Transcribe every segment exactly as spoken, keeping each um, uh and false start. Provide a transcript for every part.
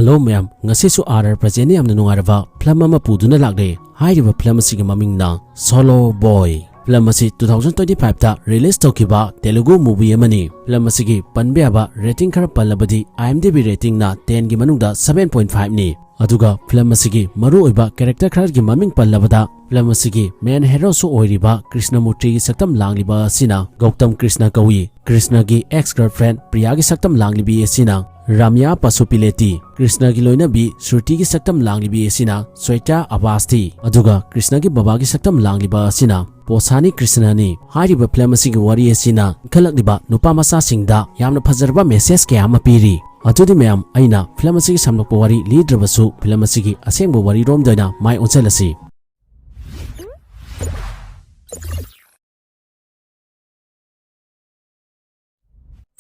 Hello ꯃꯌꯥꯝ, ꯉꯁꯤꯁꯨ R R ꯄ꯭ꯔꯖꯦꯟꯅ ꯌꯥꯝꯅ ꯅꯨꯡꯉꯥꯏꯔꯕ ꯐꯤꯂꯝ ꯑꯃ ꯄꯨꯗꯨꯅ ꯂꯥꯛꯂꯦ꯫ ꯍꯥꯏꯔꯤꯕ ꯐꯤꯂꯝ ꯑꯁꯤꯒꯤ ꯃꯃꯤꯡꯅ ꯁꯣꯂꯣ ꯕꯣꯏ꯫ ꯐꯤꯂꯝ ꯑꯁꯤ two thousand twenty five ꯇ ꯔꯤꯂꯤꯁ ꯇꯧꯈꯤꯕ ꯇꯦꯂꯨꯒꯨ ꯃꯨꯚꯤ ꯑꯃꯅꯤ꯫ ꯐꯤꯂꯝ ꯑꯁꯤꯒꯤ ꯄꯟꯕ ꯌꯥꯕ ꯔꯦꯇꯤꯡ ꯈꯔ ꯄꯜꯂꯕꯗꯤ, IMDb ꯔꯦꯇꯤꯡꯅ ten ꯒꯤ ꯃꯅꯨꯡꯗ seven point five ꯅꯤ꯫ ꯑꯗꯨꯒ ꯐꯤꯂꯝ ꯑꯁꯤꯒꯤ ꯃꯔꯨꯑꯣꯏꯕ ꯀꯦꯔꯦꯛꯇꯔ ꯈꯔꯒꯤ ꯃꯃꯤꯡ ꯄꯜꯂꯕꯗ, ꯐꯤꯂꯝ ꯑꯁꯤꯒꯤ ꯃꯦꯟ ꯍꯦꯔꯣꯁꯨ ꯑꯣꯏꯔꯤꯕ ꯀ꯭ꯔꯤꯁꯅꯃꯨꯔꯇꯤꯒꯤ ꯁꯛꯇꯝ ꯂꯥꯡꯂꯤꯕ ꯑꯁꯤꯅ ꯒꯧꯇꯝ ꯀ꯭ꯔꯤꯁꯅ ꯀꯧꯏ꯫ ꯀ꯭ꯔꯤꯁꯅꯒꯤ ꯑꯦꯛꯁ ꯒꯔꯜꯐ꯭ꯔꯦꯟ ꯄ꯭ꯔꯤꯌꯥꯒꯤ ꯁꯛꯇꯝ ꯂꯥꯡꯂꯤꯕꯤ ꯑꯁꯤꯅ ꯔꯥꯃ꯭ꯌꯥ ꯄꯁꯨꯄꯤꯂꯦꯇꯤ, ꯀ꯭ꯔꯤꯁꯅꯒꯤ ꯂꯣꯏꯅꯕꯤ ꯁ꯭ꯔꯨꯇꯤꯒꯤ ꯁꯛꯇꯝ ꯂꯥꯡꯂꯤꯕꯤ ꯑꯁꯤꯅ ꯁ꯭ꯋꯦꯇꯥ ꯑꯕꯥꯁꯇꯤ, ꯑꯗꯨꯒ ꯀ꯭ꯔꯤꯁꯅꯒꯤ ꯕꯕꯥꯒꯤ ꯁꯛꯇꯝ ꯂꯥꯡꯂꯤꯕ ꯑꯁꯤꯅ ꯄꯣꯁꯥꯅꯤ ꯀ꯭ꯔꯤꯁꯅꯅꯤ꯫ ꯍꯥꯏꯔꯤꯕ ꯐꯤꯂꯝ ꯑꯁꯤꯒꯤ ꯋꯥꯔꯤ ꯑꯁꯤꯅ ꯏꯟꯈꯠꯂꯛꯂꯤꯕ ꯅꯨꯄꯥ ꯃꯆꯥꯁꯤꯡꯗ ꯌꯥꯝꯅ ꯐꯖꯔꯕ ꯃꯦꯁꯦꯖ ꯀꯌꯥ ꯑꯃ ꯄꯤꯔꯤ꯫ ꯑꯗꯨꯗꯤ ꯃꯌꯥꯝ, ꯑꯩꯅ ꯐꯤꯂꯝ ꯑꯁꯤꯒꯤ ꯁꯝꯂꯞꯄ ꯋꯥꯔꯤ ꯂꯤꯗ꯭ꯔꯕꯁꯨ, ꯐꯤꯂꯝ ꯑꯁꯤꯒꯤ ꯑꯁꯦꯡꯕ ꯋꯥꯔꯤꯔꯣꯝꯗ ꯑꯣꯏꯅ ꯃꯥꯏ ꯑꯣꯟꯁꯤꯜꯂꯁꯤ꯫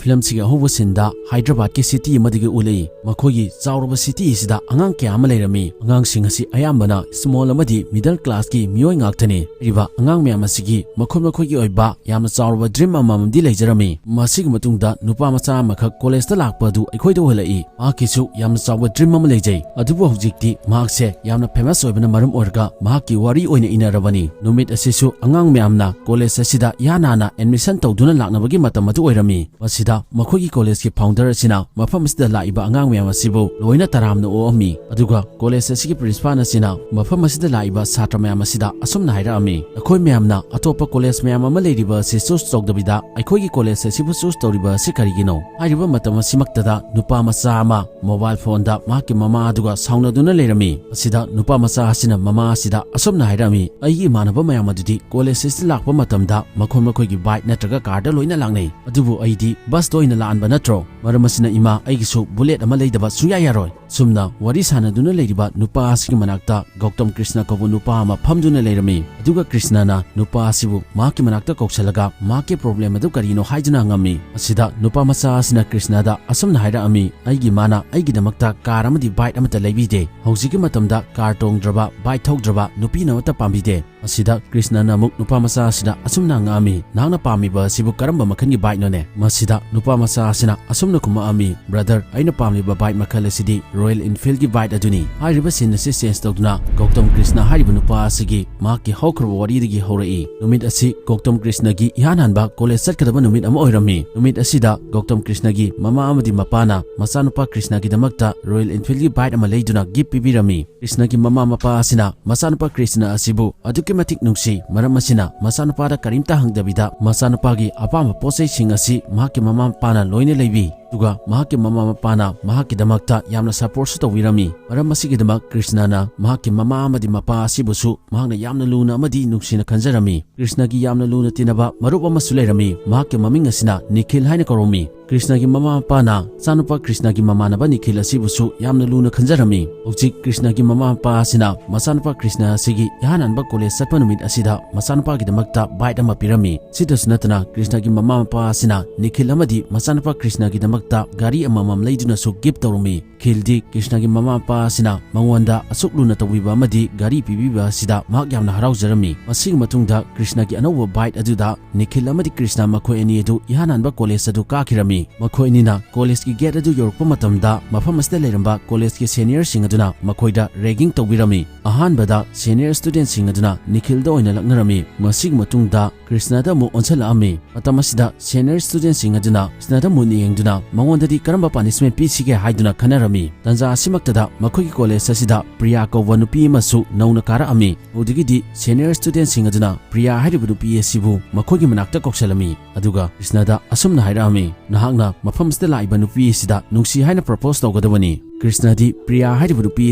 ꯐꯤꯂꯝꯁꯤꯒꯤ ꯑꯍꯧꯕ ꯁꯤꯟꯗ ꯍꯥꯏꯗ꯭ꯔꯕꯥꯗꯀꯤ ꯁꯤꯇꯤ ꯑꯃꯗꯒꯤ ꯎꯠꯂꯛꯏ꯫ ꯃꯈꯣꯏꯒꯤ ꯆꯥꯎꯔꯕ ꯁꯤꯇꯤ ꯑꯁꯤꯗ ꯑꯉꯥꯡ ꯀꯌꯥ ꯑꯃ ꯂꯩꯔꯝꯃꯤ꯫ ꯑꯉꯥꯡꯁꯤꯡ ꯑꯁꯤ ꯑꯌꯥꯝꯕꯅ ꯁ꯭ꯃꯣꯜ ꯑꯃꯗꯤ ꯃꯤꯗꯜ ꯀ꯭ꯂꯥꯁꯀꯤ ꯃꯤꯑꯣꯏ ꯉꯥꯛꯇꯅꯤ꯫ ꯍꯥꯏꯔꯤꯕ ꯑꯉꯥꯡ ꯃꯌꯥꯝ ꯑꯁꯤꯒꯤ ꯃꯈꯣꯏ ꯃꯈꯣꯏꯒꯤ ꯑꯣꯏꯕ ꯌꯥꯝꯅ ꯆꯥꯎꯔꯕ ꯗ꯭ꯔꯤꯝ ꯑꯃꯃꯝꯗꯤ ꯂꯩꯖꯔꯝꯃꯤ꯫ ꯃꯁꯤꯒꯤ ꯃꯇꯨꯡꯗ ꯅꯨꯄꯥ ꯃꯆꯥ ꯑꯃꯈꯛ ꯀꯣꯂꯦꯖꯇ ꯂꯥꯛꯄ ꯑꯗꯨ ꯑꯩꯈꯣꯏꯗ ꯑꯣꯏꯍꯜꯂꯛꯏ꯫ ꯃꯍꯥꯛꯀꯤꯁꯨ ꯌꯥꯝꯅ ꯆꯥꯎꯕ ꯗ꯭ꯔꯤꯝ ꯑꯃ ꯂꯩꯖꯩ, ꯑꯗꯨꯕꯨ ꯍꯧꯖꯤꯛꯇꯤ ꯃꯍꯥꯛꯁꯦ ꯌꯥꯝꯅ ꯐꯦꯃꯁ ꯑꯣꯏꯕꯅ ꯃꯔꯝ ꯑꯣꯏꯔꯒ ꯃꯍꯥꯛꯀꯤ ꯋꯥꯔꯤ ꯑꯣꯏꯅ ꯏꯅꯔꯕꯅꯤ꯫ ꯅꯨꯃꯤꯠ ꯑꯁꯤꯁꯨ ꯑꯉꯥꯡ ꯃꯌꯥꯝꯅ ꯀꯣꯂꯦꯖ ꯑꯁꯤꯗ ꯏꯍꯥꯟ ꯍꯥꯟꯅ ꯑꯦꯗꯃꯤꯁꯟ ꯇꯧꯗꯨꯅ ꯂꯥꯛꯅꯕꯒꯤ ꯃꯇꯝ ꯑꯗꯨ ꯑꯣꯏꯔꯝꯃꯤ꯫ ꯃꯁꯤꯗ ꯃꯈꯣꯏꯒꯤ ꯀꯣꯂꯦꯖꯀꯤ ꯐꯥꯎꯟꯗꯔ ꯑꯁꯤꯅ ꯃꯐꯝ ꯑꯁꯤꯗ ꯂꯥꯛꯏꯕ ꯑꯉꯥꯡ ꯃꯌꯥꯝ ꯑꯁꯤꯕꯨ ꯂꯣꯏꯅ ꯇꯔꯥꯝꯅ ꯑꯣꯛꯑꯝꯃꯤ꯫ ꯑꯗꯨꯒ ꯀꯣꯂꯦꯖ ꯑꯁꯤꯒꯤ ꯄ꯭ꯔꯤꯟꯁꯤꯄꯥꯜ ꯑꯁꯤꯅ ꯃꯐꯝ ꯑꯁꯤꯗ ꯂꯥꯛꯏꯕ ꯁꯥꯇ꯭ꯔ ꯃꯌꯥꯝ ꯑꯁꯤꯗ ꯑꯁꯨꯝꯅ ꯍꯥꯏꯔꯛꯑꯝꯃꯤ, "ꯅꯈꯣꯏ ꯃꯌꯥꯝꯅ ꯑꯇꯣꯞꯄ ꯀꯣꯂꯦꯖ ꯃꯌꯥꯝ ꯑꯃ ꯂꯩꯔꯤꯕ ꯑꯁꯤ ꯆꯨꯁ ꯇꯧꯗꯕꯤꯗ ꯑꯩꯈꯣꯏꯒꯤ ꯀꯣꯂꯦꯖ ꯑꯁꯤꯕꯨ ꯆꯨꯁ ꯇꯧꯔꯤꯕ ꯑꯁꯤ ꯀꯔꯤꯒꯤꯅꯣ?" ꯍꯥꯏꯔꯤꯕ ꯃꯇꯝ ꯑꯁꯤꯃꯛꯇꯗ ꯅꯨꯄꯥ ꯃꯆꯥ ꯑꯃ ꯃꯣꯕꯥꯏꯜ ꯐꯣꯟꯗ ꯃꯍꯥꯛꯀꯤ ꯃꯃꯥ ꯑꯗꯨꯒ ꯁꯥꯎꯅꯗꯨꯅ ꯂꯩꯔꯝꯃꯤ꯫ ꯑꯁꯤꯗ ꯅꯨꯄꯥ ꯃꯆꯥ ꯑꯁꯤꯅ ꯃꯃꯥ ꯑꯁꯤꯗ ꯑꯁꯨꯝꯅ ꯍꯥꯏꯔꯝꯃꯤ, "ꯑꯩꯒꯤ ꯏꯃꯥꯟꯅꯕ ꯃꯌꯥꯝ ꯑꯗꯨꯗꯤ ꯀꯣꯂꯦꯖ ꯑꯁꯤꯗ ꯂꯥꯛꯄ ꯃꯇꯝꯗ ꯃꯈꯣꯏ ꯃꯈꯣꯏꯒꯤ ꯕꯥꯏꯛ ꯅꯠꯇ꯭ꯔꯒ ꯀꯥꯔꯗ ꯂꯣꯏꯅ ꯂꯥꯛꯅꯩ, ꯑꯗꯨꯕꯨ ꯑꯩꯗꯤ ꯕꯁꯇ ꯑꯣꯏꯅ ꯂꯥꯛꯍꯟꯕ ꯅꯠꯇ꯭ꯔꯣ? ꯃꯔꯝ ꯑꯁꯤꯅ ꯏꯃꯥ, ꯑꯩꯒꯤꯁꯨ ꯕꯨꯂꯦꯠ ꯑꯃ ꯂꯩꯗꯕ ꯁꯨꯡꯌꯥ ꯌꯥꯔꯣꯏ"꯫ ꯁꯨꯝꯅ ꯋꯥꯔꯤ ꯁꯥꯟꯅꯗꯨꯅ ꯂꯩꯔꯤꯕ ꯅꯨꯄꯥ ꯑꯁꯤꯒꯤ ꯃꯅꯥꯛꯇ ꯒꯧꯇꯝ ꯀ꯭ꯔꯤꯁꯅ ꯀꯧꯕ ꯅꯨꯄꯥ ꯑꯃ ꯐꯝꯗꯨꯅ ꯂꯩꯔꯝꯃꯤ꯫ ꯑꯗꯨꯒ ꯀ꯭ꯔꯤꯁꯅꯅ ꯅꯨꯄꯥ ꯑꯁꯤꯕꯨ ꯃꯍꯥꯛꯀꯤ ꯃꯅꯥꯛꯇ ꯀꯧꯁꯜꯂꯒ ꯃꯍꯥꯛꯀꯤ ꯄ꯭ꯔꯣꯕ꯭ꯂꯦꯝ ꯑꯗꯨ ꯀꯔꯤꯅꯣ ꯍꯥꯏꯗꯨꯅ ꯍꯪꯉꯝꯃꯤ꯫ ꯑꯁꯤꯗ ꯅꯨꯄꯥ ꯃꯆꯥ ꯑꯁꯤꯅ ꯀ꯭ꯔꯤꯁꯅꯗ ꯑꯁꯨꯝꯅ ꯍꯥꯏꯔꯛꯑꯝꯃꯤ, "ꯑꯩꯒꯤ ꯏꯃꯥꯅ ꯑꯩꯒꯤꯗꯃꯛꯇ ꯀꯥꯔ ꯑꯃꯗꯤ ꯕꯥꯏꯛ ꯑꯃꯠꯇ ꯂꯩꯕꯤꯗꯦ꯫ ꯍꯧꯖꯤꯛꯀꯤ ꯃꯇꯝꯗ ꯀꯥꯔ ꯇꯣꯡꯗ꯭ꯔꯕ, ꯕꯥꯏꯛ ꯊꯧꯗ꯭ꯔꯕ ꯅꯨꯄꯤꯅ ꯑꯃꯠꯇ ꯄꯥꯝꯕꯤꯗꯦ"꯫ ꯃꯁꯤꯗ ꯀ꯭ꯔꯤꯁꯅꯅ ꯑꯃꯨꯛ ꯅꯨꯄꯥ ꯃꯆꯥ ꯑꯁꯤꯗ ꯑꯁꯨꯝꯅ ꯍꯪꯉꯛꯑꯝꯃꯤ, "ꯅꯍꯥꯛꯅ ꯄꯥꯝꯃꯤꯕ ꯑꯁꯤꯕꯨ ꯀꯔꯝꯕ ꯃꯈꯜꯒꯤ ꯕꯥꯏꯛꯅꯣꯅꯦ?" ꯃꯁꯤꯗ ꯅꯨꯄꯥ ꯃꯆꯥ ꯑꯁꯤꯅ ꯑꯁꯨꯝꯅ ꯈꯨꯝꯃꯛꯑꯝꯃꯤ, "Brother, ꯑꯩꯅ ꯄꯥꯝꯂꯤꯕ bike ꯃꯈꯜ ꯑꯁꯤꯗꯤ Royal Enfieldꯒꯤ bike ꯑꯗꯨꯅꯤ꯫" ꯍꯥꯏꯔꯤꯕ scene ꯑꯁꯤ change ꯇꯧꯗꯨꯅ ꯒꯧꯇꯝ ꯀ꯭ꯔꯤꯁꯅ ꯍꯥꯏꯔꯤꯕ ꯅꯨꯄꯥ ꯑꯁꯤꯒꯤ ꯃꯍꯥꯛꯀꯤ ꯍꯧꯈ꯭ꯔꯕ ꯋꯥꯔꯤꯗꯒꯤ ꯍꯧꯔꯛꯏ꯫ ꯅꯨꯃꯤꯠ ꯑꯁꯤ ꯒꯧꯇꯝ ꯀ꯭ꯔꯤꯁꯅꯒꯤ ꯏꯍꯥꯟ ꯍꯥꯟꯕ college ꯆꯠꯀꯗꯕ ꯅꯨꯃꯤꯠ ꯑꯃ ꯑꯣꯏꯔꯝꯃꯤ꯫ ꯅꯨꯃꯤꯠ ꯑꯁꯤꯗ ꯒꯧꯇꯝ ꯀ꯭ꯔꯤꯁꯅꯒꯤ ꯃꯃꯥ ꯑꯃꯗꯤ ꯃꯄꯥꯅ ꯃꯆꯥꯅꯨꯄꯥ ꯀ꯭ꯔꯤꯁꯅꯒꯤꯗꯃꯛꯇ Royal Enfieldꯒꯤ bike ꯑꯃ ꯂꯩꯗꯨꯅ gift ꯄꯤꯕꯤꯔꯝꯃꯤ꯫ ꯀ꯭ꯔꯤꯁꯅꯒꯤ ꯃꯃꯥ ꯃꯄꯥ ꯑꯁꯤꯅ ꯃꯆꯥꯅꯨꯄꯥ ꯀ꯭ꯔꯤꯁꯅ ꯑꯁꯤꯕꯨ ꯑꯗꯨꯛꯀꯤ ꯃꯇꯤꯛ ꯅꯨꯡꯁꯤ꯫ ꯃꯔꯝ ꯑꯁꯤꯅ ꯃꯆꯥꯅꯨꯄꯥꯗ ꯀꯔꯤꯝꯇ ꯍꯪꯗꯕꯤꯗ ꯃꯆꯥꯅꯨꯄꯥꯒꯤ ꯑꯄꯥꯝꯕ ꯄꯣꯠꯆꯩꯁꯤꯡ ꯑꯁꯤ ꯃꯍꯥꯛꯀꯤ ꯃꯃꯥ ꯃꯄꯥꯅ ꯂꯣꯏꯅ ꯂꯩꯕꯤ꯫ ꯑꯗꯨꯒ ꯃꯍꯥꯛꯀꯤ ꯃꯃꯥ ꯃꯄꯥꯅ ꯃꯍꯥꯛꯀꯤꯗꯃꯛꯇ ꯌꯥꯝꯅ supportꯁꯨ ꯇꯧꯕꯤꯔꯝꯃꯤ꯫ ꯃꯔꯝ ꯑꯁꯤꯒꯤꯗꯃꯛ ꯀ꯭ꯔꯤꯁꯅꯅ ꯃꯍꯥꯛꯀꯤ ꯃꯃꯥ ꯑꯃꯗꯤ ꯃꯄꯥ ꯑꯁꯤꯕꯨꯁꯨ ꯃꯍꯥꯛꯅ ꯌꯥꯝꯅ ꯂꯨꯅ ꯑꯃꯗꯤ ꯅꯨꯡꯁꯤꯅ ꯈꯟꯖꯔꯝꯃꯤ꯫ ꯀ꯭ꯔꯤꯁꯅꯒꯤ ꯌꯥꯝꯅ ꯂꯨꯅ ꯇꯤꯟꯅꯕ ꯃꯔꯨꯞ ꯑꯃꯁꯨ ꯂꯩꯔꯝꯃꯤ꯫ ꯃꯍꯥꯛꯀꯤ ꯃꯃꯤꯡ ꯑꯁꯤꯅ ꯅꯤꯈꯤꯜ ꯍꯥꯏꯅ ꯀꯧꯔꯝꯃꯤ꯫ ꯀ꯭ꯔꯤꯁꯅꯒꯤ ꯃꯃꯥ ꯃꯄꯥꯅ ꯃꯆꯥꯅꯨꯄꯥ ꯀ꯭ꯔꯤꯁꯅꯒꯤ ꯃꯃꯥꯟꯅꯕ ꯅꯤꯈꯤꯜ ꯑꯁꯤꯕꯨꯁꯨ ꯌꯥꯝꯅ ꯂꯨꯅ ꯈꯟꯖꯔꯝꯃꯤ꯫ ꯍꯧꯖꯤꯛ ꯀ꯭ꯔꯤꯁꯅꯒꯤ ꯃꯃꯥ ꯃꯄꯥ ꯑꯁꯤꯅ ꯃꯆꯥꯅꯨꯄꯥ ꯀ꯭ꯔꯤꯁꯅ ꯑꯁꯤꯒꯤ ꯏꯍꯥꯟ ꯍꯥꯟꯕ college ꯆꯠꯄ ꯅꯨꯃꯤꯠ ꯑꯁꯤꯗ ꯃꯆꯥꯅꯨꯄꯥꯒꯤꯗꯃꯛꯇ bike ꯑꯃ ꯄꯤꯔꯝꯃꯤ꯫ ꯁꯤꯇꯁꯨ ꯅꯠꯇꯅ ꯀ꯭ꯔꯤꯁꯅꯒꯤ ꯃꯃꯥ ꯃꯄꯥ ꯑꯁꯤꯅ ꯅꯤꯈꯤꯜ ꯑꯃꯗꯤ ꯃꯆꯥꯅꯨꯄꯥ ꯀ꯭ꯔꯤꯁꯅꯒꯤꯗꯃꯛꯇ ꯒꯥꯔꯤ ꯑꯃꯃꯝ ꯂꯩꯗꯨꯅꯁꯨ gift ꯇꯧꯔꯝꯃꯤ꯫ ꯅꯤꯈꯤꯜꯗꯤ ꯀ꯭ꯔꯤꯁꯅꯒꯤ ꯃꯃꯥ ꯃꯄꯥ ꯑꯁꯤꯅ ꯃꯉꯣꯟꯗ ꯑꯁꯨꯛ ꯂꯨꯅ ꯇꯧꯕꯤꯕ ꯑꯃꯗꯤ ꯒꯥꯔꯤ ꯄꯤꯕꯤꯕ ꯑꯁꯤꯗ ꯃꯍꯥꯛ ꯌꯥꯝꯅ ꯍꯔꯥꯎꯖꯔꯝꯃꯤ꯫ ꯃꯁꯤꯒꯤ ꯃꯇꯨꯡꯗ ꯀ꯭ꯔꯤꯁꯅꯒꯤ ꯑꯅꯧꯕ bike ꯑꯗꯨꯗ ꯅꯤꯈꯤꯜ ꯑꯃꯗꯤ ꯀ꯭ꯔꯤꯁꯅ ꯃꯈꯣꯏ ꯑꯅꯤ ꯑꯗꯨ ꯏꯍꯥꯟ ꯍꯥꯟꯕ college ꯑꯗꯨ ꯀꯥꯈꯤꯔꯝꯃꯤ꯫ ꯃꯈꯣꯏ ꯑꯅꯤꯅ collegeꯀꯤ gate ꯑꯗꯨ ꯌꯧꯔꯛꯄ ꯃꯇꯝꯗ ꯃꯐꯝ ꯑꯁꯤꯗ ꯂꯩꯔꯝꯕ collegeꯀꯤ seniorꯁꯤꯡ ꯑꯗꯨꯅ ꯃꯈꯣꯏꯗ ragging ꯇꯧꯕꯤꯔꯝꯃꯤ꯫ ꯑꯍꯥꯟꯕꯗ senior studentꯁꯤꯡ ꯑꯗꯨꯅ ꯅꯤꯈꯤꯜꯗ ꯑꯣꯏꯅ ꯂꯛꯅꯔꯝꯃꯤ꯫ ꯃꯁꯤꯒꯤ ꯃꯇꯨꯡꯗ ꯀ꯭ꯔꯤꯁꯅꯗ ꯑꯃꯨꯛ ꯑꯣꯟꯁꯤꯜꯂꯛꯑꯝꯃꯤ꯫ ꯃꯇꯝ ꯑꯁꯤꯗ senior studentꯁꯤꯡ ꯑꯗꯨꯅ ꯀ꯭ꯔꯤꯁꯅꯗ ꯃꯨꯟꯅ ꯌꯦꯡꯗꯨꯅ ꯃꯉꯣꯟꯗꯗꯤ ꯀꯔꯝꯕ punishment ꯄꯤꯁꯤꯒꯦ ꯍꯥꯏꯗꯨꯅ ꯈꯟꯅꯔꯝꯃꯤ꯫ ꯇꯟꯖꯥ ꯑꯁꯤꯃꯛꯇꯗ ꯃꯈꯣꯏꯒꯤ college ꯑꯁꯤꯗ ꯄ꯭ꯔꯤꯌꯥ ꯀꯧꯕ ꯅꯨꯄꯤ ꯑꯃꯁꯨ ꯅꯧꯅ ꯀꯥꯔꯛꯑꯝꯃꯤ꯫ ꯑꯗꯨꯗꯒꯤꯗꯤ senior studentꯁꯤꯡ ꯑꯗꯨꯅ ꯄ꯭ꯔꯤꯌꯥ ꯍꯥꯏꯔꯤꯕ ꯅꯨꯄꯤ ꯑꯁꯤꯕꯨ ꯃꯈꯣꯏꯒꯤ ꯃꯅꯥꯛꯇ ꯀꯧꯁꯜꯂꯝꯃꯤ꯫ ꯑꯗꯨꯒ ꯀ꯭ꯔꯤꯁꯅꯗ ꯑꯁꯨꯝꯅ ꯍꯥꯏꯔꯛꯑꯝꯃꯤ, "ꯅꯍꯥꯛꯅ ꯃꯐꯝ ꯑꯁꯤꯗ ꯂꯥꯛꯏꯕ ꯅꯨꯄꯤ ꯑꯁꯤꯗ ꯅꯨꯡꯁꯤ ꯍꯥꯏꯅ propose ꯇꯧꯒꯗꯕꯅꯤ꯫" ꯀ꯭ꯔꯤꯁꯅꯗꯤ ꯄ꯭ꯔꯤꯌꯥ ꯍꯥꯏꯔꯤꯕ ꯅꯨꯄꯤ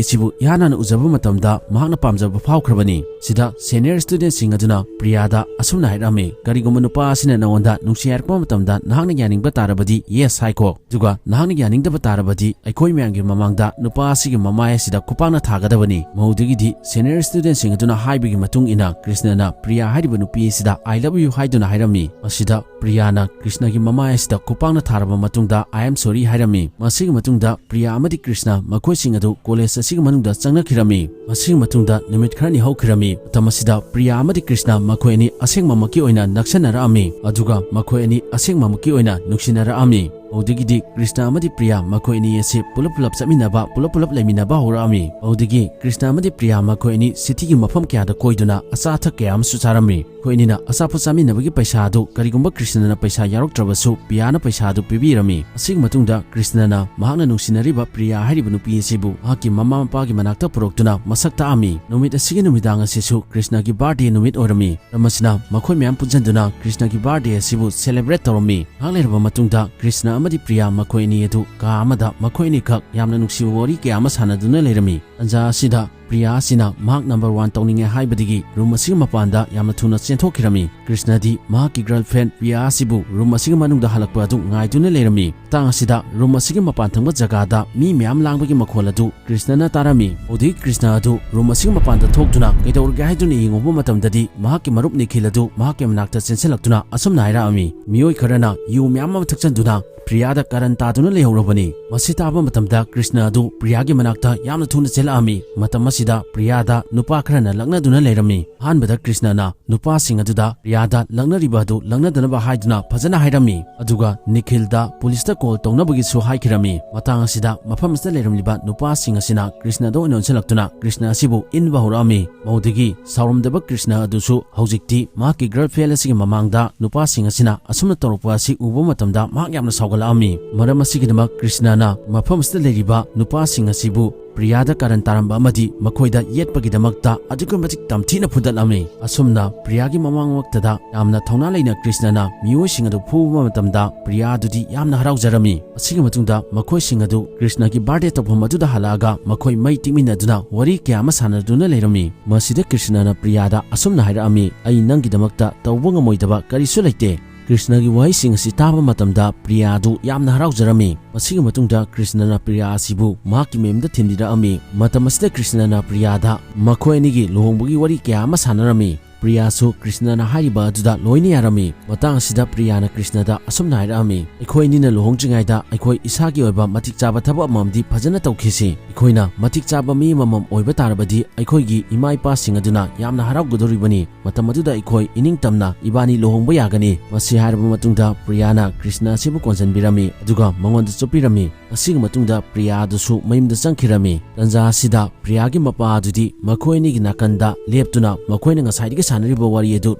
ꯑꯁꯤꯕꯨ ꯏꯍꯥꯟ ꯍꯥꯟꯅ ꯎꯖꯕ ꯃꯇꯝꯗ ꯃꯍꯥꯛꯅ ꯄꯥꯝꯖꯕ ꯐꯥꯎꯈ꯭ꯔꯕꯅꯤ꯫ ꯁꯤꯗ senior studentꯁꯤꯡ ꯑꯗꯨꯅ ꯄ꯭ꯔꯤꯌꯥꯗ ꯑꯁꯨꯝꯅ ꯍꯥꯏꯔꯛꯑꯝꯃꯤ, "ꯀꯔꯤꯒꯨꯝꯕ ꯅꯨꯄꯥ ꯑꯁꯤꯅ ꯅꯉꯣꯟꯗ ꯅꯨꯡꯁꯤ ꯍꯥꯏꯔꯛꯄ ꯃꯇꯝꯗ ꯅꯍꯥꯛꯅ ꯌꯥꯅꯤꯡꯕ ꯇꯥꯔꯕꯗꯤ yes ꯍꯥꯏꯈꯣ꯫ ꯑꯗꯨꯒ ꯅꯍꯥꯛꯅ ꯌꯥꯅꯤꯡꯗꯕ ꯇꯥꯔꯕꯗꯤ ꯑꯩꯈꯣꯏ ꯃꯌꯥꯝꯒꯤ ꯃꯃꯥꯡꯗ ꯅꯨꯄꯥ ꯑꯁꯤꯒꯤ ꯃꯃꯥꯏ ꯑꯁꯤꯗ ꯈꯨꯄꯥꯛꯅ ꯊꯥꯒꯗꯕꯅꯤ꯫" ꯃꯧꯗꯒꯤꯗꯤ senior studentꯁꯤꯡ ꯑꯗꯨꯅ ꯍꯥꯏꯕꯒꯤ ꯃꯇꯨꯡ ꯏꯟꯅ ꯀ꯭ꯔꯤꯁꯅꯅ ꯄ꯭ꯔꯤꯌꯥ ꯍꯥꯏꯔꯤꯕ ꯅꯨꯄꯤ ꯑꯁꯤꯗ "I love you" ꯍꯥꯏꯗꯨꯅ ꯍꯥꯏꯔꯝꯃꯤ꯫ ꯃꯁꯤꯗ ꯄ꯭ꯔꯤꯌꯥꯅ ꯀ꯭ꯔꯤꯁꯅꯒꯤ ꯃꯃꯥꯏ ꯑꯁꯤꯗ ꯈꯨꯄꯥꯛꯅ ꯊꯥꯔꯕ ꯃꯇꯨꯡꯗ "I am sorry" ꯍꯥꯏꯔꯝꯃꯤ꯫ ꯃꯁꯤꯒꯤ ꯃꯇꯨꯡꯗ ꯄ꯭ꯔꯤꯌꯥ ꯑꯃꯗꯤ ꯀ꯭ꯔꯤꯁꯅ ꯀ꯭ꯔꯤꯁꯅ ꯃꯈꯣꯏꯁꯤꯡ ꯑꯗꯨ ꯀꯣꯂꯦꯖ ꯑꯁꯤꯒꯤ ꯃꯅꯨꯡꯗ ꯆꯪꯅꯈꯤꯔꯝꯃꯤ꯫ ꯃꯁꯤꯒꯤ ꯃꯇꯨꯡꯗ ꯅꯨꯃꯤꯠ ꯈꯔꯅꯤ ꯍꯧꯈꯤꯔꯝꯃꯤ꯫ ꯃꯇꯝ ꯑꯁꯤꯗ ꯄ꯭ꯔꯤꯌꯥ ꯑꯃꯗꯤ ꯀ꯭ꯔꯤꯁꯅ ꯃꯈꯣꯏ ꯑꯅꯤ ꯑꯁꯦꯡꯕꯃꯛꯀꯤ ꯑꯣꯏꯅ ꯅꯛꯁꯟꯅꯔꯛꯑꯝꯃꯤ꯫ ꯑꯗꯨꯒ ꯃꯈꯣꯏ ꯑꯅꯤ ꯑꯁꯦꯡꯕꯃꯛꯀꯤ ꯑꯣꯏꯅ ꯅꯨꯡꯁꯤꯅꯔꯛꯑꯝꯃꯤ꯫ ꯑꯗꯨꯗꯒꯤꯗꯤ ꯀ꯭ꯔꯤꯁꯅ ꯑꯃꯗꯤ ꯄ꯭ꯔꯤꯌꯥ ꯃꯈꯣꯏ ꯑꯅꯤ ꯑꯁꯤ ꯄꯨꯂꯞ ꯄꯨꯂꯞ ꯆꯠꯃꯤꯟꯅꯕ, ꯄꯨꯂꯞ ꯄꯨꯂꯞ ꯂꯩꯃꯤꯟꯅꯕ ꯍꯧꯔꯛꯑꯝꯃꯤ꯫ ꯑꯗꯨꯗꯒꯤ ꯀ꯭ꯔꯤꯁꯅ ꯑꯃꯗꯤ ꯄ꯭ꯔꯤꯌꯥ ꯃꯈꯣꯏ ꯑꯅꯤ ꯁꯤꯇꯤꯒꯤ ꯃꯐꯝ ꯀꯌꯥꯗ ꯀꯣꯏꯗꯨꯅ ꯑꯆꯥ ꯑꯊꯛ ꯀꯌꯥ ꯑꯃꯁꯨ ꯆꯥꯔꯝꯃꯤ꯫ ꯃꯈꯣꯏ ꯑꯅꯤꯅ ꯑꯆꯥꯄꯣꯠ ꯆꯥꯃꯤꯟꯅꯕꯒꯤ ꯄꯩꯁꯥ ꯑꯗꯨ ꯀꯔꯤꯒꯨꯝꯕ ꯀ꯭ꯔꯤꯁꯅꯅ ꯄꯩꯁꯥ ꯌꯥꯎꯔꯛꯇ꯭ꯔꯕꯁꯨ ꯄ꯭ꯔꯤꯌꯥꯅ ꯄꯩꯁꯥ ꯑꯗꯨ ꯄꯤꯕꯤꯔꯝꯃꯤ꯫ ꯑꯁꯤꯒꯤ ꯃꯇꯨꯡꯗ ꯀ꯭ꯔꯤꯁꯅꯅ ꯃꯍꯥꯛꯅ ꯅꯨꯡꯁꯤꯅꯔꯤꯕ ꯄ꯭ꯔꯤꯌꯥ ꯍꯥꯏꯔꯤꯕ ꯅꯨꯄꯤ ꯑꯁꯤꯕꯨ ꯃꯍꯥꯛꯀꯤ ꯃꯃꯥ ꯃꯄꯥꯒꯤ ꯃꯅꯥꯛꯇ ꯄꯨꯔꯛꯇꯨꯅ ꯃꯁꯛ ꯇꯥꯛꯑꯝꯃꯤ꯫ ꯅꯨꯃꯤꯠ ꯑꯁꯤꯒꯤ ꯅꯨꯃꯤꯗꯥꯡ ꯑꯁꯤꯁꯨ ꯀ꯭ꯔꯤꯁꯅꯒꯤ ꯕꯥꯔꯗꯦ ꯅꯨꯃꯤꯠ ꯑꯣꯏꯔꯝꯃꯤ꯫ ꯃꯔꯝ ꯑꯁꯤꯅ ꯃꯈꯣꯏ ꯃꯌꯥꯝ ꯄꯨꯟꯁꯤꯟꯗꯨꯅ ꯀ꯭ꯔꯤꯁꯅꯒꯤ ꯕꯥꯔꯗꯦ ꯑꯁꯤꯕꯨ ꯁꯦꯂꯦꯕ꯭ꯔꯦꯠ ꯇꯧꯔꯝꯃꯤ꯫ ꯉꯥꯏꯍꯥꯛ ꯂꯩꯔꯕ ꯃꯇꯨꯡꯗ ꯀ꯭ꯔꯤꯁꯅ ꯑꯃꯗꯤ ꯄ꯭ꯔꯤꯌꯥ ꯃꯈꯣꯏ ꯑꯅꯤ ꯑꯗꯨ ꯀꯥ ꯑꯃꯗ ꯃꯈꯣꯏ ꯑꯅꯤꯈꯛ ꯌꯥꯝꯅ ꯅꯨꯡꯁꯤꯕ ꯋꯥꯔꯤ ꯀꯌꯥ ꯑꯃ ꯁꯥꯟꯅꯗꯨꯅ ꯂꯩꯔꯝꯃꯤ꯫ ꯇꯟꯖꯥ ꯑꯁꯤꯗ ꯄ꯭ꯔꯤꯌꯥ ꯑꯁꯤꯅ ꯃꯍꯥꯛ ꯅꯝꯕꯔ ꯋꯥꯟ ꯇꯧꯅꯤꯡꯉꯦ ꯍꯥꯏꯕꯗꯒꯤ ꯔꯨꯝ ꯑꯁꯤꯒꯤ ꯃꯄꯥꯟꯗ ꯌꯥꯝꯅ ꯊꯨꯅ ꯆꯦꯟꯊꯣꯛꯈꯤꯔꯝꯃꯤ꯫ ꯀ꯭ꯔꯤꯁꯅꯗꯤ ꯃꯍꯥꯛꯀꯤ ꯒꯔꯜ ꯐ꯭ꯔꯦꯟ ꯄ꯭ꯔꯤꯌꯥ ꯑꯁꯤꯕꯨ ꯔꯨꯝ ꯑꯁꯤꯒꯤ ꯃꯅꯨꯡꯗ ꯍꯜꯂꯛꯄ ꯑꯗꯨ ꯉꯥꯏꯗꯨꯅ ꯂꯩꯔꯝꯃꯤ꯫ ꯃꯇꯥꯡ ꯑꯁꯤꯗ ꯔꯨꯝ ꯑꯁꯤꯒꯤ ꯃꯄꯥꯟ ꯊꯪꯕ ꯖꯒꯥꯗ ꯃꯤ ꯃꯌꯥꯝ ꯂꯥꯡꯕꯒꯤ ꯃꯈꯣꯜ ꯑꯗꯨ ꯀ꯭ꯔꯤꯁꯅꯅ ꯇꯥꯔꯝꯃꯤ꯫ ꯑꯗꯨꯗꯒꯤ ꯀ꯭ꯔꯤꯁꯅ ꯑꯗꯨ ꯔꯨꯝ ꯑꯁꯤꯒꯤ ꯃꯄꯥꯟꯗ ꯊꯣꯛꯇꯨꯅ ꯀꯩꯗꯧꯔꯒꯦ ꯍꯥꯏꯗꯨꯅ ꯌꯦꯡꯉꯨꯕ ꯃꯇꯝꯗꯗꯤ ꯃꯍꯥꯛꯀꯤ ꯃꯔꯨꯞ ꯅꯤꯈꯤꯜ ꯑꯗꯨ ꯃꯍꯥꯛꯀꯤ ꯃꯅꯥꯛꯇ ꯆꯦꯟꯁꯤꯜꯂꯛꯇꯨꯅ ꯑꯁꯨꯝꯅ ꯍꯥꯏꯔꯛꯑꯝꯃꯤ, "ꯃꯤꯑꯣꯏ ꯈꯔꯅ ꯌꯨ ꯃꯌꯥꯝ ꯑꯃ ꯊꯛꯆꯟꯗꯨꯅ ꯄ꯭ꯔꯤꯌꯥꯗ ꯀꯔꯟ ꯇꯥꯗꯨꯅ ꯂꯩꯍꯧꯔꯕꯅꯤ꯫" ꯃꯁꯤ ꯇꯥꯕ ꯃꯇꯝꯗ ꯀ꯭ꯔꯤꯁꯅ ꯑꯗꯨ ꯄ꯭ꯔꯤꯌꯥꯒꯤ ꯃꯅꯥꯛꯇ ꯌꯥꯝꯅ ꯊꯨꯅ ꯆꯦꯜꯂꯛꯑꯝꯃꯤ꯫ ꯃꯇꯝ ꯑꯁꯤꯗ ꯄ꯭ꯔꯤꯌꯥꯗ ꯅꯨꯄꯥ ꯈꯔꯅ ꯂꯛꯅꯗꯨꯅ ꯂꯩꯔꯝꯃꯤ꯫ ꯑꯍꯥꯟꯕꯗ ꯀ꯭ꯔꯤꯁꯅꯅ ꯅꯨꯄꯥꯁꯤꯡ ꯑꯗꯨꯗ ꯄ꯭ꯔꯤꯌꯥꯗ ꯂꯛꯅꯔꯤꯕ ꯑꯗꯨ ꯂꯛꯅꯗꯅꯕ ꯍꯥꯏꯗꯨꯅ ꯐꯖꯅ ꯍꯥꯏꯔꯝꯃꯤ꯫ ꯑꯗꯨꯒ ꯅꯤꯈꯤꯜꯗ ꯄꯨꯂꯤꯁꯇ ꯀꯣꯜ ꯇꯧꯅꯕꯒꯤꯁꯨ ꯍꯥꯏꯈꯤꯔꯝꯃꯤ꯫ ꯃꯇꯥꯡ ꯑꯁꯤꯗ ꯃꯐꯝ ꯑꯁꯤꯗ ꯂꯩꯔꯝꯂꯤꯕ ꯅꯨꯄꯥꯁꯤꯡ ꯑꯁꯤꯅ ꯀ꯭ꯔꯤꯁꯅꯗ ꯑꯣꯏꯅ ꯑꯣꯟꯁꯤꯜꯂꯛꯇꯨꯅ ꯀ꯭ꯔꯤꯁꯅ ꯑꯁꯤꯕꯨ ꯏꯟꯕ ꯍꯧꯔꯛꯑꯝꯃꯤ꯫ ꯃꯗꯨꯗꯒꯤ ꯁꯥꯎꯔꯝꯗꯕ ꯀ꯭ꯔꯤꯁꯅ ꯑꯗꯨꯁꯨ ꯍꯧꯖꯤꯛꯇꯤ ꯃꯍꯥꯛꯀꯤ ꯒꯔꯜ ꯐ꯭ꯔꯦꯟ ꯑꯁꯤꯒꯤ ꯃꯃꯥꯡꯗ ꯅꯨꯄꯥꯁꯤꯡ ꯑꯁꯤꯅ ꯑꯁꯨꯝꯅ ꯇꯧꯔꯛꯄ ꯑꯁꯤ ꯎꯕ ꯃꯇꯝꯗ ꯃꯍꯥꯛ ꯌꯥꯝꯅ ꯁꯥꯎꯒꯠꯂꯛꯑꯝꯃꯤ꯫ ꯃꯔꯝ ꯑꯁꯤꯒꯤꯗꯃꯛ ꯀ꯭ꯔꯤꯁꯅꯅ ꯃꯐꯝ ꯑꯁꯤꯗ ꯂꯩꯔꯤꯕ ꯅꯨꯄꯥꯁꯤꯡ ꯑꯁꯤꯕꯨ ꯄ꯭ꯔꯤꯌꯥꯗ ꯀꯥꯔꯟ ꯇꯥꯔꯝꯕ ꯑꯃꯗꯤ ꯃꯈꯣꯏꯗ ꯌꯦꯠꯄꯒꯤꯗꯃꯛꯇ ꯑꯗꯨꯛꯀꯤ ꯃꯇꯤꯛ ꯇꯝꯊꯤꯅ ꯐꯨꯗꯠꯂꯝꯃꯤ꯫ ꯑꯁꯨꯝꯅ ꯄ꯭ꯔꯤꯌꯥꯒꯤ ꯃꯃꯥꯡꯃꯛꯇꯗ ꯌꯥꯝꯅ ꯊꯧꯅꯥ ꯂꯩꯅ ꯀ꯭ꯔꯤꯁꯅꯅ ꯃꯤꯑꯣꯏꯁꯤꯡ ꯑꯗꯨ ꯐꯨꯕ ꯃꯇꯝꯗ ꯄ꯭ꯔꯤꯌꯥ ꯑꯗꯨꯗꯤ ꯌꯥꯝꯅ ꯍꯔꯥꯎꯖꯔꯝꯃꯤ꯫ ꯑꯁꯤꯒꯤ ꯃꯇꯨꯡꯗ ꯃꯈꯣꯏꯁꯤꯡ ꯑꯗꯨ ꯀ꯭ꯔꯤꯁꯅꯒꯤ ꯕꯥꯔꯗꯦ ꯇꯧꯐꯝ ꯑꯗꯨꯗ ꯍꯜꯂꯛꯑꯒ ꯃꯈꯣꯏ ꯃꯩ ꯇꯤꯛꯃꯤꯟꯅꯗꯨꯅ ꯋꯥꯔꯤ ꯀꯌꯥ ꯑꯃ ꯁꯥꯟꯅꯗꯨꯅ ꯂꯩꯔꯝꯃꯤ꯫ ꯃꯁꯤꯗ ꯀ꯭ꯔꯤꯁꯅꯅ ꯄ꯭ꯔꯤꯌꯥꯗ ꯑꯁꯨꯝꯅ ꯍꯥꯏꯔꯛꯑꯝꯃꯤ, "ꯑꯩ ꯅꯪꯒꯤꯗꯃꯛꯇ ꯇꯧꯕ ꯉꯝꯃꯣꯏꯗꯕ ꯀꯔꯤꯁꯨ ꯂꯩꯇꯦ꯫" ꯀ꯭ꯔꯤꯁꯅꯒꯤ ꯋꯥꯍꯩꯁꯤꯡ ꯑꯁꯤ ꯇꯥꯕ ꯃꯇꯝꯗ ꯄ꯭ꯔꯤꯌꯥ ꯑꯗꯨ ꯌꯥꯝꯅ ꯍꯔꯥꯎꯖꯔꯝꯃꯤ꯫ ꯃꯁꯤꯒꯤ ꯃꯇꯨꯡꯗ ꯀ꯭ꯔꯤꯁꯅꯅ ꯄ꯭ꯔꯤꯌꯥ ꯑꯁꯤꯕꯨ ꯃꯍꯥꯛꯀꯤ ꯃꯌꯨꯝꯗ ꯊꯤꯟꯕꯤꯔꯛꯑꯝꯃꯤ꯫ ꯃꯇꯝ ꯑꯁꯤꯗ ꯀ꯭ꯔꯤꯁꯅꯅ ꯄ꯭ꯔꯤꯌꯥꯗ ꯃꯈꯣꯏ ꯑꯅꯤꯒꯤ ꯂꯨꯍꯣꯡꯕꯒꯤ ꯋꯥꯔꯤ ꯀꯌꯥ ꯑꯃ ꯁꯥꯟꯅꯔꯝꯃꯤ꯫ ꯄ꯭ꯔꯤꯌꯥꯁꯨ ꯀ꯭ꯔꯤꯁꯅꯅ ꯍꯥꯏꯔꯤꯕ ꯑꯗꯨꯗ ꯂꯣꯏꯅ ꯌꯥꯔꯝꯃꯤ꯫ ꯃꯇꯥꯡ ꯑꯁꯤꯗ ꯄ꯭ꯔꯤꯌꯥꯅ ꯀ꯭ꯔꯤꯁꯅꯗ ꯑꯁꯨꯝꯅ ꯍꯥꯏꯔꯛꯑꯝꯃꯤ, "ꯑꯩꯈꯣꯏ ꯑꯅꯤꯅ ꯂꯨꯍꯣꯡꯗ꯭ꯔꯤꯉꯩꯗ ꯑꯩꯈꯣꯏ ꯏꯁꯥꯒꯤ ꯑꯣꯏꯕ ꯃꯇꯤꯛ ꯆꯥꯕ ꯊꯕꯛ ꯑꯃꯃꯝꯗꯤ ꯐꯖꯅ ꯇꯧꯈꯤꯁꯤ꯫ ꯑꯩꯈꯣꯏꯅ ꯃꯇꯤꯛ ꯆꯥꯕ ꯃꯤ ꯑꯃꯃꯝ ꯑꯣꯏꯕ ꯇꯥꯔꯕꯗꯤ ꯑꯩꯈꯣꯏꯒꯤ ꯏꯃꯥ ꯏꯄꯥꯁꯤꯡ ꯑꯗꯨꯅ ꯌꯥꯝꯅ ꯍꯔꯥꯎꯒꯗꯧꯔꯤꯕꯅꯤ꯫ ꯃꯇꯝ ꯑꯗꯨꯗ ꯑꯩꯈꯣꯏ ꯏꯅꯤꯡꯇꯝꯅ ꯏꯕꯥꯅꯤ ꯂꯨꯍꯣꯡꯕ ꯌꯥꯒꯅꯤ"꯫ ꯃꯁꯤ ꯍꯥꯏꯔꯕ ꯃꯇꯨꯡꯗ ꯄ꯭ꯔꯤꯌꯥꯅ ꯀ꯭ꯔꯤꯁꯅ ꯑꯁꯤꯕꯨ ꯀꯣꯟꯁꯤꯟꯕꯤꯔꯝꯃꯤ, ꯑꯗꯨꯒ ꯃꯉꯣꯟꯗ ꯆꯣꯞꯄꯤꯔꯝꯃꯤ꯫ ꯃꯁꯤꯒꯤ ꯃꯇꯨꯡꯗ ꯄ꯭ꯔꯤꯌꯥ ꯑꯗꯨꯁꯨ ꯃꯌꯨꯝꯗ ꯆꯪꯈꯤꯔꯝꯃꯤ꯫ ꯇꯟꯖꯥ ꯑꯁꯤꯗ ꯄ꯭ꯔꯤꯌꯥꯒꯤ ꯃꯄꯥ ꯑꯗꯨꯗꯤ ꯃꯈꯣꯏ ꯑꯅꯤꯒꯤ ꯅꯥꯀꯟꯗ ꯂꯦꯞꯇꯨꯅ ꯃꯈꯣꯏꯅ ꯉꯁꯥꯏꯗꯒꯤ ꯁꯥꯟꯅꯔꯤꯕ ꯋꯥꯔꯤ ꯑꯗꯨ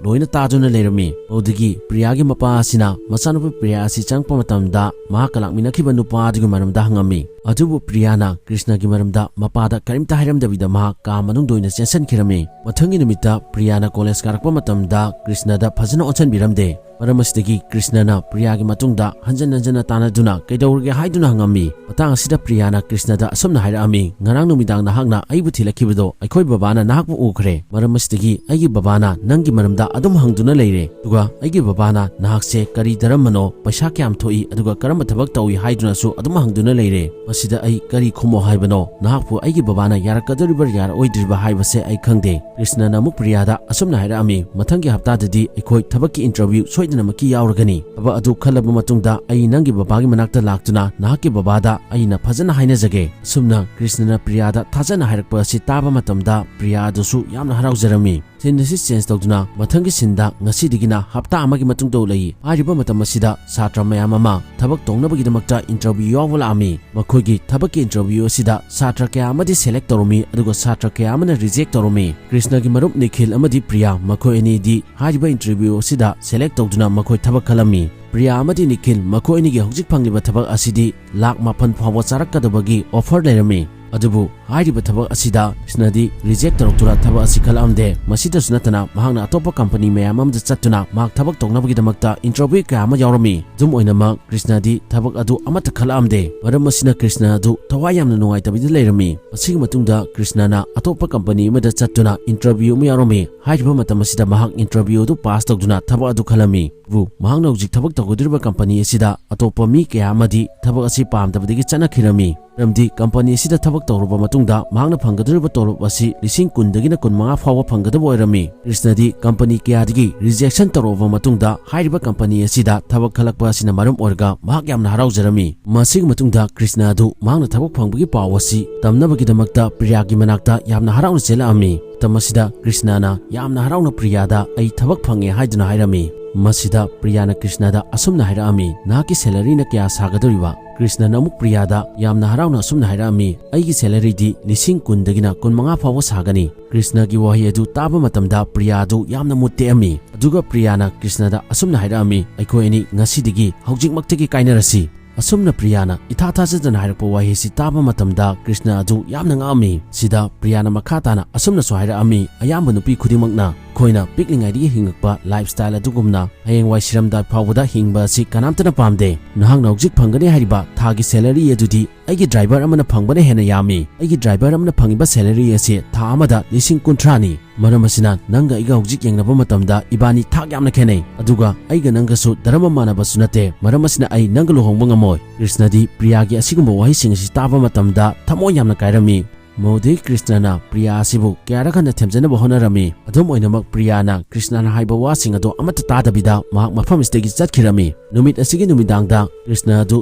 ꯂꯣꯏꯅ ꯇꯥꯗꯨꯅ ꯂꯩꯔꯝꯃꯤ꯫ ꯑꯗꯨꯗꯒꯤ ꯄ꯭ꯔꯤꯌꯥꯒꯤ ꯃꯄꯥ ꯑꯁꯤꯅ ꯃꯆꯥꯅꯨꯄꯤ ꯄ꯭ꯔꯤꯌꯥ ꯑꯁꯤ ꯆꯪꯉꯛꯄ ꯃꯇꯝꯗ ꯃꯍꯥꯛꯀ ꯂꯥꯛꯃꯤꯟꯅꯈꯤꯕ ꯅꯨꯄꯥ ꯑꯗꯨꯒꯤ ꯃꯔꯝꯗ ꯍꯪꯉꯝꯃꯤ꯫ ꯑꯗꯨꯕꯨ ꯄ꯭ꯔꯤꯌꯥꯅ ꯀ꯭ꯔꯤꯁꯅꯒꯤ ꯃꯔꯝꯗ ꯃꯄꯥꯗ ꯀꯔꯤꯝꯇ ꯍꯥꯏꯔꯝꯗꯕꯤꯗ ꯃꯍꯥꯛ ꯀꯥ ꯃꯅꯨꯡꯗ ꯑꯣꯏꯅ ꯆꯦꯟꯁꯤꯟꯈꯤꯔꯝꯃꯤ꯫ ꯃꯊꯪꯒꯤ ꯅꯨꯃꯤꯠꯇ ꯄ꯭ꯔꯤꯌꯥꯅ ꯀꯣꯂꯦꯖ ꯀꯥꯔꯛꯄ ꯃꯇꯝꯗ ꯀ꯭ꯔꯤꯁꯅꯗ ꯐꯖꯅ ꯑꯣꯟꯁꯤꯟꯕꯤꯔꯝꯗꯦ꯫ ꯃꯔꯝ ꯑꯁꯤꯗꯒꯤ ꯀ꯭ꯔꯤꯁꯅꯅ ꯄ꯭ꯔꯤꯌꯥꯒꯤ ꯃꯇꯨꯡꯗ ꯍꯟꯖꯟ ꯍꯟꯖꯟꯅ ꯇꯥꯟꯅꯗꯨꯅ ꯀꯩꯗꯧꯔꯒꯦ ꯍꯥꯏꯗꯨꯅ ꯍꯪꯉꯝꯃꯤ꯫ ꯃꯇꯥꯡ ꯑꯁꯤꯗ ꯄ꯭ꯔꯤꯌꯥꯅ ꯀ꯭ꯔꯤꯁꯅꯗ ꯑꯁꯨꯝꯅ ꯍꯥꯏꯔꯛꯑꯝꯃꯤ, "ꯉꯔꯥꯡ ꯅꯨꯃꯤꯗꯥꯡ ꯅꯍꯥꯛꯅ ꯑꯩꯕꯨ ꯊꯤꯜꯂꯛꯈꯤꯕꯗꯣ ꯑꯩꯈꯣꯏ ꯕꯕꯥꯅ ꯅꯍꯥꯛꯄꯨ ꯎꯈ꯭ꯔꯦ꯫ ꯃꯔꯝ ꯑꯁꯤꯗꯒꯤ ꯑꯩꯒꯤ ꯕꯕꯥꯅ ꯅꯪꯒꯤ ꯃꯔꯝꯗ ꯑꯗꯨꯝ ꯍꯪꯗꯨꯅ ꯂꯩꯔꯦ꯫ ꯑꯗꯨꯒ ꯑꯩꯒꯤ ꯕꯕꯥꯅ ꯅꯍꯥꯛꯁꯦ ꯀꯔꯤ ꯙꯔꯃꯅꯣ, ꯄꯩꯁꯥ ꯀꯌꯥꯝ ꯊꯣꯛꯏ, ꯑꯗꯨꯒ ꯀꯔꯝꯕ ꯊꯕꯛ ꯇꯧꯏ ꯍꯥꯏꯗꯨꯅꯁꯨ ꯑꯗꯨꯝ ꯍꯪꯗꯨꯅ ꯂꯩꯔꯦ꯫ ꯃꯁꯤꯗ ꯑꯩ ꯀꯔꯤ ꯈꯨꯝꯃꯣ ꯍꯥꯏꯕꯅꯣ? ꯅꯍꯥꯛꯄꯨ ꯑꯩꯒꯤ ꯕꯕꯥꯅ ꯌꯥꯔꯛꯀꯗꯧꯔꯤꯕ꯭ꯔꯥ ꯌꯥꯔꯛꯑꯣꯏꯗ꯭ꯔꯤꯕ꯭ꯔꯥ ꯍꯥꯏꯕꯁꯦ ꯑꯩ ꯈꯪꯗꯦ"꯫ ꯀ꯭ꯔꯤꯁꯅꯅ ꯑꯃꯨꯛ ꯄ꯭ꯔꯤꯌꯥꯗ ꯑꯁꯨꯝꯅ ꯍꯥꯏꯔꯛꯑꯝꯃꯤ, "ꯃꯊꯪꯒꯤ ꯍꯞꯇꯥꯗꯗꯤ ꯑꯩꯈꯣꯏ ꯊꯕꯛꯀꯤ ꯏꯟꯇꯔꯚ꯭ꯌꯨ ꯁꯣꯏꯗꯅꯃꯛꯀꯤ ꯌꯥꯎꯔꯒꯅꯤ꯫ ꯊꯕꯛ ꯑꯗꯨ ꯈꯜꯂꯕ ꯃꯇꯨꯡꯗ ꯑꯩ ꯅꯪꯒꯤ ꯕꯕꯥꯒꯤ ꯃꯅꯥꯛꯇ ꯂꯥꯛꯇꯨꯅ ꯅꯍꯥꯛꯀꯤ ꯕꯕꯥꯗ ꯑꯩꯅ ꯐꯖꯅ ꯍꯥꯏꯅꯖꯒꯦ"꯫ ꯑꯁꯨꯝꯅ ꯀ꯭ꯔꯤꯁꯅꯅ ꯄ꯭ꯔꯤꯌꯥꯗ ꯊꯥꯖꯅ ꯍꯥꯏꯔꯛꯄ ꯑꯁꯤ ꯇꯥꯕ ꯃꯇꯝꯗ ꯄ꯭ꯔꯤꯌꯥ ꯑꯗꯨꯁꯨ ꯌꯥꯝꯅ ꯍꯔꯥꯎꯖꯔꯝꯃꯤ꯫ ꯁꯤꯟ ꯑꯁꯤ ꯆꯦꯟꯖ ꯇꯧꯗꯨꯅ ꯃꯊꯪꯒꯤ ꯁꯤꯟꯗ ꯉꯁꯤꯗꯒꯤꯅ ꯍꯞꯇꯥ ꯑꯃꯒꯤ ꯃꯇꯨꯡꯗ ꯎꯠꯂꯛꯏ꯫ ꯍꯥꯏꯔꯤꯕ ꯃꯇꯝ ꯑꯁꯤꯗ ꯁꯥꯇ꯭ꯔ ꯃꯌꯥꯝ ꯑꯃ ꯊꯕꯛ ꯇꯧꯅꯕꯒꯤꯗꯃꯛꯇ ꯏꯟꯇꯔꯚ꯭ꯌꯨ ꯌꯥꯎꯕ ꯂꯥꯛꯑꯝꯃꯤ꯫ ꯃꯈꯣꯏꯒꯤ ꯊꯕꯛꯀꯤ ꯏꯟꯇꯔꯚ꯭ꯌꯨ ꯑꯁꯤꯗ ꯁꯥꯇ꯭ꯔ ꯀꯌꯥ ꯑꯃꯗꯤ ꯁꯦꯂꯦꯛ ꯇꯧꯔꯝꯃꯤ, ꯑꯗꯨꯒ ꯁꯥꯇ꯭ꯔ ꯀꯌꯥ ꯑꯃꯅ ꯔꯤꯖꯦꯛ ꯇꯧꯔꯝꯃꯤ꯫ ꯀ꯭ꯔꯤꯁꯅꯒꯤ ꯃꯔꯨꯞ ꯅꯤꯈꯤꯜ ꯑꯃꯗꯤ ꯄ꯭ꯔꯤꯌꯥ ꯃꯈꯣꯏ ꯑꯅꯤꯗꯤ ꯍꯥꯏꯔꯤꯕ ꯏꯟꯇꯔꯚ꯭ꯌꯨ ꯑꯁꯤꯗ ꯁꯦꯂꯦꯛ ꯇꯧꯗꯨꯅ ꯃꯈꯣꯏ ꯊꯕꯛ ꯈꯜꯂꯝꯃꯤ꯫ ꯄ꯭ꯔꯤꯌꯥ ꯑꯃꯗꯤ ꯅꯤꯈꯤꯜ ꯃꯈꯣꯏ ꯑꯅꯤꯒꯤ ꯍꯧꯖꯤꯛ ꯐꯪꯂꯤꯕ ꯊꯕꯛ ꯑꯁꯤꯗꯤ ꯂꯥꯛ ꯃꯥꯄꯟ ꯐꯥꯎꯕ ꯆꯥꯔꯛꯀꯗꯕꯒꯤ ꯑꯣꯐꯔ ꯂꯩꯔꯝꯃꯤ꯫ ꯑꯗꯨꯕꯨ ꯍꯥꯏꯔꯤꯕ ꯊꯕꯛ ꯑꯁꯤꯗ ꯀ꯭ꯔꯤꯁꯅꯗꯤ ꯔꯤꯖꯦꯛ ꯇꯧꯔꯛꯇꯨꯅ ꯊꯕꯛ ꯑꯁꯤ ꯈꯜꯂꯛꯑꯝꯗꯦ꯫ ꯃꯁꯤꯗꯁꯨ ꯅꯠꯇꯅ ꯃꯍꯥꯛꯅ ꯑꯇꯣꯞꯄ ꯀꯝꯄꯅꯤ ꯃꯌꯥꯝ ꯑꯃꯗ ꯆꯠꯇꯨꯅ ꯃꯍꯥꯛ ꯊꯕꯛ ꯇꯧꯅꯕꯒꯤꯗꯃꯛꯇ ꯏꯟꯇꯔꯚ꯭ꯌꯨ ꯀꯌꯥ ꯑꯃ ꯌꯥꯎꯔꯝꯃꯤ꯫ ꯑꯗꯨꯝ ꯑꯣꯏꯅꯃꯛ ꯀ꯭ꯔꯤꯁꯅꯗꯤ ꯊꯕꯛ ꯑꯗꯨ ꯑꯃꯠꯇ ꯈꯜꯂꯛꯑꯝꯗꯦ꯫ ꯃꯔꯝ ꯑꯁꯤꯅ ꯀ꯭ꯔꯤꯁꯅ ꯑꯗꯨ ꯊꯋꯥꯏ ꯌꯥꯝꯅ ꯅꯨꯡꯉꯥꯏꯇꯕꯤꯗ ꯂꯩꯔꯝꯃꯤ꯫ ꯃꯁꯤꯒꯤ ꯃꯇꯨꯡꯗ ꯀ꯭ꯔꯤꯁꯅꯅ ꯑꯇꯣꯞꯄ ꯀꯝꯄꯅꯤ ꯑꯃꯗ ꯆꯠꯇꯨꯅ ꯏꯟꯇꯔꯚ꯭ꯌꯨ ꯑꯃ ꯌꯥꯎꯔꯝꯃꯤ꯫ ꯍꯥꯏꯔꯤꯕ ꯃꯇꯝ ꯑꯁꯤꯗ ꯃꯍꯥꯛ ꯏꯟꯇꯔꯚ꯭ꯌꯨ ꯑꯗꯨ ꯄꯥꯁ ꯇꯧꯗꯨꯅ ꯊꯕꯛ ꯑꯗꯨ ꯈꯜꯂꯝꯃꯤ꯫ ꯑꯗꯨꯕꯨ ꯃꯍꯥꯛꯅ ꯍꯧꯖꯤꯛ ꯊꯕꯛ ꯇꯧꯒꯗꯧꯔꯤꯕ ꯀꯝꯄꯅꯤ ꯑꯁꯤꯗ ꯑꯇꯣꯞꯄ ꯃꯤ ꯀꯌꯥ ꯑꯃꯗꯤ ꯊꯕꯛ ꯑꯁꯤ ꯄꯥꯝꯗꯕꯗꯒꯤ ꯆꯠꯅꯈꯤꯔꯝꯃꯤ꯫ ꯃꯔꯝꯗꯤ ꯀꯝꯄꯅꯤ ꯑꯁꯤꯗ ꯊꯕꯛ ꯇꯧꯔꯕ ꯃꯇꯨꯡꯗ ꯃꯍꯥꯛꯅ ꯐꯪꯒꯗꯧꯔꯤꯕ ꯇꯣꯂꯣꯞ ꯑꯁꯤ ꯂꯤꯁꯤꯡ ꯀꯨꯟꯗꯒꯤꯅ ꯀꯨꯟꯃꯉꯥ ꯐꯥꯎꯕ ꯐꯪꯒꯗꯕ ꯑꯣꯏꯔꯝꯃꯤ꯫ ꯀ꯭ꯔꯤꯁꯅꯗꯤ ꯀꯝꯄꯅꯤ ꯀꯌꯥꯗꯒꯤ ꯔꯤꯖꯦꯛꯁꯟ ꯇꯧꯔꯛꯑꯕ ꯃꯇꯨꯡꯗ ꯍꯥꯏꯔꯤꯕ ꯀꯝꯄꯅꯤ ꯑꯁꯤꯗ ꯊꯕꯛ ꯈꯜꯂꯛꯄ ꯑꯁꯤꯅ ꯃꯔꯝ ꯑꯣꯏꯔꯒ ꯃꯍꯥꯛ ꯌꯥꯝꯅ ꯍꯔꯥꯎꯖꯔꯝꯃꯤ꯫ ꯃꯁꯤꯒꯤ ꯃꯇꯨꯡꯗ ꯀ꯭ꯔꯤꯁꯅ ꯑꯗꯨ ꯃꯍꯥꯛꯅ ꯊꯕꯛ ꯐꯪꯕꯒꯤ ꯄꯥꯎ ꯑꯁꯤ ꯇꯝꯅꯕꯒꯤꯗꯃꯛꯇ ꯄ꯭ꯔꯤꯌꯥꯒꯤ ꯃꯅꯥꯛꯇ ꯌꯥꯝꯅ ꯍꯔꯥꯎꯅ ꯆꯦꯜꯂꯛꯑꯝꯃꯤ꯫ ꯃꯇꯝ ꯑꯁꯤꯗ ꯀ꯭ꯔꯤꯁꯅꯅ ꯌꯥꯝꯅ ꯍꯔꯥꯎꯅ ꯄ꯭ꯔꯤꯌꯥꯗ "ꯑꯩ ꯊꯕꯛ ꯐꯪꯉꯦ" ꯍꯥꯏꯗꯨꯅ ꯍꯥꯏꯔꯝꯃꯤ꯫ ꯃꯁꯤꯗ ꯄ꯭ꯔꯤꯌꯥꯅ ꯀ꯭ꯔꯤꯁꯅꯗ ꯑꯁꯨꯝꯅ ꯍꯥꯏꯔꯛꯑꯝꯃꯤ, "ꯅꯍꯥꯛꯀꯤ ꯁꯦꯂꯔꯤꯅ ꯀꯌꯥ ꯁꯥꯒꯗꯧꯔꯤꯕ?" ꯀ꯭ꯔꯤꯁꯅꯅ ꯑꯃꯨꯛ ꯄ꯭ꯔꯤꯌꯥꯗ ꯌꯥꯝꯅ ꯍꯔꯥꯎꯅ ꯑꯁꯨꯝꯅ ꯍꯥꯏꯔꯛꯑꯝꯃꯤ, "ꯑꯩꯒꯤ ꯁꯦꯂꯔꯤꯗꯤ ꯂꯤꯁꯤꯡ ꯀꯨꯟꯗꯒꯤꯅ ꯀꯨꯟꯃꯉꯥ ꯐꯥꯎꯕ ꯁꯥꯒꯅꯤ꯫" ꯀ꯭ꯔꯤꯁꯅꯒꯤ ꯋꯥꯍꯩ ꯑꯗꯨ ꯇꯥꯕ ꯃꯇꯝꯗ ꯄ꯭ꯔꯤꯌꯥ ꯑꯗꯨ ꯌꯥꯝꯅ ꯃꯨꯠ ꯇꯦꯛꯑꯝꯃꯤ꯫ ꯑꯗꯨꯒ ꯄ꯭ꯔꯤꯌꯥꯅ ꯀ꯭ꯔꯤꯁꯅꯗ ꯑꯁꯨꯝꯅ ꯍꯥꯏꯔꯛꯑꯝꯃꯤ, "ꯑꯩꯈꯣꯏ ꯑꯅꯤ ꯉꯁꯤꯗꯒꯤ ꯍꯧꯖꯤꯛꯃꯛꯇꯒꯤ ꯀꯥꯏꯅꯔꯁꯤ꯫" ꯑꯁꯨꯝꯅ ꯄ꯭ꯔꯤꯌꯥꯅ ꯏꯊꯥ ꯊꯥꯖꯗꯅ ꯍꯥꯏꯔꯛꯄ ꯋꯥꯍꯩꯁꯤ ꯇꯥꯕ ꯃꯇꯝꯗ ꯀ꯭ꯔꯤꯁꯅ ꯑꯗꯨ ꯌꯥꯝꯅ ꯉꯛꯑꯝꯃꯤ꯫ ꯁꯤꯗ ꯄ꯭ꯔꯤꯌꯥꯅ ꯃꯈꯥ ꯇꯥꯅ ꯑꯁꯨꯝꯅꯁꯨ ꯍꯥꯏꯔꯛꯑꯝꯃꯤ, "ꯑꯌꯥꯝꯕ ꯅꯨꯄꯤ ꯈꯨꯗꯤꯡꯃꯛꯅ ꯑꯩꯈꯣꯏꯅ ꯄꯤꯛꯂꯤꯉꯩꯗꯒꯤ ꯍꯤꯡꯉꯛꯄ ꯂꯥꯏꯐ ꯁ꯭ꯇꯥꯏꯜ ꯑꯗꯨꯒꯨꯝꯅ ꯍꯌꯦꯡꯋꯥꯏ ꯁꯤꯔꯝꯗꯥꯏ ꯐꯥꯎꯕꯗ ꯍꯤꯡꯕ ꯑꯁꯤ ꯀꯅꯥꯝꯇꯅ ꯄꯥꯝꯗꯦ꯫ ꯅꯍꯥꯛꯅ ꯍꯧꯖꯤꯛ ꯐꯪꯒꯅꯤ ꯍꯥꯏꯔꯤꯕ ꯊꯥꯒꯤ ꯁꯦꯂꯔꯤ ꯑꯗꯨꯗꯤ ꯑꯩꯒꯤ ꯗ꯭ꯔꯥꯏꯚꯔ ꯑꯃꯅ ꯐꯪꯕꯅ ꯍꯦꯟꯅ ꯌꯥꯝꯃꯤ꯫ ꯑꯩꯒꯤ ꯗ꯭ꯔꯥꯏꯚꯔ ꯑꯃꯅ ꯐꯪꯉꯤꯕ ꯁꯦꯂꯔꯤ ꯑꯁꯤ ꯊꯥ ꯑꯃꯗ ꯂꯤꯁꯤꯡ ꯀꯨꯟꯊ꯭ꯔꯥꯅꯤ꯫ ꯃꯔꯝ ꯑꯁꯤꯅ ꯅꯪꯒ ꯑꯩꯒ ꯍꯧꯖꯤꯛ ꯌꯦꯡꯅꯕ ꯃꯇꯝꯗ ꯏꯕꯥꯅꯤ ꯊꯥꯛ ꯌꯥꯝꯅ ꯈꯦꯠꯅꯩ꯫ ꯑꯗꯨꯒ ꯑꯩꯒ ꯅꯪꯒꯁꯨ ꯙꯔꯃ ꯃꯥꯟꯅꯕꯁꯨ ꯅꯠꯇꯦ꯫ ꯃꯔꯝ ꯑꯁꯤꯅ ꯑꯩ ꯅꯪꯒ ꯂꯨꯍꯣꯡꯕ ꯉꯝꯃꯣꯏ꯫" ꯀ꯭ꯔꯤꯁꯅꯗꯤ ꯄ꯭ꯔꯤꯌꯥꯒꯤ ꯑꯁꯤꯒꯨꯝꯕ ꯋꯥꯍꯩꯁꯤꯡ ꯑꯁꯤ ꯇꯥꯕ ꯃꯇꯝꯗ ꯊꯃꯣꯏ ꯌꯥꯝꯅ ꯀꯥꯏꯔꯝꯃꯤ꯫ ꯃꯧꯗꯩ ꯀ꯭ꯔꯤꯁꯅꯅ ꯄ꯭ꯔꯤꯌꯥ ꯑꯁꯤꯕꯨ ꯀꯌꯥꯔꯛ ꯍꯟꯅ ꯊꯦꯝꯖꯅꯕ ꯍꯣꯠꯅꯔꯝꯃꯤ꯫ ꯑꯗꯨꯝ ꯑꯣꯏꯅꯃꯛ ꯄ꯭ꯔꯤꯌꯥꯅ ꯀ꯭ꯔꯤꯁꯅꯅ ꯍꯥꯏꯕ ꯋꯥꯁꯤꯡ ꯑꯗꯨ ꯑꯃꯠꯇ ꯇꯥꯗꯕꯤꯗ ꯃꯍꯥꯛ ꯃꯐꯝ ꯑꯁꯤꯗꯒꯤ ꯆꯠꯈꯤꯔꯝꯃꯤ꯫ ꯅꯨꯃꯤꯠ ꯑꯁꯤꯒꯤ ꯅꯨꯃꯤꯗꯥꯡꯗ ꯀ꯭ꯔꯤꯁꯅ ꯑꯗꯨ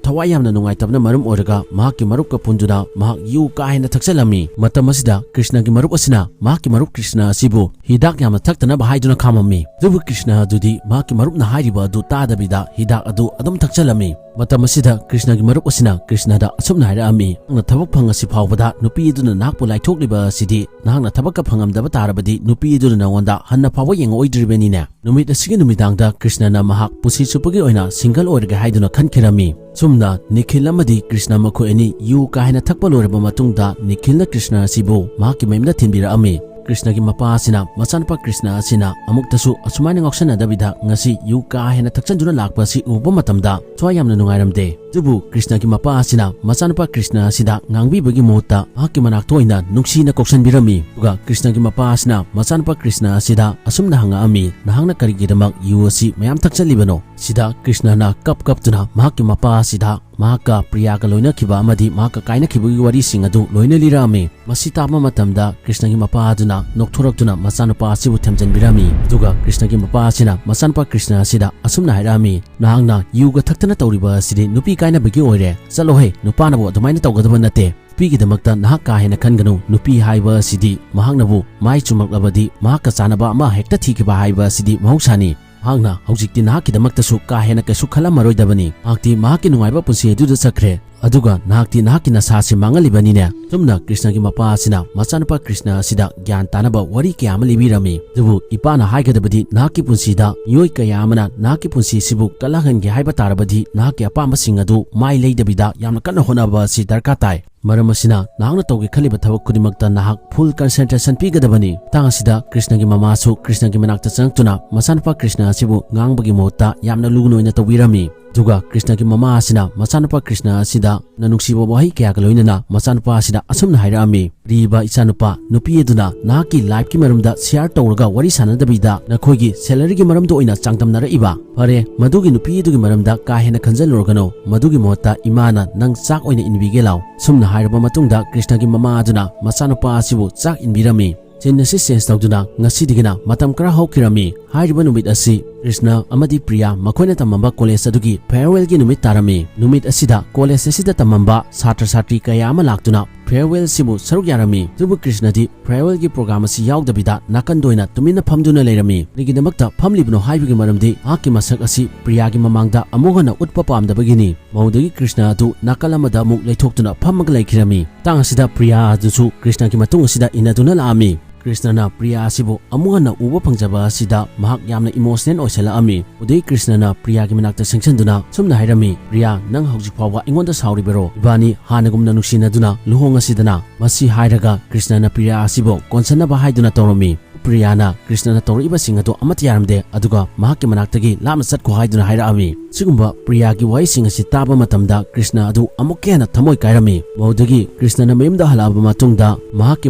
ꯊꯋꯥꯏ ꯌꯥꯝꯅ ꯅꯨꯡꯉꯥꯏꯇꯕꯅ ꯃꯔꯝ ꯑꯣꯏꯔꯒ ꯃꯍꯥꯛꯀꯤ ꯃꯔꯨꯞꯀ ꯄꯨꯟꯗꯨꯅ ꯃꯍꯥꯛ ꯌꯨ ꯀꯥ ꯍꯦꯟꯅ ꯊꯛꯆꯜꯂꯝꯃꯤ꯫ ꯃꯇꯝ ꯑꯁꯤꯗ ꯀ꯭ꯔꯤꯁꯅꯒꯤ ꯃꯔꯨꯞ ꯑꯁꯤꯅ ꯃꯍꯥꯛꯀꯤ ꯃꯔꯨꯞ ꯀ꯭ꯔꯤꯁꯅ ꯑꯁꯤꯕꯨ ꯍꯤꯗꯥꯛ ꯌꯥꯝꯅ ꯊꯛꯇꯅꯕ ꯍꯥꯏꯗꯨꯅ ꯈꯥꯝꯃꯝꯃꯤ꯫ ꯑꯗꯨꯕꯨ ꯀ꯭ꯔꯤꯁꯅ ꯑꯗꯨꯗꯤ ꯃꯍꯥꯛꯀꯤ ꯃꯔꯨꯞꯅ ꯍꯥꯏꯔꯤꯕ ꯑꯗꯨ ꯇꯥꯗꯕꯤꯗ ꯍꯤꯗꯥꯛ ꯑꯗꯨ ꯑꯗꯨꯝ ꯊꯛꯆꯜꯂꯝꯃꯤ꯫ ꯃꯇꯝ ꯑꯁꯤꯗ ꯀ꯭ꯔꯤꯁꯅꯒꯤ ꯃꯔꯨꯞ ꯑꯁꯤꯅ ꯀ꯭ꯔꯤꯁꯅꯗ ꯑꯁꯨꯝꯅ ꯍꯥꯏꯔꯛꯑꯝꯃꯤ, "ꯅꯍꯥꯛꯅ ꯊꯕꯛ ꯐꯪꯉꯁꯤ ꯐꯥꯎꯕꯗ ꯅꯨꯄꯤ ꯑꯗꯨꯅ ꯅꯍꯥꯛꯄꯨ ꯂꯥꯏꯊꯣꯛꯂꯤꯕ ꯑꯁꯤꯗꯤ ꯅꯍꯥꯛꯅ ꯊꯕꯛꯀ ꯐꯪꯉꯝꯗꯕ ꯇꯥꯔꯕꯗꯤ ꯅꯨꯄꯤ ꯑꯗꯨꯅ ꯅꯉꯣꯟꯗ ꯍꯟꯅ ꯐꯥꯎꯕ ꯌꯦꯡꯉꯛꯑꯣꯏꯗ꯭ꯔꯤꯕꯅꯤꯅꯦ?" ꯅꯨꯃꯤꯠ ꯑꯁꯤꯒꯤ ꯅꯨꯃꯤꯗꯥꯡꯗ ꯀ꯭ꯔꯤꯁꯅꯅ ꯃꯍꯥꯛ ꯄꯨꯟꯁꯤ ꯆꯨꯞꯄꯒꯤ ꯑꯣꯏꯅ ꯁꯤꯡꯒꯜ ꯑꯣꯏꯔꯒꯦ ꯍꯥꯏꯗꯨꯅ ꯈꯟꯈꯤꯔꯝꯃꯤ꯫ ꯁꯨꯝꯅ ꯅꯤꯈꯤꯜ ꯑꯃꯗꯤ ꯀ꯭ꯔꯤꯁꯅ ꯃꯈꯣꯏ ꯑꯅꯤ ꯌꯨ ꯀꯥ ꯍꯦꯟꯅ ꯊꯛꯄ ꯂꯣꯏꯔꯕ ꯃꯇꯨꯡꯗ ꯅꯤꯈꯤꯜꯅ ꯀ꯭ꯔꯤꯁꯅ ꯑꯁꯤꯕꯨ ꯃꯍꯥꯛꯀꯤ ꯃꯌꯨꯝꯗ ꯊꯤꯟꯕꯤꯔꯛꯑꯝꯃꯤ꯫ ꯀ꯭ꯔꯤꯁꯅꯒꯤ ꯃꯄꯥ ꯑꯁꯤꯅ ꯃꯆꯥꯅꯨꯄꯥ ꯀ꯭ꯔꯤꯁꯅ ꯑꯁꯤꯅ ꯑꯃꯨꯛꯇꯁꯨ ꯑꯁꯨꯃꯥꯏꯅ ꯉꯥꯎꯁꯟꯅꯗꯕꯤꯗ ꯉꯁꯤ ꯌꯨ ꯀꯥ ꯍꯦꯟꯅ ꯊꯛꯆꯟꯗꯨꯅ ꯂꯥꯛꯄ ꯑꯁꯤ ꯎꯕ ꯃꯇꯝꯗ ꯊꯋꯥꯏ ꯌꯥꯝꯅ ꯅꯨꯡꯉꯥꯏꯔꯝꯗꯦ꯫ ꯑꯗꯨꯕꯨ ꯀ꯭ꯔꯤꯁꯅꯒꯤ ꯃꯄꯥ ꯑꯁꯤꯅ ꯃꯆꯥꯅꯨꯄꯥ ꯀ꯭ꯔꯤꯁꯅ ꯑꯁꯤꯗ ꯉꯥꯡꯕꯤꯕꯒꯤ ꯃꯍꯨꯠꯇ ꯃꯍꯥꯛꯀꯤ ꯃꯅꯥꯛꯇ ꯑꯣꯏꯅ ꯅꯨꯡꯁꯤꯅ ꯀꯧꯁꯟꯕꯤꯔꯝꯃꯤ꯫ ꯑꯗꯨꯒ ꯀ꯭ꯔꯤꯁꯅꯒꯤ ꯃꯄꯥ ꯑꯁꯤꯅ ꯃꯆꯥꯅꯨꯄꯥ ꯀ꯭ꯔꯤꯁꯅ ꯑꯁꯤꯗ ꯑꯁꯨꯝꯅ ꯍꯪꯉꯛꯑꯝꯃꯤ, "ꯅꯍꯥꯛꯅ ꯀꯔꯤꯒꯤꯗꯃꯛ ꯌꯨ ꯑꯁꯤ ꯃꯌꯥꯝ ꯊꯛꯆꯜꯂꯤꯕꯅꯣ?" ꯁꯤꯗ ꯀ꯭ꯔꯤꯁꯅꯅ ꯀꯞ ꯀꯞꯇꯨꯅ ꯃꯍꯥꯛꯀꯤ ꯃꯄꯥ ꯑꯁꯤꯗ ꯃꯍꯥꯛꯀ ꯄ꯭ꯔꯤꯌꯥꯒ ꯂꯣꯏꯅꯈꯤꯕ ꯑꯃꯗꯤ ꯃꯍꯥꯛꯀ ꯀꯥꯏꯅꯈꯤꯕꯒꯤ ꯋꯥꯔꯤꯁꯤꯡ ꯑꯗꯨ ꯂꯣꯏꯅ ꯂꯤꯔꯛꯑꯝꯃꯤ꯫ ꯃꯁꯤ ꯇꯥꯕ ꯃꯇꯝꯗ ꯀ꯭ꯔꯤꯁꯅꯒꯤ ꯃꯄꯥ ꯑꯗꯨꯅ ꯅꯣꯛꯊꯣꯔꯛꯇꯨꯅ ꯃꯆꯥꯅꯨꯄꯥ ꯑꯁꯤꯕꯨ ꯊꯦꯝꯖꯤꯟꯕꯤꯔꯝꯃꯤ꯫ ꯑꯗꯨꯒ ꯀ꯭ꯔꯤꯁꯅꯒꯤ ꯃꯄꯥ ꯑꯁꯤꯅ ꯃꯆꯥꯅꯨꯄꯥ ꯀ꯭ꯔꯤꯁꯅ ꯑꯁꯤꯗ ꯑꯁꯨꯝꯅ ꯍꯥꯏꯔꯛꯑꯝꯃꯤ, "ꯅꯍꯥꯛꯅ ꯌꯨꯒ ꯊꯛꯇꯅ ꯇꯧꯔꯤꯕ ꯑꯁꯤꯗꯤ ꯅꯨꯄꯤ ꯀꯥꯏꯅꯕꯒꯤ ꯑꯣꯏꯔꯦ꯫ ꯆꯠꯂꯣꯍꯦ, ꯅꯨꯄꯥꯅꯕꯨ ꯑꯗꯨꯃꯥꯏꯅ ꯇꯧꯒꯗꯕ ꯅꯠꯇꯦ꯫ ꯅꯨꯄꯤꯒꯤꯗꯃꯛꯇ ꯅꯍꯥꯛ ꯀꯥ ꯍꯦꯟꯅ ꯈꯟꯒꯅꯨ꯫ ꯅꯨꯄꯤ ꯍꯥꯏꯕ ꯑꯁꯤꯗꯤ ꯃꯍꯥꯛꯅꯕꯨ ꯃꯥꯏ ꯆꯨꯝꯂꯛꯂꯕꯗꯤ ꯃꯍꯥꯛꯀ ꯆꯥꯟꯅꯕ ꯑꯃ ꯍꯦꯛꯇ ꯊꯤꯈꯤꯕ ꯍꯥꯏꯕ ꯑꯁꯤꯗꯤ ꯃꯍꯧꯁꯥꯅꯤ꯫ ꯃꯍꯥꯛꯅ ꯍꯧꯖꯤꯛꯇꯤ ꯅꯍꯥꯛꯀꯤꯗꯃꯛꯇꯁꯨ ꯀꯥ ꯍꯦꯟꯅ ꯀꯩꯁꯨ ꯈꯜꯂꯝꯃꯔꯣꯏꯗꯕꯅꯤ꯫ ꯃꯍꯥꯛꯇꯤ ꯃꯍꯥꯛꯀꯤ ꯅꯨꯡꯉꯥꯏꯕ ꯄꯨꯟꯁꯤ ꯑꯗꯨꯗ ꯆꯠꯈ꯭ꯔꯦ꯫ ꯑꯗꯨꯒ ꯅꯍꯥꯛꯇꯤ ꯅꯍꯥꯛꯀꯤ ꯅꯁꯥꯁꯤ ꯃꯥꯡꯍꯜꯂꯤꯕꯅꯤꯅꯦ꯫" ꯁꯨꯝꯅ ꯀ꯭ꯔꯤꯁꯅꯒꯤ ꯃꯄꯥ ꯑꯁꯤꯅ ꯃꯆꯥꯅꯨꯄꯥ ꯀ꯭ꯔꯤꯁꯅ ꯑꯁꯤꯗ ꯒ꯭ꯌꯥꯟ ꯇꯥꯅꯕ ꯋꯥꯔꯤ ꯀꯌꯥ ꯑꯃ ꯂꯤꯕꯤꯔꯝꯃꯤ꯫ ꯑꯗꯨꯕꯨ ꯏꯄꯥꯅ ꯍꯥꯏꯒꯗꯕꯗꯤ, ꯅꯍꯥꯛꯀꯤ ꯄꯨꯟꯁꯤꯗ ꯃꯤꯑꯣꯏ ꯀꯌꯥ ꯑꯃꯅ ꯅꯍꯥꯛꯀꯤ ꯄꯨꯟꯁꯤꯁꯤꯕꯨ ꯀꯜꯂꯛꯍꯟꯒꯦ ꯍꯥꯏꯕ ꯇꯥꯔꯕꯗꯤ ꯅꯍꯥꯛꯀꯤ ꯑꯄꯥꯝꯕꯁꯤꯡ ꯑꯗꯨ ꯃꯥꯏ ꯂꯩꯗꯕꯤꯗ ꯌꯥꯝꯅ ꯀꯟꯅ ꯍꯣꯠꯅꯕ ꯑꯁꯤ ꯗꯔꯀꯥꯔ ꯇꯥꯏ꯫ ꯃꯔꯝ ꯑꯁꯤꯅ ꯅꯍꯥꯛꯅ ꯇꯧꯒꯦ ꯈꯜꯂꯤꯕ ꯊꯕꯛ ꯈꯨꯗꯤꯡꯃꯛꯇ ꯅꯍꯥꯛ full concentration ꯄꯤꯒꯗꯕꯅꯤ꯫ ꯃꯇꯥꯡ ꯑꯁꯤꯗ ꯀ꯭ꯔꯤꯁꯅꯒꯤ ꯃꯃꯥꯁꯨ ꯀ꯭ꯔꯤꯁꯅꯒꯤ ꯃꯅꯥꯛꯇ ꯆꯪꯉꯛꯇꯨꯅ ꯃꯆꯥꯅꯨꯄꯥ ꯀ꯭ꯔꯤꯁꯅ ꯑꯁꯤꯕꯨ ꯉꯥꯡꯕꯒꯤ ꯃꯍꯨꯠꯇ ꯌꯥꯝꯅ ꯂꯨꯅ ꯑꯣꯏꯅ ꯇꯧꯕꯤꯔꯝꯃꯤ꯫ ꯑꯗꯨꯒ ꯀ꯭ꯔꯤꯁꯅꯒꯤ ꯃꯃꯥ ꯑꯁꯤꯅ ꯃꯆꯥꯅꯨꯄꯥ ꯀ꯭ꯔꯤꯁꯅ ꯑꯁꯤꯗ ꯅ ꯅꯨꯡꯁꯤꯕ ꯋꯥꯍꯩ ꯀꯌꯥꯒ ꯂꯣꯏꯅꯅ ꯃꯆꯥꯅꯨꯄꯥ ꯑꯁꯤꯗ ꯑꯁꯨꯝꯅ ꯍꯥꯏꯔꯛꯑꯝꯃꯤ, "ꯄ꯭ꯔꯤꯕ ꯏꯆꯥꯅꯨꯄꯥ, ꯅꯨꯄꯤ ꯑꯗꯨꯅ ꯅꯍꯥꯛꯀꯤ lifeꯀꯤ ꯃꯔꯝꯗ share ꯇꯧꯔꯒ ꯋꯥꯔꯤ ꯁꯥꯟꯅꯗꯕꯤꯗ ꯅꯈꯣꯏꯒꯤ salaryꯒꯤ ꯃꯔꯝꯗ ꯑꯣꯏꯅ ꯆꯥꯡꯗꯝꯅꯔꯛꯏꯕ? ꯐꯔꯦ, ꯃꯗꯨꯒꯤ ꯅꯨꯄꯤ ꯑꯗꯨꯒꯤ ꯃꯔꯝꯗ ꯀꯥ ꯍꯦꯟꯅ ꯈꯟꯖꯜꯂꯨꯔꯒꯅꯨ꯫ ꯃꯗꯨꯒꯤ ꯃꯍꯨꯠꯇ ꯏꯃꯥꯅ ꯅꯪ ꯆꯥꯛ ꯑꯣꯏꯅ ꯏꯟꯕꯤꯒꯦ ꯂꯥꯎ꯫" ꯁꯨꯝꯅ ꯍꯥꯏꯔꯕ ꯃꯇꯨꯡꯗ ꯀ꯭ꯔꯤꯁꯅꯒꯤ ꯃꯃꯥ ꯑꯗꯨꯅ ꯃꯆꯥꯅꯨꯄꯥ ꯑꯁꯤꯕꯨ ꯆꯥꯛ ꯏꯟꯕꯤꯔꯝꯃꯤ꯫ Scene ꯑꯁꯤ change ꯇꯧꯗꯨꯅ ꯉꯁꯤꯗꯒꯤꯅ ꯃꯇꯝ ꯈꯔ ꯍꯧꯈꯤꯔꯝꯃꯤ꯫ ꯍꯥꯏꯔꯤꯕ ꯅꯨꯃꯤꯠ ꯑꯁꯤ ꯀ꯭ꯔꯤꯁꯅ ꯑꯃꯗꯤ ꯄ꯭ꯔꯤꯌꯥ ꯃꯈꯣꯏꯅ ꯇꯝꯃꯝꯕ college ꯑꯗꯨꯒꯤ farewellꯒꯤ ꯅꯨꯃꯤꯠ ꯇꯥꯔꯝꯃꯤ꯫ ꯅꯨꯃꯤꯠ ꯑꯁꯤꯗ college ꯑꯁꯤꯗ ꯇꯝꯃꯝꯕ ꯁꯥꯇ꯭ꯔ ꯁꯥꯇ꯭ꯔꯤ ꯀꯌꯥ ꯑꯃ ꯂꯥꯛꯇꯨꯅ farewellꯁꯤꯕꯨ ꯁꯔꯨꯛ ꯌꯥꯔꯝꯃꯤ꯫ ꯑꯗꯨꯕꯨ ꯀ꯭ꯔꯤꯁꯅꯗꯤ farewellꯒꯤ program ꯑꯁꯤ ꯌꯥꯎꯗꯕꯤꯗ ꯅꯥꯀꯟꯗ ꯑꯣꯏꯅ ꯇꯨꯃꯤꯟꯅ ꯐꯝꯗꯨꯅ ꯂꯩꯔꯝꯃꯤ꯫ ꯀꯔꯤꯒꯤꯗꯃꯛꯇ ꯐꯝꯂꯤꯕꯅꯣ ꯍꯥꯏꯕꯒꯤ ꯃꯔꯝꯗꯤ ꯃꯍꯥꯛꯀꯤ ꯃꯁꯛ ꯑꯁꯤ ꯄ꯭ꯔꯤꯌꯥꯒꯤ ꯃꯃꯥꯡꯗ ꯑꯃꯨꯛ ꯍꯟꯅ ꯎꯠꯄ ꯄꯥꯝꯗꯕꯒꯤꯅꯤ꯫ ꯃꯧꯗꯒꯤ ꯀ꯭ꯔꯤꯁꯅ ꯑꯗꯨ ꯅꯥꯀꯜ ꯑꯃꯗ ꯑꯃꯨꯛ ꯂꯩꯊꯣꯛꯇꯨꯅ ꯐꯝꯃꯒ ꯂꯩꯈꯤꯔꯝꯃꯤ꯫ ꯃꯇꯥꯡ ꯑꯁꯤꯗ ꯄ꯭ꯔꯤꯌꯥ ꯑꯗꯨꯁꯨ ꯀ꯭ꯔꯤꯁꯅꯒꯤ ꯃꯇꯨꯡ ꯑꯁꯤꯗ ꯏꯟꯅꯗꯨꯅ ꯂꯥꯛꯑꯝꯃꯤ꯫ ꯀ꯭ꯔꯤꯁꯅꯅ ꯄ꯭ꯔꯤꯌꯥ ꯑꯁꯤꯕꯨ ꯑꯃꯨꯛ ꯍꯟꯅ ꯎꯕ ꯐꯪꯖꯕ ꯑꯁꯤꯗ ꯃꯍꯥꯛ ꯌꯥꯝꯅ emotional ꯑꯣꯏꯁꯜꯂꯛꯑꯝꯃꯤ꯫ ꯑꯗꯨꯗꯩ ꯀ꯭ꯔꯤꯁꯅꯅ ꯄ꯭ꯔꯤꯌꯥꯒꯤ ꯃꯅꯥꯛꯇ ꯆꯪꯁꯤꯟꯗꯨꯅ ꯁꯨꯝꯅ ꯍꯥꯏꯔꯝꯃꯤ, "ꯄ꯭ꯔꯤꯌꯥ, ꯅꯪ ꯍꯧꯖꯤꯛ ꯐꯥꯎꯕ ꯑꯩꯉꯣꯟꯗ ꯁꯥꯎꯔꯤꯕꯔꯣ? ꯏꯕꯥꯅꯤ ꯍꯥꯟꯅꯒꯨꯝꯅ ꯅꯨꯡꯁꯤꯅꯗꯨꯅ ꯂꯨꯍꯣꯡꯉꯁꯤꯗꯅ?" ꯃꯁꯤ ꯍꯥꯏꯔꯒ ꯀ꯭ꯔꯤꯁꯅꯅ ꯄ꯭ꯔꯤꯌꯥ ꯑꯁꯤꯕꯨ ꯀꯣꯟꯁꯟꯅꯕ ꯍꯥꯏꯗꯨꯅ ꯇꯧꯔꯝꯃꯤ꯫ ꯄ꯭ꯔꯤꯌꯥꯅ ꯀ꯭ꯔꯤꯁꯅꯅ ꯇꯧꯔꯛꯏꯕꯁꯤꯡ ꯑꯗꯨ ꯑꯃꯠꯇ ꯌꯥꯔꯝꯗꯦ, ꯑꯗꯨꯒ ꯃꯍꯥꯛꯀꯤ ꯃꯅꯥꯛꯇꯒꯤ ꯂꯥꯞꯅ ꯆꯠꯈꯣ ꯍꯥꯏꯗꯨꯅ ꯍꯥꯏꯔꯛꯑꯝꯃꯤ꯫ ꯁꯤꯒꯨꯝꯕ ꯄ꯭ꯔꯤꯌꯥꯒꯤ ꯋꯥꯍꯩꯁꯤꯡ ꯑꯁꯤ ꯇꯥꯕ ꯃꯇꯝꯗ ꯀ꯭ꯔꯤꯁꯅ ꯑꯗꯨ ꯑꯃꯨꯛꯀ ꯍꯦꯟꯅ ꯊꯃꯣꯏ ꯀꯥꯏꯔꯝꯃꯤ꯫ ꯃꯗꯨꯗꯒꯤ ꯀ꯭ꯔꯤꯁꯅꯅ ꯃꯌꯨꯝꯗ ꯍꯜꯂꯛꯑꯕ ꯃꯇꯨꯡꯗ ꯃꯍꯥꯛꯀꯤ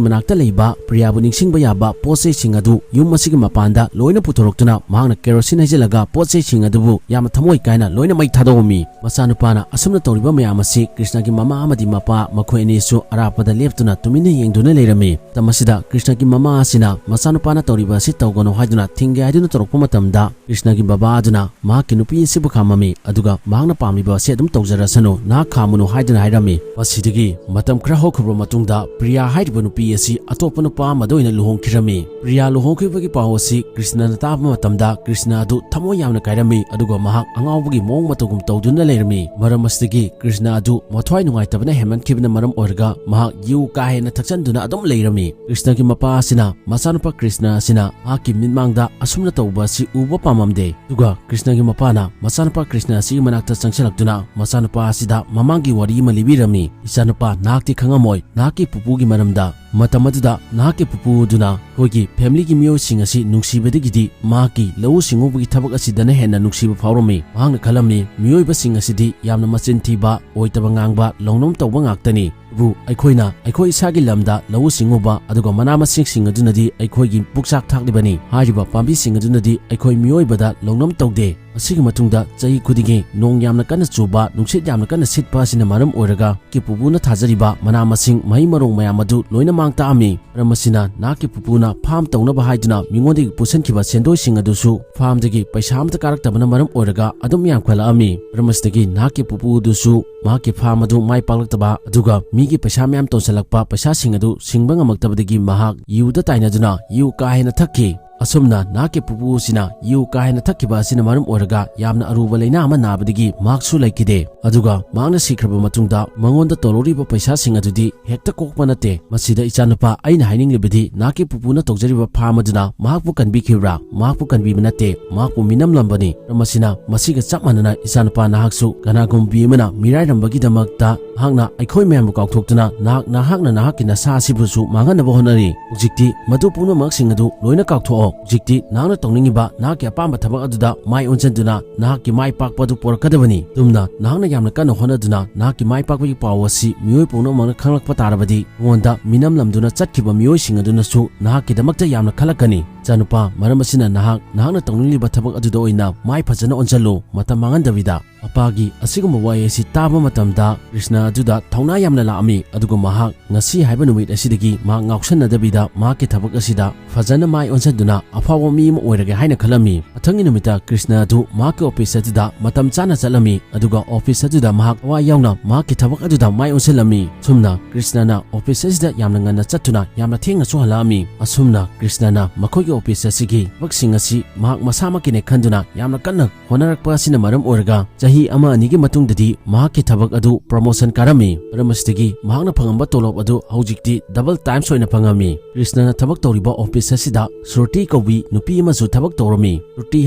ꯃꯅꯥꯛꯇ ꯂꯩꯕ ꯄ꯭ꯔꯤꯌꯥꯕꯨ ꯅꯤꯡꯁꯤꯡꯕ ꯌꯥꯕ ꯄꯣꯠ ꯆꯩꯁꯤꯡ ꯑꯗꯨ ꯌꯨꯝ ꯑꯁꯤꯒꯤ ꯃꯄꯥꯟꯗ ꯂꯣꯏꯅ ꯄꯨꯊꯣꯔꯛꯇꯨꯅ ꯃꯍꯥꯛꯅ ꯀꯦꯔꯣꯁꯤꯟ ꯍꯩꯖꯤꯜꯂꯒ ꯄꯣꯠ ꯆꯩꯁꯤꯡ ꯑꯗꯨꯕꯨ ꯌꯥꯝꯅ ꯊꯃꯣꯏ ꯀꯥꯏꯅ ꯂꯣꯏꯅ ꯃꯩ ꯊꯥꯗꯣꯛꯑꯝꯃꯤ꯫ ꯃꯆꯥꯅꯨꯄꯥꯅ ꯑꯁꯨꯝꯅ ꯇꯧꯔꯤꯕ ꯃꯌꯥꯝ ꯑꯁꯤ ꯀ꯭ꯔꯤꯁꯅꯒꯤ ꯃꯃꯥ ꯑꯃꯗꯤ ꯃꯄꯥ ꯃꯈꯣꯏ ꯑꯅꯤꯁꯨ ꯑꯔꯥꯞꯄꯗ ꯂꯦꯞꯇꯨꯅ ꯇꯨꯃꯤꯟꯅ ꯌꯦꯡꯗꯨꯅ ꯂꯩꯔꯝꯃꯤ꯫ ꯃꯇꯝ ꯑꯁꯤꯗ ꯀ꯭ꯔꯤꯁꯅꯒꯤ ꯃꯃꯥ ꯑꯁꯤꯅ ꯃꯆꯥꯅꯨꯄꯥꯅ ꯇꯧꯔꯤꯕ ꯑꯁꯤ ꯇꯧꯒꯅꯨ ꯍꯥꯏꯗꯨꯅ ꯊꯤꯡꯒꯦ ꯍꯥꯏꯗꯨꯅ ꯇꯧꯔꯛꯄ ꯃꯇꯝꯗ ꯀ꯭ꯔꯤꯁꯅꯒꯤ ꯕꯕꯥ ꯑꯗꯨꯅ ꯃꯍꯥꯛꯀꯤ ꯅꯨꯄꯤ ꯑꯁꯤꯕꯨ ꯈꯥꯝꯃꯝꯃꯤ, ꯑꯗꯨꯒ ꯃꯍꯥꯛꯅ ꯄꯥꯝꯂꯤꯕ ꯑꯁꯤ ꯑꯗꯨꯝ ꯇꯧꯖꯔꯁꯅꯨ, ꯅꯍꯥꯛ ꯈꯥꯝꯃꯨꯅꯨ ꯍꯥꯏꯗꯨꯅ ꯍꯥꯏꯔꯝꯃꯤ꯫ ꯃꯁꯤꯗꯒꯤ ꯃꯇꯝ ꯈꯔ ꯍꯧꯈ꯭ꯔꯕ ꯃꯇꯨꯡꯗ ꯄ꯭ꯔꯤꯌꯥ ꯍꯥꯏꯔꯤꯕ ꯅꯨꯄꯤ ꯑꯁꯤ ꯑꯇꯣꯞꯄ ꯅꯨꯄꯥ ꯑꯃꯗ ꯑꯣꯏꯅ ꯂꯨꯍꯣꯡꯈꯤꯔꯝꯃꯤ꯫ ꯄ꯭ꯔꯤꯌꯥ ꯂꯨꯍꯣꯡꯈꯤꯕꯒꯤ ꯄꯥꯎ ꯑꯁꯤ ꯀ꯭ꯔꯤꯁꯅꯅ ꯇꯥꯕ ꯃꯇꯝꯗ ꯀ꯭ꯔꯤꯁꯅ ꯑꯗꯨ ꯊꯃꯣꯏ ꯌꯥꯝꯅ ꯀꯥꯏꯔꯝꯃꯤ, ꯑꯗꯨꯒ ꯃꯍꯥꯛ ꯑꯉꯥꯎꯕꯒꯤ ꯃꯑꯣꯡ ꯃꯇꯧꯒꯨꯝ ꯇꯧꯗꯨꯅ ꯂꯩꯔꯝꯃꯤ꯫ ꯃꯔꯝ ꯑꯁꯤꯗꯒꯤ ꯀ꯭ꯔꯤꯁꯅ ꯑꯗꯨ ꯃꯊ꯭ꯋꯥꯏ ꯅꯨꯡꯉꯥꯏꯇꯕꯅ ꯍꯦꯟꯃꯟꯈꯤꯕꯅ ꯃꯔꯝ ꯑꯣꯏꯔꯒ ꯃꯍꯥꯛ ꯌꯨ ꯀꯥ ꯍꯦꯟꯅ ꯊꯛꯆꯟꯗꯨꯅ ꯑꯗꯨꯝ ꯂꯩꯔꯝꯃꯤ꯫ ꯀ꯭ꯔꯤꯁꯅꯒꯤ ꯃꯄꯥ ꯑꯁꯤꯅ ꯃꯆꯥꯅꯨꯄꯥ ꯀ꯭ꯔꯤꯁꯅ ꯑꯁꯤꯅ ꯃꯍꯥꯛꯀꯤ ꯃꯤꯠꯃꯥꯡꯗ ꯑꯁꯨꯝꯅ ꯇꯧꯕ ꯑꯁꯤ ꯎꯕ ꯄꯥꯝꯃꯝꯗꯦ꯫ ꯑꯗꯨꯒ ꯀ꯭ꯔꯤꯁꯅꯒꯤ ꯃꯄꯥꯅ ꯃꯆꯥꯅꯨꯄꯥ ꯀ꯭ꯔꯤꯁꯅ ꯑꯁꯤꯒꯤ ꯃꯅꯥꯛꯇ ꯆꯪꯁꯤꯜꯂꯛꯇꯨꯅ ꯃꯆꯥꯅꯨꯄꯥ ꯑꯁꯤꯗ ꯃꯃꯥꯡꯒꯤ ꯋꯥꯔꯤ ꯑꯃ ꯂꯤꯕꯤꯔꯝꯃꯤ꯫ "ꯏꯆꯥꯅꯨꯄꯥ, ꯅꯍꯥꯛꯇꯤ ꯈꯪꯉꯝꯃꯣꯏ ꯅꯍꯥꯛꯀꯤ ꯄꯨꯄꯨꯒꯤ ꯃꯔꯝꯗ꯫ ꯃꯇꯝ ꯑꯗꯨꯗ ꯅꯍꯥꯛꯀꯤ ꯄꯨꯄꯨ ꯑꯗꯨꯅ ꯑꯩꯈꯣꯏꯒꯤ ꯐꯦꯃꯤꯂꯤꯒꯤ ꯃꯤꯑꯣꯏꯁꯤꯡ ꯑꯁꯤ ꯅꯨꯡꯁꯤꯕꯗꯒꯤꯗꯤ ꯃꯍꯥꯛꯀꯤ ꯂꯧꯎ ꯁꯤꯡꯎꯕꯒꯤ ꯊꯕꯛ ꯑꯁꯤꯗꯅ ꯍꯦꯟꯅ ꯅꯨꯡꯁꯤꯕ ꯐꯥꯎꯔꯝꯃꯤ꯫ ꯃꯍꯥꯛꯅ ꯈꯜꯂꯝꯃꯤ, ꯃꯤꯑꯣꯏꯕꯁꯤꯡ ꯑꯁꯤꯗꯤ ꯌꯥꯝꯅ ꯃꯆꯤꯟ ꯊꯤꯕ, ꯑꯣꯏꯗꯕ ꯉꯥꯡꯕ, ꯂꯧꯅꯝ ꯇꯧꯕ ꯉꯥꯛꯇꯅꯤ꯫ ꯑꯗꯨꯕꯨ ꯑꯩꯈꯣꯏꯅ ꯑꯩꯈꯣꯏ ꯏꯁꯥꯒꯤ ꯂꯝꯗ ꯂꯧꯎ ꯁꯤꯡꯎꯕ ꯑꯗꯨꯒ ꯃꯅꯥ ꯃꯁꯤꯡꯁꯤꯡ ꯑꯗꯨꯅꯗꯤ ꯑꯩꯈꯣꯏꯒꯤ ꯄꯨꯛꯆꯥꯛ ꯊꯥꯛꯂꯤꯕꯅꯤ꯫ ꯍꯥꯏꯔꯤꯕ ꯄꯥꯝꯕꯤꯁꯤꯡ ꯑꯗꯨꯅꯗꯤ ꯑꯩꯈꯣꯏ ꯃꯤꯑꯣꯏꯕꯗ ꯂꯧꯅꯝ ꯇꯧꯗꯦ꯫ ꯑꯁꯤꯒꯤ ꯃꯇꯨꯡꯗ ꯆꯍꯤ ꯈꯨꯗꯤꯡꯒꯤ ꯅꯣꯡ ꯌꯥꯝꯅ ꯀꯟꯅ ꯆꯨꯕ, ꯅꯨꯡꯁꯤꯠ ꯌꯥꯝꯅ ꯀꯟꯅ ꯁꯤꯠꯄ ꯑꯁꯤꯅ ꯃꯔꯝ ꯑꯣꯏꯔꯒ ꯅꯍꯥꯛꯀꯤ ꯄꯨꯄꯨꯅ ꯊꯥꯖꯔꯤꯕ ꯃꯅꯥ ꯃꯁꯤꯡ, ꯃꯍꯩ ꯃꯔꯣꯡ ꯃꯌꯥꯝ ꯑꯗꯨ ꯂꯣꯏꯅ ꯃꯥꯡ ꯇꯥꯛꯑꯝꯃꯤ꯫ ꯃꯔꯝ ꯑꯁꯤꯅ ꯅꯍꯥꯛꯀꯤ ꯄꯨꯄꯨꯅ ꯐꯥꯝ ꯇꯧꯅꯕ ꯍꯥꯏꯗꯨꯅ ꯃꯤꯉꯣꯟꯗꯒꯤ ꯄꯨꯁꯟꯈꯤꯕ ꯁꯦꯟꯗꯣꯏꯁꯤꯡ ꯑꯗꯨꯁꯨ ꯐꯥꯝꯗꯒꯤ ꯄꯩꯁꯥ ꯑꯃꯠꯇ ꯀꯥꯔꯛꯇꯕꯅ ꯃꯔꯝ ꯑꯣꯏꯔꯒ ꯑꯗꯨꯝ ꯌꯥꯝꯈꯠꯂꯛꯑꯝꯃꯤ꯫ ꯃꯔꯝ ꯑꯁꯤꯗꯒꯤ ꯅꯍꯥꯛꯀꯤ ꯄꯨꯄꯨ ꯑꯗꯨꯁꯨ ꯃꯍꯥꯛꯀꯤ ꯐꯥꯝ ꯑꯗꯨ ꯃꯥꯏ ꯄꯥꯛꯂꯛꯇꯕ, ꯑꯗꯨꯒ ꯃꯤꯒꯤ ꯄꯩꯁꯥ ꯃꯌꯥꯝ ꯇꯣꯟꯁꯤꯜꯂꯛꯄ ꯄꯩꯁꯥꯁꯤꯡ ꯑꯗꯨ ꯁꯤꯡꯕ ꯉꯝꯃꯛꯇꯕꯗꯒꯤ ꯃꯍꯥꯛ ꯌꯨꯗ ꯇꯥꯏꯅꯗꯨꯅ ꯌꯨ ꯀꯥ ꯍꯦꯟꯅ ꯊꯛꯈꯤ꯫ ꯑꯁꯨꯝꯅ ꯅꯍꯥꯛꯀꯤ ꯄꯨꯄꯨ ꯑꯁꯤꯅ ꯌꯨ ꯀꯥ ꯍꯦꯟꯅ ꯊꯛꯈꯤꯕ ꯑꯁꯤꯅ ꯃꯔꯝ ꯑꯣꯏꯔꯒ ꯌꯥꯝꯅ ꯑꯔꯨꯕ ꯂꯥꯏꯅꯥ ꯑꯃ ꯅꯥꯕꯗꯒꯤ ꯃꯍꯥꯛꯁꯨ ꯂꯩꯈꯤꯗꯦ꯫ ꯑꯗꯨꯒ ꯃꯍꯥꯛꯅ ꯁꯤꯈ꯭ꯔꯕ ꯃꯇꯨꯡꯗ ꯃꯉꯣꯟꯗ ꯇꯣꯜꯍꯧꯔꯤꯕ ꯄꯩꯁꯥꯁꯤꯡ ꯑꯗꯨꯗꯤ ꯍꯦꯛꯇ ꯀꯣꯛꯄ ꯅꯠꯇꯦ꯫ ꯃꯁꯤꯗ ꯏꯆꯥꯅꯨꯄꯥ, ꯑꯩꯅ ꯍꯥꯏꯅꯤꯡꯂꯤꯕꯗꯤ ꯅꯍꯥꯛꯀꯤ ꯄꯨꯄꯨꯅ ꯇꯧꯖꯔꯤꯕ ꯐꯥꯝ ꯑꯗꯨꯅ ꯃꯍꯥꯛꯄꯨ ꯀꯟꯕꯤꯈꯤꯕ꯭ꯔꯥ? ꯃꯍꯥꯛꯄꯨ ꯀꯟꯕꯤꯕ ꯅꯠꯇꯦ, ꯃꯍꯥꯛꯄꯨ ꯃꯤꯅꯝꯂꯝꯕꯅꯤ꯫ ꯃꯔꯝ ꯑꯁꯤꯅ ꯃꯁꯤꯒ ꯆꯞ ꯃꯥꯟꯅꯅ ꯏꯆꯥꯅꯨꯄꯥ ꯅꯍꯥꯛꯁꯨ ꯀꯅꯥꯒꯨꯝꯕꯤ ꯑꯃꯅ ꯃꯤꯔꯥꯏꯔꯝꯕꯒꯤꯗꯃꯛꯇ ꯃꯍꯥꯛꯅ ꯑꯩꯈꯣꯏ ꯃꯌꯥꯝꯕꯨ ꯀꯥꯎꯊꯣꯛꯇꯨꯅ ꯅꯍꯥꯛ, ꯅꯍꯥꯛꯅ ꯅꯍꯥꯛꯀꯤ ꯅꯁꯥ ꯑꯁꯤꯕꯨꯁꯨ ꯃꯥꯡꯍꯟꯅꯕ ꯍꯣꯠꯅꯔꯤ꯫ ꯍꯧꯖꯤꯛꯇꯤ ꯃꯗꯨ ꯄꯨꯝꯅꯃꯛꯁꯤꯡ ꯑꯗꯨ ꯂꯣꯏꯅ ꯀꯥꯎꯊꯣꯛꯑꯣ꯫ ꯍꯧꯖꯤꯛꯇꯤ ꯅꯍꯥꯛꯅ ꯇꯧꯅꯤꯡꯉꯤꯕ ꯅꯍꯥꯛꯀꯤ ꯑꯄꯥꯝꯕ ꯊꯕꯛ ꯑꯗꯨꯗ ꯃꯥꯏ ꯑꯣꯟꯁꯤꯟꯗꯨꯅ ꯅꯍꯥꯛꯀꯤ ꯃꯥꯏ ꯄꯥꯛꯄ ꯑꯗꯨ ꯄꯨꯔꯛꯀꯗꯕꯅꯤ꯫ ꯑꯁꯨꯝꯅ ꯅꯍꯥꯛꯅ ꯌꯥꯝꯅ ꯀꯟꯅ ꯍꯣꯠꯅꯗꯨꯅ ꯅꯍꯥꯛꯀꯤ ꯃꯥꯏ ꯄꯥꯛꯄꯒꯤ ꯄꯥꯎ ꯑꯁꯤ ꯃꯤꯑꯣꯏ ꯄꯨꯝꯅꯃꯛꯅ ꯈꯪꯂꯛꯄ ꯇꯥꯔꯕꯗꯤ, ꯅꯉꯣꯟꯗ ꯃꯤꯅꯝꯂꯝꯗꯨꯅ ꯆꯠꯈꯤꯕ ꯃꯤꯑꯣꯏꯁꯤꯡ ꯑꯗꯨꯅꯁꯨ ꯅꯍꯥꯛꯀꯤꯗꯃꯛꯇ ꯌꯥꯝꯅ ꯈꯜꯂꯛꯀꯅꯤ꯫ ꯏꯆꯥꯅꯨꯄꯥ, ꯃꯔꯝ ꯑꯁꯤꯅ ꯅꯍꯥꯛ ꯅꯍꯥꯛꯅ ꯇꯧꯅꯤꯡꯂꯤꯕ ꯊꯕꯛ ꯑꯗꯨꯗ ꯑꯣꯏꯅ ꯃꯥꯏ ꯐꯖꯅ ꯑꯣꯟꯁꯤꯜꯂꯨ, ꯃꯇꯝ ꯃꯥꯡꯍꯟꯗꯕꯤꯗ꯫ ꯃꯄꯥꯒꯤ ꯑꯁꯤꯒꯨꯝꯕ ꯋꯥꯍꯩ ꯑꯁꯤ ꯇꯥꯕ ꯃꯇꯝꯗ ꯀ꯭ꯔꯤꯁꯅ ꯑꯗꯨꯗ ꯊꯧꯅꯥ ꯌꯥꯝꯅ ꯂꯥꯛꯑꯝꯃꯤ, ꯑꯗꯨꯒ ꯃꯍꯥꯛ ꯉꯁꯤ ꯍꯥꯏꯕ ꯅꯨꯃꯤꯠ ꯑꯁꯤꯗꯒꯤ ꯃꯍꯥꯛ ꯉꯥꯎꯁꯟꯅꯗꯕꯤꯗ ꯃꯍꯥꯛꯀꯤ ꯊꯕꯛ ꯑꯁꯤꯗ ꯐꯖꯅ ꯃꯥꯏ ꯑꯣꯟꯁꯤꯟꯗꯨꯅ ꯑꯐꯥꯎꯕ ꯃꯤ ꯑꯃ ꯑꯣꯏꯔꯒꯦ ꯍꯥꯏꯅ ꯈꯜꯂꯝꯃꯤ꯫ ꯃꯊꯪꯒꯤ ꯅꯨꯃꯤꯠꯇ ꯀ꯭ꯔꯤꯁꯅ ꯑꯗꯨ ꯃꯍꯥꯛꯀꯤ ꯑꯣꯐꯤꯁ ꯑꯗꯨꯗ ꯃꯇꯝ ꯆꯥꯅ ꯆꯠꯂꯝꯃꯤ, ꯑꯗꯨꯒ ꯑꯣꯐꯤꯁ ꯑꯗꯨꯗ ꯃꯍꯥꯛ ꯊꯋꯥꯏ ꯌꯥꯎꯅ ꯃꯍꯥꯛꯀꯤ ꯊꯕꯛ ꯑꯗꯨꯗ ꯃꯥꯏ ꯑꯣꯟꯁꯤꯜꯂꯝꯃꯤ꯫ ꯑꯁꯨꯝꯅ ꯀ꯭ꯔꯤꯁꯅꯅ ꯑꯣꯐꯤꯁ ꯑꯁꯤꯗ ꯌꯥꯝꯅ ꯉꯟꯅ ꯆꯠꯇꯨꯅ ꯌꯥꯝꯅ ꯊꯦꯡꯅꯁꯨ ꯍꯜꯂꯛꯑꯝꯃꯤ꯫ ꯑꯁꯨꯝꯅ ꯀ꯭ꯔꯤꯁꯅꯅ ꯃꯈꯣꯏꯒꯤ ꯑꯣꯐꯤꯁ ꯑꯁꯤꯒꯤ ꯊꯕꯛꯁꯤꯡ ꯑꯁꯤ ꯃꯍꯥꯛ ꯃꯁꯥꯃꯛꯀꯤꯅꯦ ꯈꯟꯗꯨꯅ ꯌꯥꯝꯅ ꯀꯟꯅ ꯍꯣꯠꯅꯔꯛꯄ ꯑꯁꯤꯅ ꯃꯔꯝ ꯑꯣꯏꯔꯒ ꯆꯍꯤ ꯑꯃ ꯑꯅꯤꯒꯤ ꯃꯇꯨꯡꯗꯗꯤ ꯃꯍꯥꯛꯀꯤ ꯊꯕꯛ ꯑꯗꯨ ꯄ꯭ꯔꯣꯃꯣꯁꯟ ꯀꯥꯔꯝꯃꯤ꯫ ꯃꯔꯝ ꯑꯁꯤꯗꯒꯤ ꯃꯍꯥꯛꯅ ꯐꯪꯉꯝꯕ ꯇꯣꯂꯣꯞ ꯑꯗꯨ ꯍꯧꯖꯤꯛꯇꯤ ꯗꯕꯜ ꯇꯥꯏꯝꯁ ꯑꯣꯏꯅ ꯐꯪꯉꯝꯃꯤ꯫ ꯀ꯭ꯔꯤꯁꯅꯅ ꯊꯕꯛ ꯇꯧꯔꯤꯕ ꯑꯣꯐꯤꯁ ꯑꯁꯤꯗ ꯁ꯭ꯔꯨꯇꯤ ꯀꯧꯕꯤ ꯅꯨꯄꯤ ꯑꯃꯁꯨ ꯊꯕꯛ ꯇꯧꯔꯝꯃꯤ꯫ ꯁ꯭ꯔꯨꯇꯤ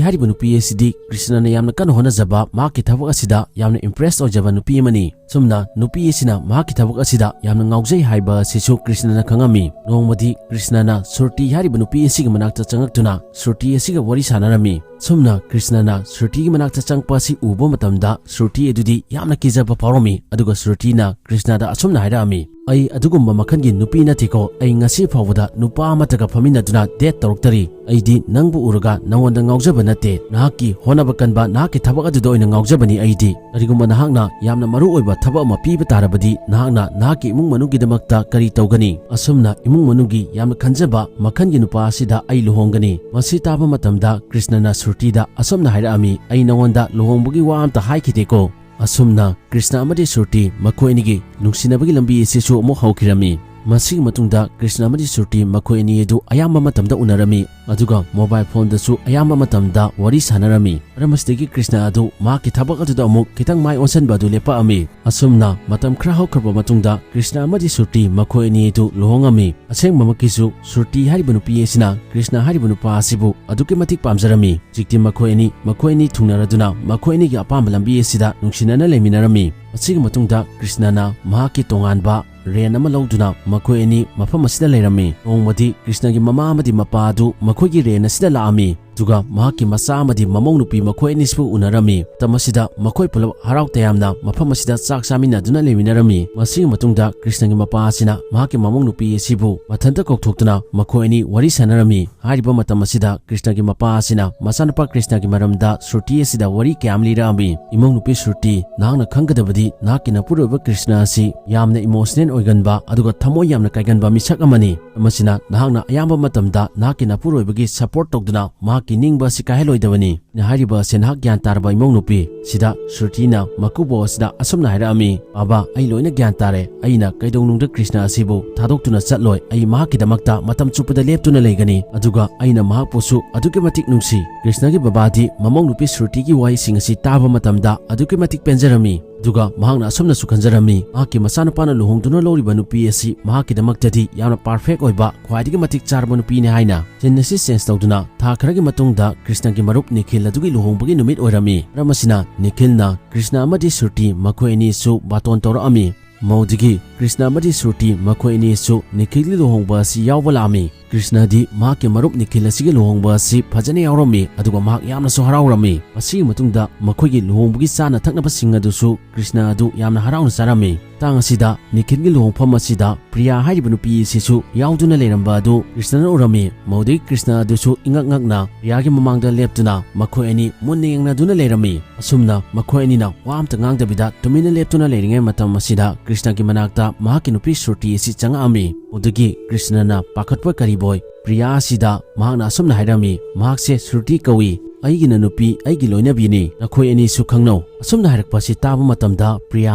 ꯍꯥꯏꯔꯤꯕ ꯅꯨꯄꯤ ꯑꯁꯤꯗꯤ ꯀ꯭ꯔꯤꯁꯅꯅ ꯌꯥꯝꯅ ꯀꯟꯅ ꯍꯣꯠꯅꯖꯕ, ꯃꯍꯥꯛꯀꯤ ꯊꯕꯛ ꯑꯁꯤꯗ ꯌꯥꯝꯅ ꯏꯝꯄ꯭ꯔꯦꯁ ꯑꯣꯏꯖꯕ ꯅꯨꯄꯤ ꯑꯃꯅꯤ꯫ ꯑꯁꯨꯝꯅ ꯅꯨꯄꯤ ꯑꯁꯤꯅ ꯃꯍꯥꯛꯀꯤ ꯊꯕꯛ ꯑꯁꯤꯗ ꯌꯥꯝꯅ ꯉꯥꯎꯖꯩ ꯍꯥꯏꯕ ꯑꯁꯤꯁꯨ ꯀ꯭ꯔꯤꯁꯅꯅ ꯈꯪꯉꯝꯃꯤ꯫ ꯅꯣꯡꯃꯗꯤ ꯀ꯭ꯔꯤꯁꯅꯅ ꯁ꯭ꯔꯨꯇꯤ ꯍꯥꯏꯔꯤꯕ ꯅꯨꯄꯤ ꯑꯁꯤꯒꯤ ꯃꯅꯥꯛꯇ ꯆꯪꯉꯛꯇꯨꯅ ꯁ꯭ꯔꯨꯇꯤ ꯑꯁꯤꯒ ꯋꯥꯔꯤ ꯁꯥꯟꯅꯔꯝꯃꯤ꯫ ꯑꯁꯨꯝꯅ ꯀ꯭ꯔꯤꯁꯅꯅ ꯁ꯭ꯔꯨꯇꯤꯒꯤ ꯃꯅꯥꯛꯇ ꯆꯪꯉꯛꯄ ꯑꯁꯤ ꯎꯕ ꯃꯇꯝꯗ ꯁ꯭ꯔꯨꯇꯤ ꯑꯗꯨꯗꯤ ꯌꯥꯝꯅ ꯀꯤꯖꯕ ꯐꯥꯎꯔꯝꯃꯤ, ꯑꯗꯨꯒ ꯁ꯭ꯔꯨꯇꯤꯅ ꯀ꯭ꯔꯤꯁꯅꯗ ꯑꯁꯨꯝꯅ ꯍꯥꯏꯔꯛꯑꯝꯃꯤ, "ꯑꯩ ꯑꯗꯨꯒꯨꯝꯕ ꯃꯈꯜꯒꯤ ꯅꯨꯄꯤ ꯅꯠꯇꯦꯀꯣ, ꯑꯩ ꯉꯁꯤ ꯐꯥꯎꯕꯗ ꯅꯨꯄꯥ ꯑꯃꯠꯇꯒ ꯐꯝꯃꯤꯟꯅꯗꯨꯅ ꯗꯦꯠ ꯇꯧꯔꯛꯇꯔꯤ꯫ ꯑꯩꯗꯤ ꯅꯪꯕꯨ ꯎꯔꯒ ꯅꯉꯣꯟꯗ ꯉꯥꯎꯖꯕ ꯅꯠꯇꯦ, ꯅꯍꯥꯛꯀꯤ ꯍꯣꯠꯅꯕ ꯀꯟꯕ ꯅꯍꯥꯛꯀꯤ ꯊꯕꯛ ꯑꯗꯨꯗ ꯑꯣꯏꯅ ꯉꯥꯎꯖꯕꯅꯤ ꯑꯩꯗꯤ꯫ ꯀꯔꯤꯒꯨꯝꯕ ꯅꯍꯥꯛꯅ ꯌꯥꯝꯅ ꯃꯔꯨ ꯑꯣꯏꯕ ꯊꯕꯛ ꯑꯃ ꯄꯤꯕ ꯇꯥꯔꯕꯗꯤ ꯅꯍꯥꯛꯅ ꯅꯍꯥꯛꯀꯤ ꯏꯃꯨꯡ ꯃꯅꯨꯡꯒꯤꯗꯃꯛꯇ ꯀꯔꯤ ꯇꯧꯒꯅꯤ?" ꯑꯁꯨꯝꯅ ꯏꯃꯨꯡ ꯃꯅꯨꯡꯒꯤ ꯌꯥꯝꯅ ꯈꯟꯖꯕ ꯃꯈꯜꯒꯤ ꯅꯨꯄꯥ ꯑꯁꯤꯗ ꯑꯩ ꯂꯨꯍꯣꯡꯒꯅꯤ꯫ ꯃꯁꯤ ꯇꯥꯕ ꯃꯇꯝꯗ ꯀ꯭ꯔꯤꯁꯅꯅ ꯁ꯭ꯔꯨꯇꯤꯗ ꯑꯁꯨꯝꯅ ꯍꯥꯏꯔꯛꯑꯝꯃꯤ, "ꯑꯩ ꯅꯉꯣꯟꯗ ꯂꯨꯍꯣꯡꯕꯒꯤ ꯋꯥ ꯑꯝꯇ ꯍꯥꯏꯈꯤꯗꯦꯀꯣ?" ꯑꯁꯨꯝꯅ ꯀ꯭ꯔꯤꯁꯅ ꯑꯃꯗꯤ ꯁ꯭ꯔꯨꯇꯤ ꯃꯈꯣꯏ ꯑꯅꯤꯒꯤ ꯅꯨꯡꯁꯤꯅꯕꯒꯤ ꯂꯝꯕꯤ ꯑꯁꯤꯁꯨ ꯑꯃꯨꯛ ꯍꯧꯈꯤꯔꯝꯃꯤ꯫ ꯃꯁꯤꯒꯤ ꯃꯇꯨꯡꯗ ꯀ꯭ꯔꯤꯁꯅ ꯑꯃꯗꯤ ꯁ꯭ꯔꯨꯇꯤ ꯃꯈꯣꯏ ꯑꯅꯤ ꯑꯗꯨ ꯑꯌꯥꯝꯕ ꯃꯇꯝꯗ ꯎꯅꯔꯝꯃꯤ, ꯑꯗꯨꯒ ꯃꯣꯕꯥꯏꯜ ꯐꯣꯟꯗꯁꯨ ꯑꯌꯥꯝꯕ ꯃꯇꯝꯗ ꯋꯥꯔꯤ ꯁꯥꯟꯅꯔꯝꯃꯤ꯫ ꯃꯔꯝ ꯑꯁꯤꯗꯒꯤ ꯀ꯭ꯔꯤꯁꯅ ꯑꯗꯨ ꯃꯍꯥꯛꯀꯤ ꯊꯕꯛ ꯑꯗꯨꯗ ꯑꯃꯨꯛ ꯈꯤꯇꯪ ꯃꯥꯏ ꯑꯣꯟꯁꯤꯟꯕ ꯑꯗꯨ ꯂꯦꯞꯄꯛꯑꯝꯃꯤ꯫ ꯑꯁꯨꯝꯅ ꯃꯇꯝ ꯈꯔ ꯍꯧꯈ꯭ꯔꯕ ꯃꯇꯨꯡꯗ ꯀ꯭ꯔꯤꯁꯅ ꯑꯃꯗꯤ ꯁ꯭ꯔꯨꯇꯤ ꯃꯈꯣꯏ ꯑꯅꯤ ꯑꯗꯨ ꯂꯨꯍꯣꯡꯉꯝꯃꯤ꯫ ꯑꯁꯦꯡꯕꯃꯛꯀꯤꯁꯨ ꯁ꯭ꯔꯨꯇꯤ ꯍꯥꯏꯔꯤꯕ ꯅꯨꯄꯤ ꯑꯁꯤꯅ ꯀ꯭ꯔꯤꯁꯅ ꯍꯥꯏꯔꯤꯕ ꯅꯨꯄꯥ ꯑꯁꯤꯕꯨ ꯑꯗꯨꯛꯀꯤ ꯃꯇꯤꯛ ꯄꯥꯝꯖꯔꯝꯃꯤ꯫ ꯍꯧꯖꯤꯛꯇꯤ ꯃꯈꯣꯏ ꯑꯅꯤ, ꯃꯈꯣꯏ ꯑꯅꯤ ꯊꯨꯡꯅꯔꯗꯨꯅ ꯃꯈꯣꯏ ꯑꯅꯤꯒꯤ ꯑꯄꯥꯝꯕ ꯂꯝꯕꯤ ꯑꯁꯤꯗ ꯅꯨꯡꯁꯤꯅꯅ ꯂꯩꯃꯤꯟꯅꯔꯝꯃꯤ꯫ ꯃꯁꯤꯒꯤ ꯃꯇꯨꯡꯗ ꯀ꯭ꯔꯤꯁꯅꯅ ꯃꯍꯥꯛꯀꯤ ꯇꯣꯉꯥꯟꯕ ꯔꯦꯟ ꯑꯃ ꯂꯧꯗꯨꯅ ꯃꯈꯣꯏ ꯑꯅꯤ ꯃꯐꯝ ꯑꯁꯤꯗ ꯂꯩꯔꯝꯃꯤ꯫ ꯅꯣꯡꯃꯗꯤ ꯀ꯭ꯔꯤꯁꯅꯒꯤ ꯃꯃꯥ ꯑꯃꯗꯤ ꯃꯄꯥ ꯑꯗꯨ ꯃꯈꯣꯏ ꯑꯩꯈꯣꯏꯒꯤ ꯔꯦꯟ ꯑꯁꯤꯗ ꯂꯥꯛꯑꯝꯃꯤ꯫ ꯑꯗꯨꯒ ꯃꯍꯥꯛꯀꯤ ꯃꯆꯥ ꯑꯃꯗꯤ ꯃꯃꯧ ꯅꯨꯄꯤ ꯃꯈꯣꯏ ꯑꯅꯤꯁꯤꯕꯨ ꯎꯅꯔꯝꯃꯤ꯫ ꯃꯇꯝ ꯑꯁꯤꯗ ꯃꯈꯣꯏ ꯄꯨꯂꯞ ꯍꯔꯥꯎ ꯇꯌꯥꯝꯅ ꯃꯐꯝ ꯑꯁꯤꯗ ꯆꯥꯛ ꯆꯥꯃꯤꯟꯅꯗꯨꯅ ꯂꯩꯃꯤꯟꯅꯔꯝꯃꯤ꯫ ꯃꯁꯤꯒꯤ ꯃꯇꯨꯡꯗ ꯀ꯭ꯔꯤꯁꯅꯒꯤ ꯃꯄꯥ ꯑꯁꯤꯅ ꯃꯍꯥꯛꯀꯤ ꯃꯃꯧ ꯅꯨꯄꯤ ꯑꯁꯤꯕꯨ ꯃꯊꯟꯇ ꯀꯧꯊꯣꯛꯇꯨꯅ ꯃꯈꯣꯏ ꯑꯅꯤ ꯋꯥꯔꯤ ꯁꯥꯟꯅꯔꯝꯃꯤ꯫ ꯍꯥꯏꯔꯤꯕ ꯃꯇꯝ ꯑꯁꯤꯗ ꯀ꯭ꯔꯤꯁꯅꯒꯤ ꯃꯄꯥ ꯑꯁꯤꯅ ꯃꯆꯥꯅꯨꯄꯥ ꯀ꯭ꯔꯤꯁꯅꯒꯤ ꯃꯔꯝꯗ ꯁ꯭ꯔꯨꯇꯤ ꯑꯁꯤꯗ ꯋꯥꯔꯤ ꯀꯌꯥ ꯑꯃ ꯂꯤꯔꯛꯑꯝꯃꯤ꯫ "ꯏꯃꯧ ꯅꯨꯄꯤ ꯁ꯭ꯔꯨꯇꯤ, ꯅꯍꯥꯛꯅ ꯈꯪꯒꯗꯕꯗꯤ ꯅꯍꯥꯛꯀꯤ ꯅꯄꯨꯔꯣꯏꯕ ꯀ꯭ꯔꯤꯁꯅ ꯑꯁꯤ ꯌꯥꯝꯅ ꯏꯃꯣꯁꯅꯦꯜ ꯑꯣꯏꯒꯟꯕ ꯑꯗꯨꯒ ꯊꯃꯣꯏ ꯌꯥꯝꯅ ꯀꯥꯏꯒꯟꯕ ꯃꯤꯁꯛ ꯑꯃꯅꯤ꯫ ꯃꯁꯤꯅ ꯅꯍꯥꯛꯅ ꯑꯌꯥꯝꯕ ꯃꯇꯝꯗ ꯅꯍꯥꯛꯀꯤ ꯅꯄꯨꯔꯣꯏꯕꯒꯤ ꯁꯄꯣꯔꯠ ꯇꯧꯗꯨꯅ ꯃꯍꯥꯛꯀꯤ ꯅꯤꯡꯕ ꯑꯁꯤ ꯀꯥꯏꯍꯜꯂꯣꯏꯗꯕꯅꯤ"꯫ ꯍꯥꯏꯔꯤꯕ ꯑꯁꯤ ꯅꯍꯥꯛ ꯒ꯭ꯌꯥꯟ ꯇꯥꯔꯕ ꯏꯃꯧ ꯅꯨꯄꯤ? ꯁꯤꯗ ꯁ꯭ꯔꯨꯇꯤꯅ ꯃꯀꯨꯕꯣꯛ ꯑꯁꯤꯗ ꯑꯁꯨꯝꯅ ꯍꯥꯏꯔꯛꯑꯝꯃꯤ, "ꯕꯥꯕꯥ, ꯑꯩ ꯂꯣꯏꯅ ꯒ꯭ꯌꯥꯟ ꯇꯥꯔꯦ꯫ ꯑꯩꯅ ꯀꯩꯗꯧꯅꯨꯡꯗ ꯀ꯭ꯔꯤꯁꯅ ꯑꯁꯤꯕꯨ ꯊꯥꯗꯣꯛꯇꯨꯅ ꯆꯠꯂꯣꯏ꯫ ꯑꯩ ꯃꯍꯥꯛꯀꯤꯗꯃꯛꯇ ꯃꯇꯝ ꯆꯨꯞꯄꯗ ꯂꯦꯞꯇꯨꯅ ꯂꯩꯒꯅꯤ꯫ ꯑꯗꯨꯒ ꯑꯩꯅ ꯃꯍꯥꯛꯄꯨꯁꯨ ꯑꯗꯨꯛꯀꯤ ꯃꯇꯤꯛ ꯅꯨꯡꯁꯤ"꯫ ꯀ꯭ꯔꯤꯁꯅꯒꯤ ꯕꯕꯥꯗꯤ ꯃꯃꯧ ꯅꯨꯄꯤ ꯁ꯭ꯔꯨꯇꯤꯒꯤ ꯋꯥꯍꯩꯁꯤꯡ ꯑꯁꯤ ꯇꯥꯕ ꯃꯇꯝꯗ ꯑꯗꯨꯛꯀꯤ ꯃꯇꯤꯛ ꯄꯦꯟꯖꯔꯝꯃꯤ꯫ ꯑꯗꯨꯒ ꯃꯍꯥꯛꯅ ꯑꯁꯨꯝꯅꯁꯨ ꯈꯟꯖꯔꯝꯃꯤ, ꯃꯍꯥꯛꯀꯤ ꯃꯆꯥꯅꯨꯄꯥꯅ ꯂꯨꯍꯣꯡꯗꯨꯅ ꯂꯧꯔꯤꯕ ꯅꯨꯄꯤ ꯑꯁꯤ ꯃꯍꯥꯛꯀꯤꯗꯃꯛꯇꯗꯤ ꯌꯥꯝꯅ ꯄꯔꯐꯦꯛ ꯑꯣꯏꯕ, ꯈ꯭ꯋꯥꯏꯗꯒꯤ ꯃꯇꯤꯛ ꯆꯥꯔꯕ ꯅꯨꯄꯤꯅꯤ ꯍꯥꯏꯅ꯫ ꯁꯤꯟ ꯑꯁꯤ ꯆꯦꯟꯖ ꯇꯧꯗꯨꯅ ꯊꯥ ꯈꯔꯒꯤ ꯃꯇꯨꯡꯗ ꯀ꯭ꯔꯤꯁꯅꯒꯤ ꯃꯔꯨꯞ ꯅꯤꯈꯤꯜ ꯑꯗꯨꯒꯤ ꯂꯨꯍꯣꯡꯕꯒꯤ ꯅꯨꯃꯤꯠ ꯑꯣꯏꯔꯝꯃꯤ꯫ ꯃꯔꯝ ꯑꯁꯤꯅ ꯅꯤꯈꯤꯜꯅ ꯀ꯭ꯔꯤꯁꯅ ꯑꯃꯗꯤ ꯁ꯭ꯔꯨꯇꯤ ꯃꯈꯣꯏ ꯑꯅꯤꯁꯨ ꯕꯥꯇꯣꯟ ꯇꯧꯔꯛꯑꯝꯃꯤ꯫ ꯃꯧꯗꯒꯤ ꯀ꯭ꯔꯤꯁꯅ ꯑꯃꯗꯤ ꯁ꯭ꯔꯨꯇꯤ ꯃꯈꯣꯏ ꯑꯅꯤꯁꯨ ꯅꯤꯈꯤꯜꯒꯤ ꯂꯨꯍꯣꯡꯕ ꯑꯁꯤ ꯌꯥꯎꯕ ꯂꯥꯛꯑꯝꯃꯤ꯫ ꯀ꯭ꯔꯤꯁꯅꯗꯤ ꯃꯍꯥꯛꯀꯤ ꯃꯔꯨꯞ ꯅꯤꯈꯤꯜ ꯑꯁꯤꯒꯤ ꯂꯨꯍꯣꯡꯕ ꯑꯁꯤ ꯐꯖꯅ ꯌꯥꯎꯔꯝꯃꯤ, ꯑꯗꯨꯒ ꯃꯍꯥꯛ ꯌꯥꯝꯅꯁꯨ ꯍꯔꯥꯎꯔꯝꯃꯤ꯫ ꯃꯁꯤꯒꯤ ꯃꯇꯨꯡꯗ ꯃꯈꯣꯏꯒꯤ ꯂꯨꯍꯣꯡꯕꯒꯤ ꯆꯥꯅ ꯊꯛꯅꯕꯁꯤꯡ ꯑꯗꯨꯁꯨ ꯀ꯭ꯔꯤꯁꯅ ꯑꯗꯨ ꯌꯥꯝꯅ ꯍꯔꯥꯎꯅ ꯆꯥꯔꯝꯃꯤ꯫ ꯃꯇꯥꯡ ꯑꯁꯤꯗ ꯅꯤꯈꯤꯜꯒꯤ ꯂꯨꯍꯣꯡꯐꯝ ꯑꯁꯤꯗ ꯄ꯭ꯔꯤꯌꯥ ꯍꯥꯏꯔꯤꯕ ꯅꯨꯄꯤ ꯑꯁꯤꯁꯨ ꯌꯥꯎꯗꯨꯅ ꯂꯩꯔꯝꯕ ꯑꯗꯨ ꯀ꯭ꯔꯤꯁꯅꯅ ꯎꯔꯝꯃꯤ꯫ ꯃꯗꯨꯗꯒꯤ ꯀ꯭ꯔꯤꯁꯅ ꯑꯗꯨꯁꯨ ꯏꯉꯛ ꯉꯛꯅ ꯄ꯭ꯔꯤꯌꯥꯒꯤ ꯃꯃꯥꯡꯗ ꯂꯦꯞꯇꯨꯅ ꯃꯈꯣꯏ ꯑꯅꯤ ꯃꯨꯟꯅ ꯌꯦꯡꯅꯗꯨꯅ ꯂꯩꯔꯝꯃꯤ꯫ ꯑꯁꯨꯝꯅ ꯃꯈꯣꯏ ꯑꯅꯤꯅ ꯋꯥ ꯑꯝꯇ ꯉꯥꯡꯗꯕꯤꯗ ꯇꯨꯃꯤꯟꯅ ꯂꯦꯞꯇꯨꯅ ꯂꯩꯔꯤꯉꯩ ꯃꯇꯝ ꯑꯁꯤꯗ ꯀ꯭ꯔꯤꯁꯅꯒꯤ ꯃꯅꯥꯛꯇ ꯃꯍꯥꯛꯀꯤ ꯅꯨꯄꯤ ꯁ꯭ꯔꯨꯇꯤ ꯑꯁꯤ ꯆꯪꯉꯛꯑꯝꯃꯤ꯫ ꯃꯗꯨꯗꯒꯤ ꯀ꯭ꯔꯤꯁꯅꯅ ꯄꯥꯈꯠꯄꯣꯏ ꯀꯔꯤꯕꯣꯏ ꯄ꯭ꯔꯤꯌꯥ ꯑꯁꯤꯗ ꯃꯍꯥꯛꯅ ꯑꯁꯨꯝꯅ ꯍꯥꯏꯔꯝꯃꯤ, "ꯃꯍꯥꯛꯁꯦ ꯁ꯭ꯔꯨꯇꯤ ꯀꯧꯏ, ꯑꯩꯒꯤꯅ ꯅꯨꯄꯤ, ꯑꯩꯒꯤ ꯂꯣꯏꯅꯕꯤꯅꯤ, ꯅꯈꯣꯏ ꯑꯅꯤꯁꯨ ꯈꯪꯅꯧ"꯫ ꯑꯁꯨꯝꯅ ꯍꯥꯏꯔꯛꯄ ꯑꯁꯤ ꯇꯥꯕ ꯃꯇꯝꯗ ꯄ꯭ꯔꯤꯌꯥ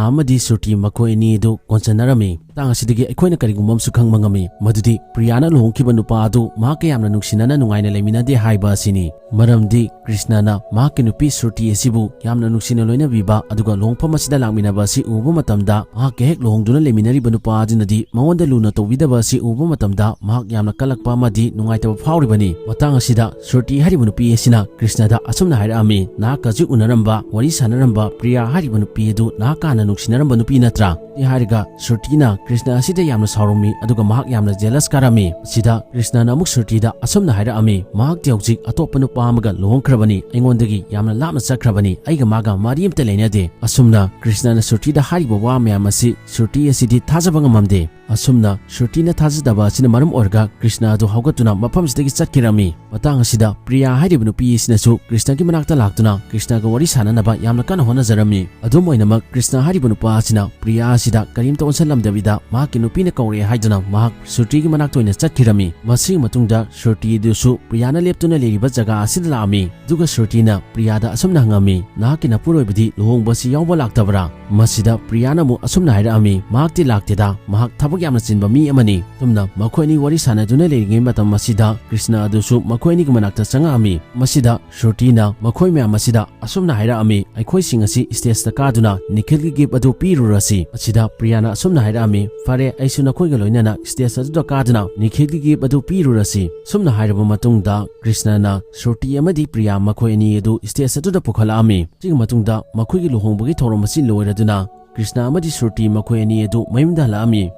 ꯑꯃꯗꯤ ꯁ꯭ꯔꯨꯇꯤ ꯃꯈꯣꯏ ꯑꯅꯤ ꯑꯗꯨ ꯀꯣꯟꯁꯤꯟꯅꯔꯝꯃꯤ꯫ ꯃꯇꯥꯡ ꯑꯁꯤꯗꯒꯤ ꯑꯩꯈꯣꯏꯅ ꯀꯔꯤꯒꯨꯝꯕ ꯑꯃꯁꯨ ꯈꯪꯕ ꯉꯝꯃꯤ, ꯃꯗꯨꯗꯤ ꯄ꯭ꯔꯤꯌꯥꯅ ꯂꯨꯍꯣꯡꯈꯤꯕ ꯅꯨꯄꯥ ꯑꯗꯨ ꯃꯍꯥꯛꯀ ꯌꯥꯝꯅ ꯅꯨꯡꯁꯤꯅꯅ ꯅꯨꯡꯉꯥꯏꯅ ꯂꯩꯃꯤꯟꯅꯗꯦ ꯍꯥꯏꯕ ꯑꯁꯤꯅꯤ꯫ ꯃꯔꯝꯗꯤ ꯀ꯭ꯔꯤꯁꯅꯅ ꯃꯍꯥꯛꯀꯤ ꯅꯨꯄꯤ ꯁ꯭ꯔꯨꯇꯤ ꯑꯁꯤꯕꯨ ꯌꯥꯝꯅ ꯅꯨꯡꯁꯤꯅ ꯂꯣꯏꯅꯕꯤꯕ ꯑꯗꯨꯒ ꯂꯨꯍꯣꯡꯐꯝ ꯑꯁꯤꯗ ꯂꯥꯛꯃꯤꯟꯅꯕ ꯑꯁꯤ ꯎꯕ ꯃꯇꯝꯗ ꯃꯍꯥꯛꯀ ꯍꯦꯛ ꯂꯨꯍꯣꯡꯗꯨꯅ ꯂꯩꯃꯤꯟꯅꯔꯤꯕ ꯅꯨꯄꯥ ꯑꯗꯨꯅꯗꯤ ꯃꯉꯣꯟꯗ ꯂꯨꯅ ꯇꯧꯕꯤꯗꯕ ꯑꯁꯤ ꯎꯕ ꯃꯇꯝꯗ ꯃꯍꯥꯛ ꯌꯥꯝꯅ ꯀꯜꯂꯛꯄ ꯑꯃꯗꯤ ꯅꯨꯡꯉꯥꯏꯇꯕ ꯐꯥꯎꯔꯤꯕꯅꯤ꯫ ꯃꯇꯥꯡ ꯑꯁꯤꯗ ꯁ꯭ꯔꯨꯇꯤ ꯍꯥꯏꯔꯤꯕ ꯅꯨꯄꯤ ꯑꯁꯤꯅ ꯀ꯭ꯔꯤꯁꯅꯗ ꯑꯁꯨꯝꯅ ꯍꯥꯏꯔꯛꯑꯝꯃꯤ, "ꯅꯍꯥꯛꯀ ꯍꯧꯖꯤꯛ ꯎꯅꯔꯝꯕ, ꯋꯥꯔꯤ ꯁꯥꯟꯅꯔꯝꯕ ꯄ꯭ꯔꯤꯌꯥ ꯍꯥꯏꯔꯤꯕ ꯅꯨꯄꯤ ꯑꯗꯨ ꯅꯍꯥꯛꯀ ꯍꯥꯟꯅ ꯅꯨꯡꯁꯤꯅꯔꯝꯕ ꯅꯨꯄꯤ ꯅꯠꯇ꯭ꯔꯥ?" ꯍꯥꯏꯔꯒ ꯁ꯭ꯔꯨꯇꯤꯅ ꯀ꯭ꯔꯤꯁꯅ ꯑꯁꯤꯗ ꯌꯥꯝꯅ ꯁꯥꯎꯔꯝꯃꯤ, ꯑꯗꯨꯒ ꯃꯍꯥꯛ ꯌꯥꯝꯅ jealous ꯀꯥꯔꯝꯃꯤ꯫ ꯃꯁꯤꯗ ꯀ꯭ꯔꯤꯁꯅꯅ ꯑꯃꯨꯛ ꯁ꯭ꯔꯨꯇꯤꯗ ꯑꯁꯨꯝꯅ ꯍꯥꯏꯔꯛꯑꯝꯃꯤ, "ꯃꯍꯥꯛꯇꯤ ꯍꯧꯖꯤꯛ ꯑꯇꯣꯞꯄ ꯅꯨꯄꯥ ꯑꯃꯒ ꯂꯨꯍꯣꯡꯈ꯭ꯔꯕꯅꯤ, ꯑꯩꯉꯣꯟꯗꯒꯤ ꯌꯥꯝꯅ ꯂꯥꯞꯅ ꯆꯠꯈ꯭ꯔꯕꯅꯤ, ꯑꯩꯒ ꯃꯥꯒ ꯃꯔꯤ ꯑꯃꯠꯇ ꯂꯩꯅꯗꯦ"꯫ ꯑꯁꯨꯝꯅ ꯀ꯭ꯔꯤꯁꯅꯅ ꯁ꯭ꯔꯨꯇꯤꯗ ꯍꯥꯏꯔꯤꯕ ꯋꯥ ꯃꯌꯥꯝ ꯑꯁꯤ ꯁ꯭ꯔꯨꯇꯤ ꯑꯁꯤꯗꯤ ꯊꯥꯖꯕ ꯉꯝꯃꯝꯗꯦ꯫ ꯑꯁꯨꯝꯅ ꯁ꯭ꯔꯨꯇꯤꯅ ꯊꯥꯖꯗꯕ ꯑꯁꯤꯅ ꯃꯔꯝ ꯑꯣꯏꯔꯒ ꯀ꯭ꯔꯤꯁꯅ ꯑꯗꯨ ꯍꯧꯒꯠꯇꯨꯅ ꯃꯐꯝꯁꯤꯗꯒꯤ ꯆꯠꯈꯤꯔꯝꯃꯤ꯫ ꯃꯇꯥꯡ ꯑꯁꯤꯗ ꯄ꯭ꯔꯤꯌꯥ ꯍꯥꯏꯔꯤꯕ ꯅꯨꯄꯤ ꯑꯁꯤꯅꯁꯨ ꯀ꯭ꯔꯤꯁꯅꯒꯤ ꯃꯅꯥꯛꯇ ꯂꯥꯛꯇꯨꯅ ꯀ꯭ꯔꯤꯁꯅꯒ ꯋꯥꯔꯤ ꯁꯥꯟꯅꯅꯕ ꯌꯥꯝꯅ ꯀꯟꯅ ꯍꯣꯠꯅꯖꯔꯝꯃꯤ꯫ ꯑꯗꯨꯝ ꯑꯣꯏꯅꯃꯛ, ꯀ꯭ꯔꯤꯁꯅ ꯍꯥꯏꯔꯤꯕ ꯅꯨꯄꯥ ꯑꯁꯤꯅ ꯄ꯭ꯔꯤꯌꯥ ꯑꯁꯤꯗ ꯀꯔꯤꯝꯇ ꯑꯣꯟꯁꯤꯜꯂꯝꯗꯕꯤꯗ ꯃꯍꯥꯛꯀꯤ ꯅꯨꯄꯤꯅ ꯀꯧꯔꯛꯑꯦ ꯍꯥꯏꯗꯨꯅ ꯃꯍꯥꯛ ꯁ꯭ꯔꯨꯇꯤꯒꯤ ꯃꯅꯥꯛꯇ ꯑꯣꯏꯅ ꯆꯠꯈꯤꯔꯝꯃꯤ꯫ ꯃꯁꯤꯒꯤ ꯃꯇꯨꯡꯗ ꯁ꯭ꯔꯨꯇꯤ ꯑꯗꯨꯁꯨ ꯄ꯭ꯔꯤꯌꯥꯅ ꯂꯦꯞꯇꯨꯅ ꯂꯩꯔꯤꯕ ꯖꯒꯥ ꯑꯁꯤꯗ ꯂꯥꯛꯑꯝꯃꯤ꯫ ꯑꯗꯨꯒ ꯁ꯭ꯔꯨꯇꯤꯅ ꯄ꯭ꯔꯤꯌꯥꯗ ꯑꯁꯨꯝꯅ ꯍꯪꯉꯝꯃꯤ, "ꯅꯍꯥꯛꯀꯤ ꯅꯄꯨꯔꯣꯏꯕꯗꯤ ꯂꯨꯍꯣꯡꯕ ꯑꯁꯤ ꯌꯥꯎꯕ ꯂꯥꯛꯇꯕ꯭ꯔꯥ?" ꯃꯁꯤꯗ ꯄ꯭ꯔꯤꯌꯥꯅ ꯑꯃꯨꯛ ꯑꯁꯨꯝꯅ ꯍꯥꯏꯔꯛꯑꯝꯃꯤ, "ꯃꯍꯥꯛꯇꯤ ꯂꯥꯛꯇꯦꯗ, ꯃꯍꯥꯛ ꯊꯕꯛ ꯌꯥꯝꯅ ꯆꯤꯟꯕ ꯃꯤ ꯑꯃꯅꯤ"꯫ ꯑꯁꯨꯝꯅ ꯃꯈꯣꯏ ꯑꯅꯤ ꯋꯥꯔꯤ ꯁꯥꯟꯅꯗꯨꯅ ꯂꯩꯔꯤꯉꯩ ꯃꯇꯝ ꯑꯁꯤꯗ ꯀ꯭ꯔꯤꯁꯅ ꯑꯗꯨꯁꯨ ꯃꯈꯣꯏ ꯑꯅꯤꯒꯤ ꯃꯅꯥꯛꯇ ꯆꯪꯉꯛꯑꯝꯃꯤ꯫ ꯃꯁꯤꯗ ꯁ꯭ꯔꯨꯇꯤꯅ ꯃꯈꯣꯏ ꯃꯌꯥꯝ ꯑꯁꯤꯗ ꯑꯁꯨꯝꯅ ꯍꯥꯏꯔꯛꯑꯝꯃꯤ, "ꯑꯩꯈꯣꯏꯁꯤꯡ ꯑꯁꯤ stageꯇ ꯀꯥꯗꯨꯅ ꯅꯤꯈꯤꯜꯒꯤ gift ꯑꯗꯨ ꯄꯤꯔꯨꯔꯁꯤ"꯫ ꯑꯁꯤꯗ ꯄ꯭ꯔꯤꯌꯥꯅ ꯑꯁꯨꯝꯅ ꯍꯥꯏꯔꯛꯑꯝꯃꯤ, "ꯐꯔꯦ, ꯑꯩꯁꯨ ꯅꯈꯣꯏꯒ ꯂꯣꯏꯅꯅ stage ꯑꯗꯨꯗ ꯀꯥꯗꯨꯅ ꯅꯤꯈꯤꯜꯒꯤ gift ꯑꯗꯨ ꯄꯤꯔꯨꯔꯁꯤ"꯫ ꯁꯨꯝꯅ ꯍꯥꯏꯔꯕ ꯃꯇꯨꯡꯗ ꯀ꯭ꯔꯤꯁꯅꯅ ꯁ꯭ꯔꯨꯇꯤ ꯑꯃꯗꯤ ꯄ꯭ꯔꯤꯌꯥ ꯃꯈꯣꯏ ꯑꯅꯤ ꯑꯗꯨ stage ꯑꯗꯨꯗ ꯄꯨꯈꯠꯂꯛꯑꯝꯃꯤ꯫ ꯁꯤꯒꯤ ꯃꯇꯨꯡꯗ ꯃꯈꯣꯏꯒꯤ ꯂꯨꯍꯣꯡꯕꯒꯤ ꯊꯧꯔꯝ ꯑꯁꯤ ꯂꯣꯏꯔꯗꯨꯅ ꯀ꯭ꯔꯤꯁꯅ ꯑꯃꯗꯤ ꯁ꯭ꯔꯨꯇꯤ ꯃꯈꯣꯏ ꯑꯅꯤ ꯑꯗꯨ ꯃꯌꯨꯝꯗ ꯍꯜꯂꯛꯑꯝꯃꯤ꯫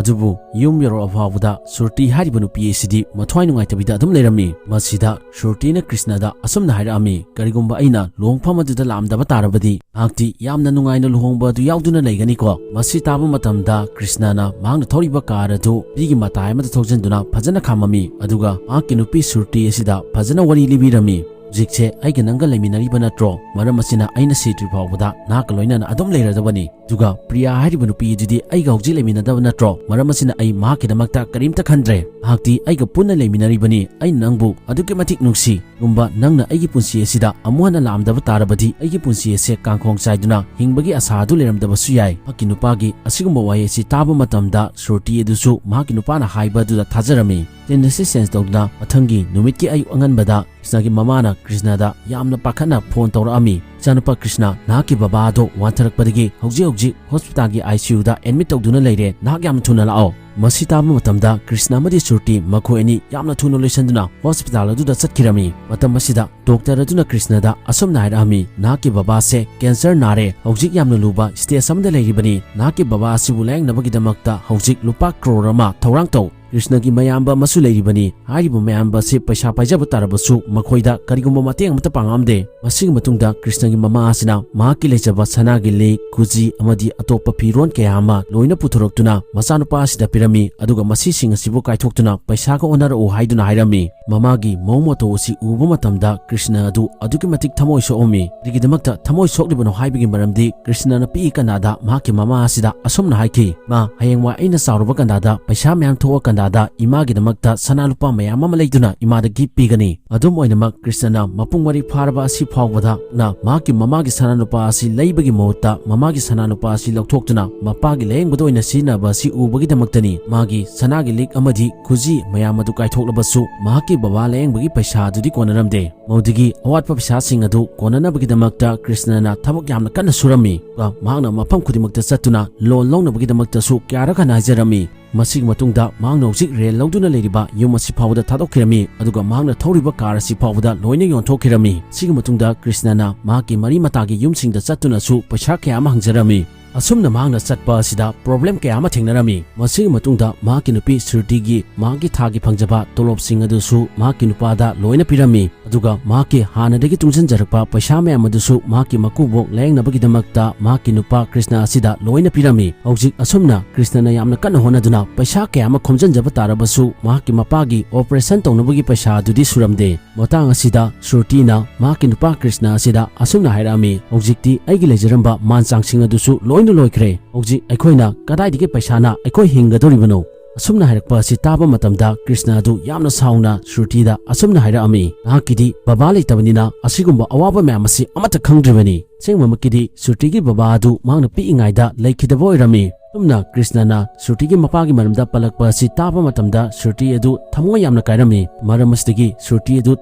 ꯑꯗꯨꯕꯨ ꯌꯨꯝ ꯌꯧꯔꯛꯑ ꯐꯥꯎꯕꯗ ꯁ꯭ꯔꯨꯇꯤ ꯍꯥꯏꯔꯤꯕ ꯅꯨꯄꯤ ꯑꯁꯤꯗꯤ ꯃꯊ꯭ꯋꯥꯏ ꯅꯨꯡꯉꯥꯏꯇꯕꯤꯗ ꯑꯗꯨꯝ ꯂꯩꯔꯝꯃꯤ꯫ ꯃꯁꯤꯗ ꯁ꯭ꯔꯨꯇꯤꯅ ꯀ꯭ꯔꯤꯁꯅꯗ ꯑꯁꯨꯝꯅ ꯍꯥꯏꯔꯛꯑꯝꯃꯤ, "ꯀꯔꯤꯒꯨꯝꯕ ꯑꯩꯅ ꯂꯨꯍꯣꯡꯐꯝ ꯑꯗꯨꯗ ꯂꯥꯛꯑꯝꯗꯕ ꯇꯥꯔꯕꯗꯤ ꯅꯍꯥꯛꯇꯤ ꯌꯥꯝꯅ ꯅꯨꯡꯉꯥꯏꯅ ꯂꯨꯍꯣꯡꯕ ꯑꯗꯨ ꯌꯥꯎꯗꯨꯅ ꯂꯩꯒꯅꯤꯀꯣ?" ꯃꯁꯤ ꯇꯥꯕ ꯃꯇꯝꯗ ꯀ꯭ꯔꯤꯁꯅꯅ ꯃꯍꯥꯛꯅ ꯊꯧꯔꯤꯕ car ꯑꯗꯨ ꯂꯝꯕꯤꯒꯤ ꯃꯇꯥꯏ ꯑꯃꯗ ꯊꯧꯖꯤꯟꯗꯨꯅ ꯐꯖꯅ ꯈꯥꯝꯃꯝꯃꯤ꯫ ꯑꯗꯨꯒ ꯃꯍꯥꯛꯀꯤ ꯅꯨꯄꯤ ꯁ꯭ꯔꯨꯇꯤ ꯑꯁꯤꯗ ꯐꯖꯅ ꯋꯥꯔꯤ ꯂꯤꯕꯤꯔꯝꯃꯤ꯫ "ꯍꯧꯖꯤꯛꯁꯦ ꯑꯩꯒ ꯅꯪꯒ ꯂꯩꯃꯤꯟꯅꯔꯤꯕ ꯅꯠꯇ꯭ꯔꯣ? ꯃꯔꯝ ꯑꯁꯤꯅ ꯑꯩꯅ ꯁꯤꯗ꯭ꯔꯤ ꯐꯥꯎꯕꯗ ꯅꯍꯥꯛꯀ ꯂꯣꯏꯅꯅ ꯑꯗꯨꯝ ꯂꯩꯔꯗꯕꯅꯤ꯫ ꯑꯗꯨꯒ ꯄ꯭ꯔꯤꯌꯥ ꯍꯥꯏꯔꯤꯕ ꯅꯨꯄꯤ ꯑꯗꯨꯗꯤ ꯑꯩꯒ ꯍꯧꯖꯤꯛ ꯂꯩꯃꯤꯟꯅꯗꯕ ꯅꯠꯇ꯭ꯔꯣ? ꯃꯔꯝ ꯑꯁꯤꯅ ꯑꯩ ꯃꯍꯥꯛꯀꯤꯗꯃꯛꯇ ꯀꯔꯤꯝꯇ ꯈꯟꯗ꯭ꯔꯦ꯫ ꯃꯍꯥꯛꯇꯤ ꯑꯩꯒ ꯄꯨꯟꯅ ꯂꯩꯃꯤꯟꯅꯔꯤꯕꯅꯤ꯫ ꯑꯩꯅ ꯅꯪꯕꯨ ꯑꯗꯨꯛꯀꯤ ꯃꯇꯤꯛ ꯅꯨꯡꯁꯤ꯫ ꯀꯔꯤꯒꯨꯝꯕ ꯅꯪꯅ ꯑꯩꯒꯤ ꯄꯨꯟꯁꯤ ꯑꯁꯤꯗ ꯑꯃꯨꯛ ꯍꯟꯅ ꯂꯥꯛꯑꯝꯗꯕ ꯇꯥꯔꯕꯗꯤ ꯑꯩꯒꯤ ꯄꯨꯟꯁꯤ ꯑꯁꯦ ꯀꯥꯡꯈꯣꯡ ꯆꯥꯏꯗꯨꯅ ꯍꯤꯡꯕꯒꯤ ꯑꯁꯥ ꯑꯗꯨ ꯂꯩꯔꯝꯗꯕꯁꯨ ꯌꯥꯏ"꯫ ꯃꯍꯥꯛꯀꯤ ꯅꯨꯄꯥꯒꯤ ꯑꯁꯤꯒꯨꯝꯕ ꯋꯥꯍꯩ ꯑꯁꯤ ꯇꯥꯕ ꯃꯇꯝꯗ ꯁ꯭ꯔꯨꯇꯤ ꯑꯗꯨꯁꯨ ꯃꯍꯥꯛꯀꯤ ꯅꯨꯄꯥꯅ ꯍꯥꯏꯕ ꯑꯗꯨꯗ ꯊꯥꯖꯔꯝꯃꯤ꯫ Scene ꯑꯁꯤ change ꯇꯧꯗꯨꯅ ꯃꯊꯪꯒꯤ ꯅꯨꯃꯤꯠꯀꯤ ꯑꯌꯨꯛ ꯑꯉꯟꯕꯗ ꯀ꯭ꯔꯤꯁꯅꯒꯤ ꯃꯃꯥꯅ ꯀ꯭ꯔꯤꯁꯅꯗ ꯌꯥꯝꯅ ꯄꯥꯈꯠꯅ ꯐꯣꯟ ꯇꯧꯔꯛꯑꯝꯃꯤ꯫ "ꯏꯆꯥꯅꯨꯄꯥ ꯀ꯭ꯔꯤꯁꯅ, ꯅꯍꯥꯛꯀꯤ ꯕꯕꯥ ꯑꯗꯣ ꯋꯥꯟꯊꯔꯛꯄꯗꯒꯤ ꯍꯧꯖꯤꯛ ꯍꯧꯖꯤꯛ ꯍꯣꯁꯄꯤꯇꯥꯜꯒꯤ ICUꯗ ꯑꯦꯗꯃꯤꯠ ꯇꯧꯗꯨꯅ ꯂꯩꯔꯦ, ꯅꯍꯥꯛ ꯌꯥꯝꯅ ꯊꯨꯅ ꯂꯥꯛꯑꯣ"꯫ ꯃꯁꯤ ꯇꯥꯕ ꯃꯇꯝꯗ ꯀ꯭ꯔꯤꯁꯅ ꯑꯃꯗꯤ ꯁ꯭ꯔꯨꯇꯤ ꯃꯈꯣꯏ ꯑꯅꯤ ꯌꯥꯝꯅ ꯊꯨꯅ ꯂꯣꯏꯁꯤꯟꯗꯨꯅ ꯍꯣꯁꯄꯤꯇꯥꯜ ꯑꯗꯨꯗ ꯆꯠꯈꯤꯔꯝꯃꯤ꯫ ꯃꯇꯝ ꯑꯁꯤꯗ ꯗꯣꯛꯇꯔ ꯑꯗꯨꯅ ꯀ꯭ꯔꯤꯁꯅꯗ ꯑꯁꯨꯝꯅ ꯍꯥꯏꯔꯛꯑꯝꯃꯤ, "ꯅꯍꯥꯛꯀꯤ ꯕꯕꯥꯁꯦ ꯀꯦꯟꯁꯔ ꯅꯥꯔꯦ, ꯍꯧꯖꯤꯛ ꯌꯥꯝꯅ ꯂꯨꯕ ꯁ꯭ꯇꯦꯖ ꯑꯃꯗ ꯂꯩꯔꯤꯕꯅꯤ꯫ ꯅꯍꯥꯛꯀꯤ ꯕꯕꯥ ꯑꯁꯤꯕꯨ ꯂꯥꯌꯦꯡꯅꯕꯒꯤꯗꯃꯛꯇ ꯍꯧꯖꯤꯛ ꯂꯨꯄꯥ ꯀ꯭ꯔꯣꯔ ꯑꯃ ꯊꯧꯔꯥꯡ ꯇꯧ"꯫ ꯀ꯭ꯔꯤꯁꯅꯒꯤ ꯃꯌꯥꯝꯕ ꯑꯃꯁꯨ ꯂꯩꯔꯤꯕꯅꯤ꯫ ꯍꯥꯏꯔꯤꯕ ꯃꯌꯥꯝꯕ ꯑꯁꯤ ꯄꯩꯁꯥ ꯄꯥꯏꯖꯕ ꯇꯥꯔꯕꯁꯨ ꯃꯈꯣꯏꯗ ꯀꯔꯤꯒꯨꯝꯕ ꯃꯇꯦꯡ ꯑꯃꯠꯇ ꯄꯥꯡꯉꯛꯑꯝꯗꯦ꯫ ꯃꯁꯤꯒꯤ ꯃꯇꯨꯡꯗ ꯀ꯭ꯔꯤꯁꯅꯒꯤ ꯃꯃꯥ ꯑꯁꯤꯅ ꯃꯍꯥꯛꯀꯤ ꯂꯩꯖꯕ ꯁꯅꯥꯒꯤ ꯂꯤꯛ, ꯈꯨꯖꯤ ꯑꯃꯗꯤ ꯑꯇꯣꯞꯄ ꯐꯤꯔꯣꯟ ꯀꯌꯥ ꯑꯃ ꯂꯣꯏꯅ ꯄꯨꯊꯣꯔꯛꯇꯨꯅ ꯃꯆꯥꯅꯨꯄꯥ ꯑꯁꯤꯗ ꯄꯤꯔꯝꯃꯤ, ꯑꯗꯨꯒ ꯃꯁꯤꯁꯤꯡ ꯑꯁꯤꯕꯨ ꯀꯥꯏꯊꯣꯛꯇꯨꯅ ꯄꯩꯁꯥꯒ ꯑꯣꯟꯅꯔꯛꯎ ꯍꯥꯏꯗꯨꯅ ꯍꯥꯏꯔꯝꯃꯤ꯫ ꯃꯃꯥꯒꯤ ꯃꯑꯣꯡ ꯃꯇꯧ ꯑꯁꯤ ꯎꯕ ꯃꯇꯝꯗ ꯀ꯭ꯔꯤꯁꯅ ꯑꯗꯨ ꯑꯗꯨꯛꯀꯤ ꯃꯇꯤꯛ ꯊꯃꯣꯏ ꯁꯣꯛꯑꯝꯃꯤ꯫ ꯀꯔꯤꯒꯤꯗꯃꯛꯇ ꯊꯃꯣꯏ ꯁꯣꯛꯂꯤꯕꯅꯣ ꯍꯥꯏꯕꯒꯤ ꯃꯔꯝꯗꯤ ꯀ꯭ꯔꯤꯁꯅꯅ ꯄꯤꯛꯏ ꯀꯟꯗꯥꯗ ꯃꯍꯥꯛꯀꯤ ꯃꯃꯥ ꯑꯁꯤꯗ ꯑꯁꯨꯝꯅ ꯍꯥꯏꯈꯤ, "ꯃꯥ, ꯍꯌꯦꯡꯋꯥꯏ ꯑꯩꯅ ꯆꯥꯎꯔꯕ ꯀꯟꯗꯥꯗ, ꯄꯩꯁꯥ ꯃꯌꯥꯝ ꯊꯣꯛꯑ ꯀꯟꯗꯥꯗ ꯏꯃꯥꯒꯤꯗꯃꯛꯇ ꯁꯅꯥ ꯂꯨꯄꯥ ꯃꯌꯥꯝ ꯑꯃ ꯂꯩꯗꯨꯅ ꯏꯃꯥꯗ ꯒꯤꯐ ꯄꯤꯒꯅꯤ"꯫ ꯑꯗꯨꯝ ꯑꯣꯏꯅꯃꯛ ꯀ꯭ꯔꯤꯁꯅꯅ ꯃꯄꯨꯡ ꯃꯔꯩ ꯐꯥꯔꯕ ꯑꯁꯤ ꯐꯥꯎꯕꯗ ꯅ ꯃꯍꯥꯛꯀꯤ ꯃꯃꯥꯒꯤ ꯁꯅꯥ ꯂꯨꯄꯥ ꯑꯁꯤ ꯂꯩꯕꯒꯤ ꯃꯍꯨꯠꯇ ꯃꯃꯥꯒꯤ ꯁꯅꯥ ꯂꯨꯄꯥ ꯑꯁꯤ ꯂꯧꯊꯣꯛꯇꯨꯅ ꯃꯄꯥꯒꯤ ꯂꯥꯌꯦꯡꯕꯗ ꯑꯣꯏꯅ ꯁꯤꯖꯤꯟꯅꯕ ꯑꯁꯤ ꯎꯕꯒꯤꯗꯃꯛꯇꯅꯤ꯫ ꯃꯥꯒꯤ ꯁꯅꯥꯒꯤ ꯂꯤꯛ ꯑꯃꯗꯤ ꯈꯨꯖꯤ ꯃꯌꯥꯝ ꯑꯗꯨ ꯀꯥꯏꯊꯣꯛꯂꯕꯁꯨ ꯃꯍꯥꯛꯀꯤ ꯕꯕꯥ ꯂꯥꯌꯦꯡꯕꯒꯤ ꯄꯩꯁꯥ ꯑꯗꯨꯗꯤ ꯀꯣꯟꯅꯔꯝꯗꯦ꯫ ꯃꯗꯨꯗꯒꯤ ꯑꯋꯥꯠꯄ ꯄꯩꯁꯥꯁꯤꯡ ꯑꯗꯨ ꯀꯣꯟꯅꯅꯕꯒꯤꯗꯃꯛꯇ ꯀ꯭ꯔꯤꯁꯅꯅ ꯊꯕꯛ ꯌꯥꯝꯅ ꯀꯟꯅ ꯁꯨꯔꯝꯃꯤ꯫ ꯃꯍꯥꯛꯅ ꯃꯐꯝ ꯈꯨꯗꯤꯡꯃꯛꯇ ꯆꯠꯇꯨꯅ ꯂꯣꯟ ꯂꯧꯅꯕꯒꯤꯗꯃꯛꯇꯁꯨ ꯀꯌꯥꯔꯛ ꯍꯟꯅ ꯍꯥꯏꯖꯔꯝꯃꯤ꯫ ꯃꯁꯤꯒꯤ ꯃꯇꯨꯡꯗ ꯃꯍꯥꯛꯅ ꯍꯧꯖꯤꯛ ꯔꯦꯟ ꯂꯧꯗꯨꯅ ꯂꯩꯔꯤꯕ ꯌꯨꯝ ꯑꯁꯤ ꯐꯥꯎꯕꯗ ꯊꯥꯗꯣꯛꯈꯤꯔꯝꯃꯤ, ꯑꯗꯨꯒ ꯃꯍꯥꯛꯅ ꯊꯧꯔꯤꯕ ꯀꯥꯔ ꯑꯁꯤ ꯐꯥꯎꯕꯗ ꯂꯣꯏꯅ ꯌꯣꯟꯊꯣꯛꯈꯤꯔꯝꯃꯤ꯫ ꯁꯤꯒꯤ ꯃꯇꯨꯡꯗ ꯀ꯭ꯔꯤꯁꯅꯅ ꯃꯍꯥꯛꯀꯤ ꯃꯔꯤ ꯃꯇꯥꯒꯤ ꯌꯨꯝꯁꯤꯡꯗ ꯆꯠꯇꯨꯅꯁꯨ ꯄꯩꯁꯥ ꯀꯌꯥ ꯑꯃ ꯍꯪꯖꯔꯝꯃꯤ꯫ ꯑꯁꯨꯝꯅ ꯃꯍꯥꯛꯅ ꯆꯠꯄ ꯑꯁꯤꯗ ꯄ꯭ꯔꯣꯕ꯭ꯂꯦꯝ ꯀꯌꯥ ꯑꯃ ꯊꯦꯡꯅꯔꯝꯃꯤ꯫ ꯃꯁꯤꯒꯤ ꯃꯇꯨꯡꯗ ꯃꯍꯥꯛꯀꯤ ꯅꯨꯄꯤ ꯁ꯭ꯔꯨꯇꯤꯒꯤ ꯃꯍꯥꯛꯀꯤ ꯊꯥꯒꯤ ꯐꯪꯖꯕ ꯇꯣꯂꯣꯞꯁꯤꯡ ꯑꯗꯨꯁꯨ ꯃꯍꯥꯛꯀꯤ ꯅꯨꯄꯥꯗ ꯂꯣꯏꯅ ꯄꯤꯔꯝꯃꯤ꯫ ꯑꯗꯨꯒ ꯃꯍꯥꯛꯀꯤ ꯍꯥꯟꯅꯗꯒꯤ ꯇꯨꯡꯁꯤꯟꯖꯔꯛꯄ ꯄꯩꯁꯥ ꯃꯌꯥꯝ ꯑꯗꯨꯁꯨ ꯃꯍꯥꯛꯀꯤ ꯃꯀꯨꯕꯣꯛ ꯂꯥꯌꯦꯡꯅꯕꯒꯤꯗꯃꯛꯇ ꯃꯍꯥꯛꯀꯤ ꯅꯨꯄꯥ ꯀ꯭ꯔꯤꯁꯅ ꯑꯁꯤꯗ ꯂꯣꯏꯅ ꯄꯤꯔꯝꯃꯤ꯫ ꯍꯧꯖꯤꯛ ꯑꯁꯨꯝꯅ ꯀ꯭ꯔꯤꯁꯅꯅ ꯌꯥꯝꯅ ꯀꯟꯅ ꯍꯣꯠꯅꯗꯨꯅ ꯄꯩꯁꯥ ꯀꯌꯥ ꯑꯃ ꯈꯣꯝꯖꯤꯟꯖꯕ ꯇꯥꯔꯕꯁꯨ ꯃꯍꯥꯛꯀꯤ ꯃꯄꯥꯒꯤ ꯑꯣꯄꯔꯦꯁꯟ ꯇꯧꯅꯕꯒꯤ ꯄꯩꯁꯥ ꯑꯗꯨꯗꯤ ꯁꯨꯔꯝꯗꯦ꯫ ꯃꯇꯥꯡ ꯑꯁꯤꯗ ꯁ꯭ꯔꯨꯇꯤꯅ ꯃꯍꯥꯛꯀꯤ ꯅꯨꯄꯥ ꯀ꯭ꯔꯤꯁꯅ ꯑꯁꯤꯗ ꯑꯁꯨꯝꯅ ꯍꯥꯏꯔꯛꯑꯝꯃꯤ, "ꯍꯧꯖꯤꯛꯇꯤ ꯑꯩꯒꯤ ꯂꯩꯖꯔꯝꯕ ꯃꯥꯟ ꯆꯥꯡꯁꯤꯡ ꯑꯗꯨꯁꯨ ꯂꯣꯏꯅ ꯂꯣꯏꯈ꯭ꯔꯦ꯫ ꯍꯧꯖꯤꯛ ꯑꯩꯈꯣꯏꯅ ꯀꯗꯥꯏꯗꯒꯤ ꯄꯩꯁꯥꯅ ꯑꯩꯈꯣꯏ ꯍꯤꯡꯒꯗꯧꯔꯤꯕꯅꯣ?" ꯑꯁꯨꯝꯅ ꯍꯥꯏꯔꯛꯄ ꯑꯁꯤ ꯇꯥꯕ ꯃꯇꯝꯗ ꯀ꯭ꯔꯤꯁꯅ ꯑꯗꯨ ꯌꯥꯝꯅ ꯁꯥꯎꯅ ꯁ꯭ꯔꯨꯇꯤꯗ ꯑꯁꯨꯝꯅ ꯍꯥꯏꯔꯛꯑꯝꯃꯤ, "ꯅꯍꯥꯛꯀꯤꯗꯤ ꯕꯕꯥ ꯂꯩꯇꯕꯅꯤꯅ ꯑꯁꯤꯒꯨꯝꯕ ꯑꯋꯥꯕ ꯃꯌꯥꯝ ꯑꯁꯤ ꯑꯃꯠꯇ ꯈꯪꯗ꯭ꯔꯤꯕꯅꯤ"꯫ ꯑꯁꯦꯡꯕꯃꯛꯀꯤꯗꯤ ꯁ꯭ꯔꯨꯇꯤꯒꯤ ꯕꯕꯥ ꯑꯗꯨ ꯃꯍꯥꯛꯅ ꯄꯤꯛꯏꯉꯩꯗ ꯂꯩꯈꯤꯗꯕ ꯑꯣꯏꯔꯝꯃꯤ꯫ ꯑꯁꯨꯝꯅ ꯀ꯭ꯔꯤꯁꯅꯅ ꯁ꯭ꯔꯨꯇꯤꯒꯤ ꯃꯄꯥꯒꯤ ꯃꯔꯝꯗ ꯄꯜꯂꯛꯄ ꯑꯁꯤ ꯇꯥꯕ ꯃꯇꯝꯗ ꯁ꯭ꯔꯨꯇꯤ ꯑꯗꯨ ꯊꯃꯣꯏ ꯌꯥꯝꯅ ꯀꯥꯏꯔꯝꯃꯤ꯫ ꯃꯔꯝ ꯑꯁꯤꯗꯒꯤ ꯁ꯭ꯔꯨꯇꯤ ꯑꯗꯨ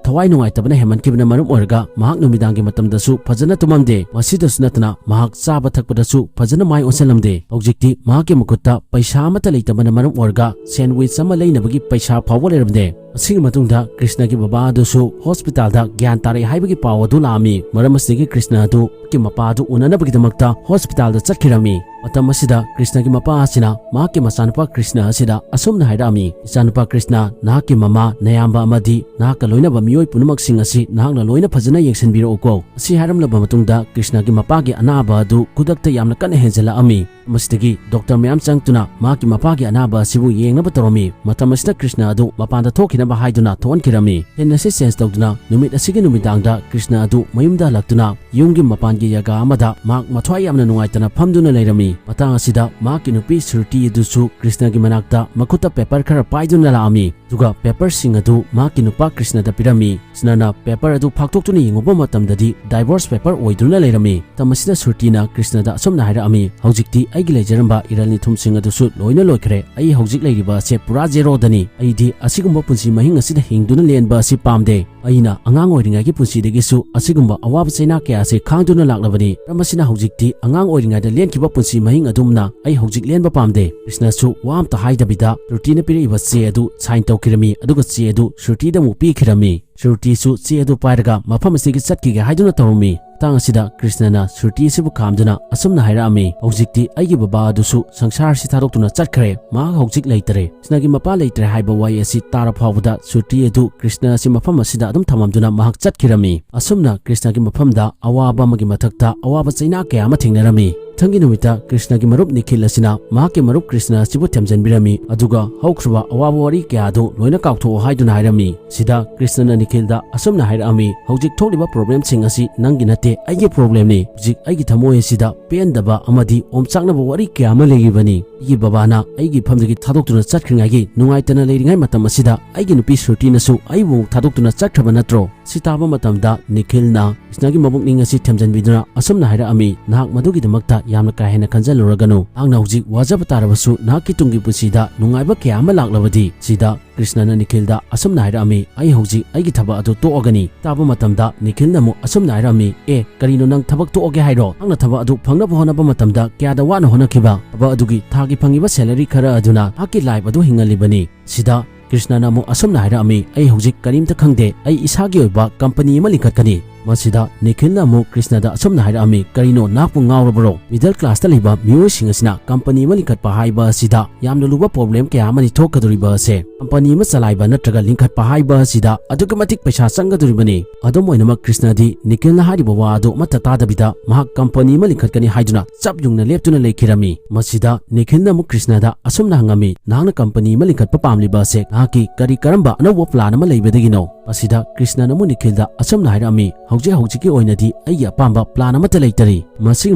ꯊꯋꯥꯏ ꯅꯨꯡꯉꯥꯏꯇꯕꯅ ꯍꯦꯟꯃꯟꯈꯤꯕꯅ ꯃꯔꯝ ꯑꯣꯏꯔꯒ ꯃꯍꯥꯛ ꯅꯨꯃꯤꯗꯥꯡꯒꯤ ꯃꯇꯝꯗꯁꯨ ꯐꯖꯅ ꯇꯨꯝꯃꯝꯗꯦ꯫ ꯃꯁꯤꯗꯁꯨ ꯅꯠꯇꯅ ꯃꯍꯥꯛ ꯆꯥꯕ ꯊꯛꯄꯗꯁꯨ ꯐꯖꯅ ꯃꯥꯏ ꯑꯣꯟꯁꯤꯜꯂꯝꯗꯦ꯫ ꯍꯧꯖꯤꯛꯇꯤ ꯃꯍꯥꯛꯀꯤ ꯃꯈꯨꯠꯇ ꯄꯩꯁꯥ ꯑꯃꯠꯇ ꯂꯩꯇꯕꯅ ꯃꯔꯝ ꯑꯣꯏꯔꯒ ꯁꯦꯟꯋꯤꯆ ꯑꯃ ꯂꯩꯅꯕꯒꯤ ꯄꯩꯁꯥ ꯐꯥꯎꯕ ꯂꯩꯔꯝꯗꯦ꯫ ꯑꯁꯤꯒꯤ ꯃꯇꯨꯡꯗ ꯀ꯭ꯔꯤꯁꯅꯒꯤ ꯕꯕꯥ ꯑꯗꯨꯁꯨ ꯍꯣꯁꯄꯤꯇꯥꯜꯗ ꯒ꯭ꯌꯥꯟ ꯇꯥꯔꯛꯑꯦ ꯍꯥꯏꯕꯒꯤ ꯄꯥꯎ ꯑꯗꯨ ꯂꯥꯛꯑꯝꯃꯤ꯫ ꯃꯔꯝ ꯑꯁꯤꯗꯒꯤ ꯀ꯭ꯔꯤꯁꯅ ꯑꯗꯨ ꯃꯍꯥꯛꯀꯤ ꯃꯄꯥ ꯑꯗꯨ ꯎꯅꯅꯕꯒꯤꯗꯃꯛꯇ ꯍꯣꯁꯄꯤꯇꯥꯜꯗ ꯆꯠꯈꯤꯔꯝꯃꯤ꯫ ꯃꯇꯝ ꯑꯁꯤꯗ ꯀ꯭ꯔꯤꯁꯅꯒꯤ ꯃꯄꯥ ꯑꯁꯤꯅ ꯃꯍꯥꯛꯀꯤ ꯃꯆꯥꯅꯨꯄꯥ ꯀ꯭ꯔꯤꯁꯅ ꯑꯁꯤꯗ ꯑꯁꯨꯝꯅ ꯍꯥꯏꯔꯛꯑꯝꯃꯤ, "ꯏꯆꯥꯅꯨꯄꯥ ꯀ꯭ꯔꯤꯁꯅ, ꯅꯍꯥꯛꯀꯤ ꯃꯃꯥ, ꯅꯌꯥꯝꯕ ꯑꯃꯗꯤ ꯅꯍꯥꯛꯀ ꯂꯣꯏꯅꯕ ꯃꯤꯑꯣꯏ ꯄꯨꯝꯅꯃꯛꯁꯤꯡ ꯑꯁꯤ ꯅꯍꯥꯛꯅ ꯂꯣꯏꯅ ꯐꯖꯅ ꯌꯦꯡꯁꯤꯟꯕꯤꯔꯛꯎꯀꯣ"꯫ ꯑꯁꯤ ꯍꯥꯏꯔꯝꯂꯕ ꯃꯇꯨꯡꯗ ꯀ꯭ꯔꯤꯁꯅꯒꯤ ꯃꯄꯥꯒꯤ ꯑꯅꯥꯕ ꯑꯗꯨ ꯈꯨꯗꯛꯇ ꯌꯥꯝꯅ ꯀꯟꯅ ꯍꯦꯟꯖꯜꯂꯛꯑꯝꯃꯤ꯫ ꯃꯁꯤꯗꯒꯤ ꯗꯣꯛꯇꯔ ꯃꯌꯥꯝ ꯆꯪꯂꯛꯇꯨꯅ ꯃꯍꯥꯛꯀꯤ ꯃꯄꯥꯒꯤ ꯑꯅꯥꯕ ꯑꯁꯤꯕꯨ ꯌꯦꯡꯅꯕ ꯇꯧꯔꯝꯃꯤ꯫ ꯃꯇꯝ ꯑꯁꯤꯗ ꯀ꯭ꯔꯤꯁꯅ ꯑꯗꯨ ꯃꯄꯥꯟꯗ ꯊꯣꯛꯈꯤꯅꯕ ꯍꯥꯏꯗꯨꯅ ꯊꯣꯛꯍꯟꯈꯤꯔꯝꯃꯤ꯫ ꯁꯤꯟ ꯑꯁꯤ ꯆꯦꯟꯖ ꯇꯧꯗꯨꯅ ꯅꯨꯃꯤꯠ ꯑꯁꯤꯒꯤ ꯅꯨꯃꯤꯗꯥꯡꯗ ꯀ꯭ꯔꯤꯁꯅ ꯑꯗꯨ ꯃꯌꯨꯝꯗ ꯍꯜꯂꯛꯇꯨꯅ ꯌꯨꯝꯒꯤ ꯃꯄꯥꯟꯒꯤ ꯖꯒꯥ ꯑꯃꯗ ꯃꯍꯥꯛ ꯃꯊ꯭ꯋꯥꯏ ꯌꯥꯝꯅ ꯅꯨꯡꯉꯥꯏꯇꯅ ꯐꯝꯗꯨꯅ ꯂꯩꯔꯝꯃꯤ꯫ ꯃꯇꯥꯡ ꯑꯁꯤꯗ ꯃꯍꯥꯛꯀꯤ ꯅꯨꯄꯤ ꯁ꯭ꯔꯨꯇꯤ ꯑꯗꯨꯁꯨ ꯀ꯭ꯔꯤꯁꯅꯒꯤ ꯃꯅꯥꯛꯇ ꯃꯈꯨꯠꯇ ꯄꯦꯄꯔ ꯈꯔ ꯄꯥꯏꯗꯨꯅ ꯂꯥꯛꯑꯝꯃꯤ꯫ ꯑꯗꯨꯒ ꯄꯦꯄꯔꯁꯤꯡ ꯑꯗꯨ ꯃꯍꯥꯛꯀꯤ ꯅꯨꯄꯥ ꯀ꯭ꯔꯤꯁꯅꯗ ꯄꯤꯔꯝꯃꯤ꯫ ꯀ꯭ꯔꯤꯁꯅꯅ ꯄꯦꯄꯔ ꯑꯗꯨ ꯐꯥꯛꯇꯣꯛꯇꯨꯅ ꯌꯦꯡꯉꯨꯕ ꯃꯇꯝꯗꯗꯤ ꯗꯥꯏꯚꯣꯔꯁ ꯄꯦꯄꯔ ꯑꯣꯏꯗꯨꯅ ꯂꯩꯔꯝꯃꯤ꯫ ꯃꯇꯝ ꯑꯁꯤꯗ ꯁ꯭ꯔꯨꯇꯤꯅ ꯀ꯭ꯔꯤꯁꯅꯗ ꯑꯁꯨꯝꯅ ꯍꯥꯏꯔꯛꯑꯝꯃꯤ, "ꯍꯧꯖꯤꯛꯇꯤ ꯑꯩꯒꯤ ꯂꯩꯖꯔꯝꯕ ꯏꯔꯜ ꯅꯤꯊꯨꯝꯁꯤꯡ ꯑꯗꯨꯁꯨ ꯂꯣꯏꯅ ꯂꯣꯏꯈ꯭ꯔꯦ꯫ ꯑꯩ ꯍꯧꯖꯤꯛ ꯂꯩꯔꯤꯕ ꯑꯁꯦ ꯄꯨꯔꯥ ꯖꯦꯔꯣꯗꯅꯤ꯫ ꯑꯩꯗꯤ ꯑꯁꯤꯒꯨꯝꯕ ꯄꯨꯟꯁꯤ ꯃꯍꯤꯡ ꯑꯁꯤꯗ ꯍꯤꯡꯗꯨꯅ ꯂꯦꯟꯕ ꯑꯁꯤ ꯄꯥꯝꯗꯦ꯫ ꯑꯩꯅ ꯑꯉꯥꯡ ꯑꯣꯏꯔꯤꯉꯩꯒꯤ ꯄꯨꯟꯁꯤꯗꯒꯤꯁꯨ ꯑꯁꯤꯒꯨꯝꯕ ꯑꯋꯥꯕ ꯆꯩꯅꯥ ꯀꯌꯥ ꯑꯁꯤ ꯈꯥꯡꯗꯨꯅ ꯂꯥꯛꯂꯕꯅꯤ꯫ ꯃꯔꯝ ꯑꯁꯤꯅ ꯍꯧꯖꯤꯛꯇꯤ ꯑꯉꯥꯡ ꯑꯣꯏꯔꯤꯉꯩꯗ ꯂꯦꯟꯈꯤꯕ ꯄꯨꯟꯁꯤ ꯃꯍꯤꯡ ꯑꯗꯨꯝꯅ ꯑꯩ ꯍꯧꯖꯤꯛ ꯂꯦꯟꯕ ꯄꯥꯝꯗꯦ"꯫ ꯀ꯭ꯔꯤꯁꯅꯁꯨ ꯋꯥ ꯑꯝꯇ ꯍꯥꯏꯗꯕꯤꯗ ꯁ꯭ꯔꯨꯇꯤꯅ ꯄꯤꯔꯛꯏꯕ ꯆꯦ ꯑꯗꯨ ꯁꯥꯏꯟ ꯇꯧꯈꯤꯔꯝꯃꯤ, ꯑꯗꯨꯒ ꯆꯦ ꯑꯗꯨ ꯁ꯭ꯔꯨꯇꯤꯗ ꯑꯃꯨꯛ ꯄꯤꯈꯤꯔꯝꯃꯤ꯫ ꯁ꯭ꯔꯨꯇꯤꯁꯨ ꯆꯦ ꯑꯗꯨ ꯄꯥꯏꯔꯒ ꯃꯐꯝ ꯑꯁꯤꯗꯒꯤ ꯆꯠꯈꯤꯒꯦ ꯍꯥꯏꯗꯨꯅ ꯇꯧꯔꯝꯃꯤ꯫ ꯃꯇꯥꯡ ꯑꯁꯤꯗ ꯀ꯭ꯔꯤꯁꯅꯅ ꯁ꯭ꯔꯨꯇꯤ ꯑꯁꯤꯕꯨ ꯈꯥꯝꯗꯨꯅ ꯑꯁꯨꯝꯅ ꯍꯥꯏꯔꯛꯑꯝꯃꯤ, "ꯍꯧꯖꯤꯛꯇꯤ ꯑꯩꯒꯤ ꯕꯕꯥ ꯑꯗꯨꯁꯨ ꯁꯪꯁꯥꯔꯁꯤ ꯊꯥꯗꯣꯛꯇꯨꯅ ꯆꯠꯈ꯭ꯔꯦ꯫ ꯃꯍꯥꯛ ꯍꯧꯖꯤꯛ ꯂꯩꯇꯔꯦ"꯫ ꯀ꯭ꯔꯤꯁꯅꯒꯤ ꯃꯄꯥ ꯂꯩꯇ꯭ꯔꯦ ꯍꯥꯏꯕ ꯋꯥꯍꯩ ꯑꯁꯤ ꯇꯥꯔ ꯐꯥꯎꯕꯗ ꯁ꯭ꯔꯨꯇꯤ ꯑꯗꯨ ꯀ꯭ꯔꯤꯁꯅ ꯑꯁꯤ ꯃꯐꯝ ꯑꯁꯤꯗ ꯑꯗꯨꯝ ꯊꯝꯃꯝꯗꯨꯅ ꯃꯍꯥꯛ ꯆꯠꯈꯤꯔꯝꯃꯤ꯫ ꯑꯁꯨꯝꯅ ꯀ꯭ꯔꯤꯁꯅꯒꯤ ꯃꯐꯝꯗ ꯑꯋꯥꯕ ꯑꯃꯒꯤ ꯃꯊꯛꯇ ꯑꯋꯥꯕ ꯆꯩꯅꯥ ꯀꯌꯥ ꯑꯃ ꯊꯦꯡꯅꯔꯝꯃꯤ꯫ ꯃꯊꯪꯒꯤ ꯅꯨꯃꯤꯠꯇ ꯀ꯭ꯔꯤꯁꯅꯒꯤ ꯃꯔꯨꯞ ꯅꯤꯈꯤꯜ ꯑꯁꯤꯅ ꯃꯍꯥꯛꯀꯤ ꯃꯔꯨꯞ ꯀ꯭ꯔꯤꯁꯅ ꯑꯁꯤꯕꯨ ꯊꯦꯝꯖꯤꯟꯕꯤꯔꯝꯃꯤ, ꯑꯗꯨꯒ ꯍꯧꯈ꯭ꯔꯕ ꯑꯋꯥꯕ ꯋꯥꯔꯤ ꯀꯌꯥ ꯑꯗꯨ ꯂꯣꯏꯅ ꯀꯥꯎꯊꯣꯛꯑꯣ ꯍꯥꯏꯗꯨꯅ ꯍꯥꯏꯔꯝꯃꯤ꯫ ꯁꯤꯗ ꯀ꯭ꯔꯤꯁꯅꯅ ꯅꯤꯈꯤꯜꯗ ꯑꯁꯨꯝꯅ ꯍꯥꯏꯔꯛꯑꯝꯃꯤ, "ꯍꯧꯖꯤꯛ ꯊꯣꯛꯂꯤꯕ ꯄ꯭ꯔꯣꯕ꯭ꯂꯦꯝꯁꯤꯡ ꯑꯁꯤ ꯅꯪꯒꯤ ꯅꯠꯇꯦ, ꯑꯩꯒꯤ ꯄ꯭ꯔꯣꯕ꯭ꯂꯦꯝꯅꯤ꯫ ꯍꯧꯖꯤꯛ ꯑꯩꯒꯤ ꯊꯃꯣꯏ ꯑꯁꯤꯗ ꯄꯦꯟꯗꯕ ꯑꯃꯗꯤ ꯑꯣꯝꯆꯥꯛꯅꯕ ꯋꯥꯔꯤ ꯀꯌꯥ ꯑꯃ ꯂꯩꯔꯤꯕꯅꯤ꯫ ꯑꯩꯒꯤ ꯕꯕꯥꯅ ꯑꯩꯒꯤ ꯏꯐꯝꯗꯒꯤ ꯊꯥꯗꯣꯛꯇꯨꯅ ꯆꯠꯈ꯭ꯔꯤꯉꯩꯒꯤ ꯅꯨꯡꯉꯥꯏꯇꯅ ꯂꯩꯔꯤꯉꯩ ꯃꯇꯝ ꯑꯁꯤꯗ ꯑꯩꯒꯤ ꯅꯨꯄꯤ ꯁ꯭ꯔꯨꯇꯤꯅꯁꯨ ꯑꯩꯕꯨ ꯑꯃꯨꯛ ꯊꯥꯗꯣꯛꯇꯨꯅ ꯆꯠꯈ꯭ꯔꯕ ꯅꯠꯇ꯭ꯔꯣ?" ꯁꯤ ꯇꯥꯕ ꯃꯇꯝꯗ ꯅꯤꯈꯤꯜꯅ ꯀ꯭ꯔꯤꯁꯅꯒꯤ ꯃꯕꯨꯛꯅꯤꯡ ꯑꯁꯤ ꯊꯦꯝꯖꯤꯟꯕꯤꯗꯨꯅ ꯑꯁꯨꯝꯅ ꯍꯥꯏꯔꯛꯑꯝꯃꯤ, "ꯅꯍꯥꯛ ꯃꯗꯨꯒꯤꯗꯃꯛꯇ ꯌꯥꯝꯅ ꯀꯥ ꯍꯦꯟꯅ ꯈꯟꯖꯜꯂꯨꯔꯒꯅꯨ꯫ ꯅꯍꯥꯛꯅ ꯍꯧꯖꯤꯛ ꯋꯥꯖꯕ ꯇꯥꯔꯕꯁꯨ ꯅꯍꯥꯛꯀꯤ ꯇꯨꯡꯒꯤ ꯄꯨꯟꯁꯤꯗ ꯅꯨꯡꯉꯥꯏꯕ ꯀꯌꯥ ꯑꯃ ꯂꯥꯛꯂꯕꯗꯤ꯫ ꯁꯤꯗ ꯀ꯭ꯔꯤꯁꯅꯅ ꯅꯤꯈꯤꯜꯗ ꯑꯁꯨꯝꯅ ꯍꯥꯏꯔꯛꯑꯝꯃꯤ, "ꯑꯩ ꯍꯧꯖꯤꯛ ꯑꯩꯒꯤ ꯊꯕꯛ ꯑꯗꯨ ꯇꯣꯛꯑꯒꯅꯤ"꯫ ꯇꯥꯕ ꯃꯇꯝꯗ ꯅꯤꯈꯤꯜꯅ ꯑꯃꯨꯛ ꯑꯁꯨꯝꯅ ꯍꯥꯏꯔꯛꯑꯝꯃꯤ, "ꯑꯦ, ꯀꯔꯤꯅꯣ ꯅꯪ ꯊꯕꯛ ꯇꯣꯛꯑꯒꯦ ꯍꯥꯏꯔꯣ? ꯅꯍꯥꯛꯅ ꯊꯕꯛ ꯑꯗꯨ ꯐꯪꯅꯕ ꯍꯣꯠꯅꯕ ꯃꯇꯝꯗ ꯀꯌꯥꯗ ꯋꯥꯅ ꯍꯣꯠꯅꯈꯤꯕ? ꯊꯕꯛ ꯑꯗꯨꯒꯤ ꯊꯥꯒꯤ ꯐꯪꯉꯤꯕ salary ꯈꯔ ꯑꯗꯨꯅ ꯅꯍꯥꯛꯀꯤ life ꯑꯗꯨ ꯍꯤꯡꯍꯜꯂꯤꯕꯅꯤ"꯫ ꯁꯤꯗ ꯀ꯭ꯔꯤꯁꯅꯅ ꯑꯃꯨꯛ ꯑꯁꯨꯝꯅ ꯍꯥꯏꯔꯛꯑꯝꯃꯤ, "ꯑꯩ ꯍꯧꯖꯤꯛ ꯀꯔꯤꯝꯇ ꯈꯪꯗꯦ, ꯑꯩ ꯏꯁꯥꯒꯤ ꯑꯣꯏꯕ company ꯑꯃ ꯂꯤꯡꯈꯠꯀꯅꯤ"꯫ ꯃꯁꯤꯗ ꯅꯤꯈꯤꯜꯅ ꯑꯃꯨꯛ ꯀ꯭ꯔꯤꯁꯅꯗ ꯑꯁꯨꯝꯅ ꯍꯥꯏꯔꯛꯑꯝꯃꯤ, "ꯀꯔꯤꯅꯣ, ꯅꯍꯥꯛꯄꯨ ꯉꯥꯎꯔꯕꯔꯣ? Middle classꯇ ꯂꯩꯕ ꯃꯤꯑꯣꯏꯁꯤꯡ ꯑꯁꯤꯅ company ꯑꯃ ꯂꯤꯡꯈꯠꯄ ꯍꯥꯏꯕ ꯑꯁꯤꯗ ꯌꯥꯝꯅ ꯂꯨꯕ problem ꯀꯌꯥ ꯑꯃꯅꯤ ꯊꯣꯛꯀꯗꯧꯔꯤꯕ ꯑꯁꯦ꯫ Company ꯑꯃ ꯆꯂꯥꯏꯕ ꯅꯠꯇ꯭ꯔꯒ ꯂꯤꯡꯈꯠꯄ ꯍꯥꯏꯕ ꯑꯁꯤꯗ ꯑꯗꯨꯛꯀꯤ ꯃꯇꯤꯛ ꯄꯩꯁꯥ ꯆꯪꯒꯗꯧꯔꯤꯕꯅꯤ"꯫ ꯑꯗꯨꯝ ꯑꯣꯏꯅꯃꯛ ꯀ꯭ꯔꯤꯁꯅꯗꯤ ꯅꯤꯈꯤꯜꯅ ꯍꯥꯏꯔꯤꯕ ꯋꯥ ꯑꯗꯨ ꯑꯃꯠꯇ ꯇꯥꯗꯕꯤꯗ ꯃꯍꯥꯛ company ꯑꯃ ꯂꯤꯡꯈꯠꯀꯅꯤ ꯍꯥꯏꯗꯨꯅ ꯆꯞ ꯌꯨꯡꯅ ꯂꯦꯞꯇꯨꯅ ꯂꯩꯈꯤꯔꯝꯃꯤ꯫ ꯃꯁꯤꯗ ꯅꯤꯈꯤꯜꯅ ꯑꯃꯨꯛ ꯀ꯭ꯔꯤꯁꯅꯗ ꯑꯁꯨꯝꯅ ꯍꯪꯉꯝꯃꯤ, "ꯅꯍꯥꯛꯅ company ꯑꯃ ꯂꯤꯡꯈꯠꯄ ꯄꯥꯝꯂꯤꯕ ꯑꯁꯦ ꯅꯍꯥꯛꯀꯤ ꯀꯔꯤ ꯀꯔꯝꯕ ꯑꯅꯧꯕ plan ꯑꯃ ꯂꯩꯕꯗꯒꯤꯅꯣ?" ꯃꯁꯤꯗ ꯀ꯭ꯔꯤꯁꯅꯅ ꯑꯃꯨꯛ ꯅꯤꯈꯤꯜꯗ ꯑꯁꯨꯝꯅ ꯍꯥꯏꯔꯛꯑꯝꯃꯤ, "ꯍꯧꯖꯤꯛ ꯍꯧꯖꯤꯛꯀꯤ ꯑꯣꯏꯅꯗꯤ ꯑꯩꯒꯤ ꯑꯄꯥꯝꯕ plan ꯑꯃꯠꯇ ꯂꯩꯇꯔꯤ"꯫ ꯃꯁꯤꯒꯤ